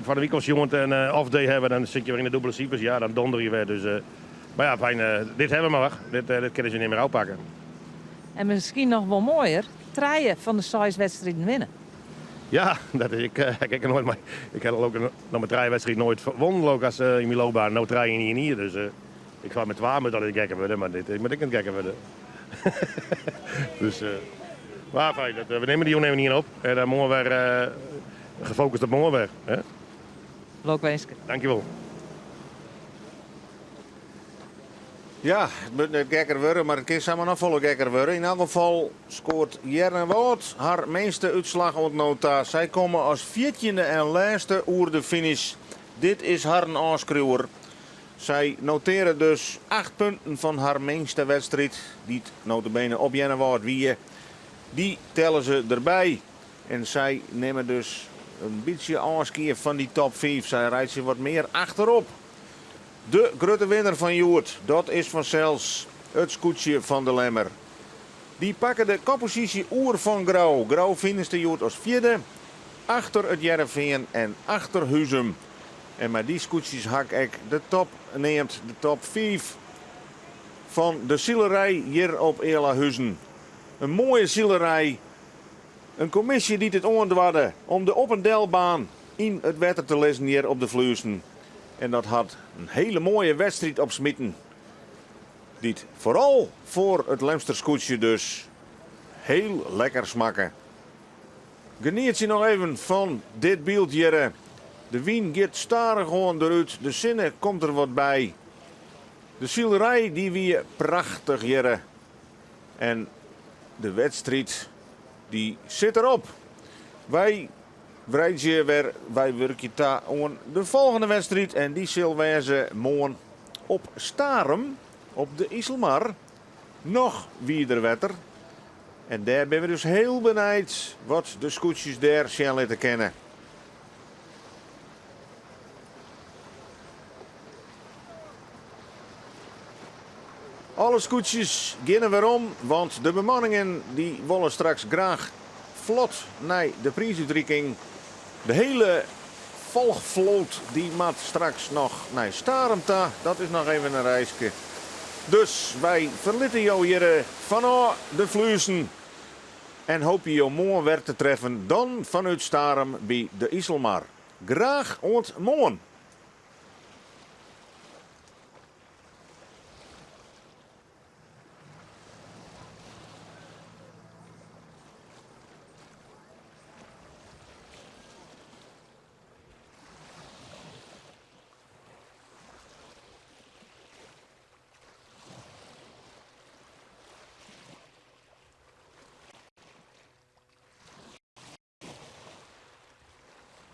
foar de wike al sjoen in off day hawwe, dan sit je wer yn de dûbele sifers. Ja, dan donder je wer. Dus, mar ja, fijn, dit hawwe we mar. Dit, dit kinne se net mear ôfpakke. En miskien noch wol moaier, trije fan de seis wedstriden winne. Ja, dat is ik, ik heb nooit maar ik heb ook noch mar trije wedstriden noait wûn ook as yn myn loopbaan. No trije yn ien jier, dus ik sei mei twa moat dat gekker wurde, mar dit moat ek net gekker wurde. Dus, mar fijn, dat, we nimme dy jûn even ien op en dan moarn wer gefocust op moarn wer. Hè? Lokwinske. Dankjewol. Ja, it moat net gekker wurde, mar it kin samar noch folle gekker wurde. Yn elk gefal skoart Earnewâld har minste útslach oant no ta. Sy komme as 14e en lêste oer de finish. Dit is harren ôfskriuwer. Sy noteare dus 8 punten fan har minste wedstriid, dy't notabene op Earnewâld wie. Dy telle se derby. En sy nimme dus in bytsje ôfskie fan dy top 5. Sy reitsje wat mear achterop. De grutte winner fan hjoed, dat is fansels it skûtsje fan De Lemmer. Dy pakke de kopposysje oer fan Grou. Grou finishte hjoed as fjirde, achter it Hearrenfean en achter Huzum. En mei dy skûtsjes ha ik ek de top neamd, de top 5 fan de silerij hjir op Ealahuzen. In moaie silerij, in kommisje dy't it oandoarde om de op en delbaan yn it wetter te lizzen hjir op de Fluessen. En dat hat in hiele moaie wedstriid opsmiten. Dy't foaral foar it Lemster skûtsje dus hiel lekker smakke. Genietsje noch even fan dit byld hjirre. De wyn giet stadichoan derút, de sinne komt der wat by. De silerij dy wie prachtich hjirre. En de wedstriid dy sit derop. Wy wreidzje wer, wy wurkje ta oan de folgjende wedstriid en dy sil wêze moarn op Starum op de Iselmar. Noch wider wetter. En dêr binne we dus hiel benijd wat de skûtsjes dêr sjen litte kinne. Alle skûtsjes geane werom, want de bemanningen dy wolle straks graach flot nei de priisútriking. De hiele folchfloat dy moat straks noch nei Starum ta. Dat is noch even in reiske. Dus wy ferlitte jo hjir fanôf de Fluessen en hoopje jo moarn wer te treffen, dan fanút Starum by de Iselmar. Graach oant moarn!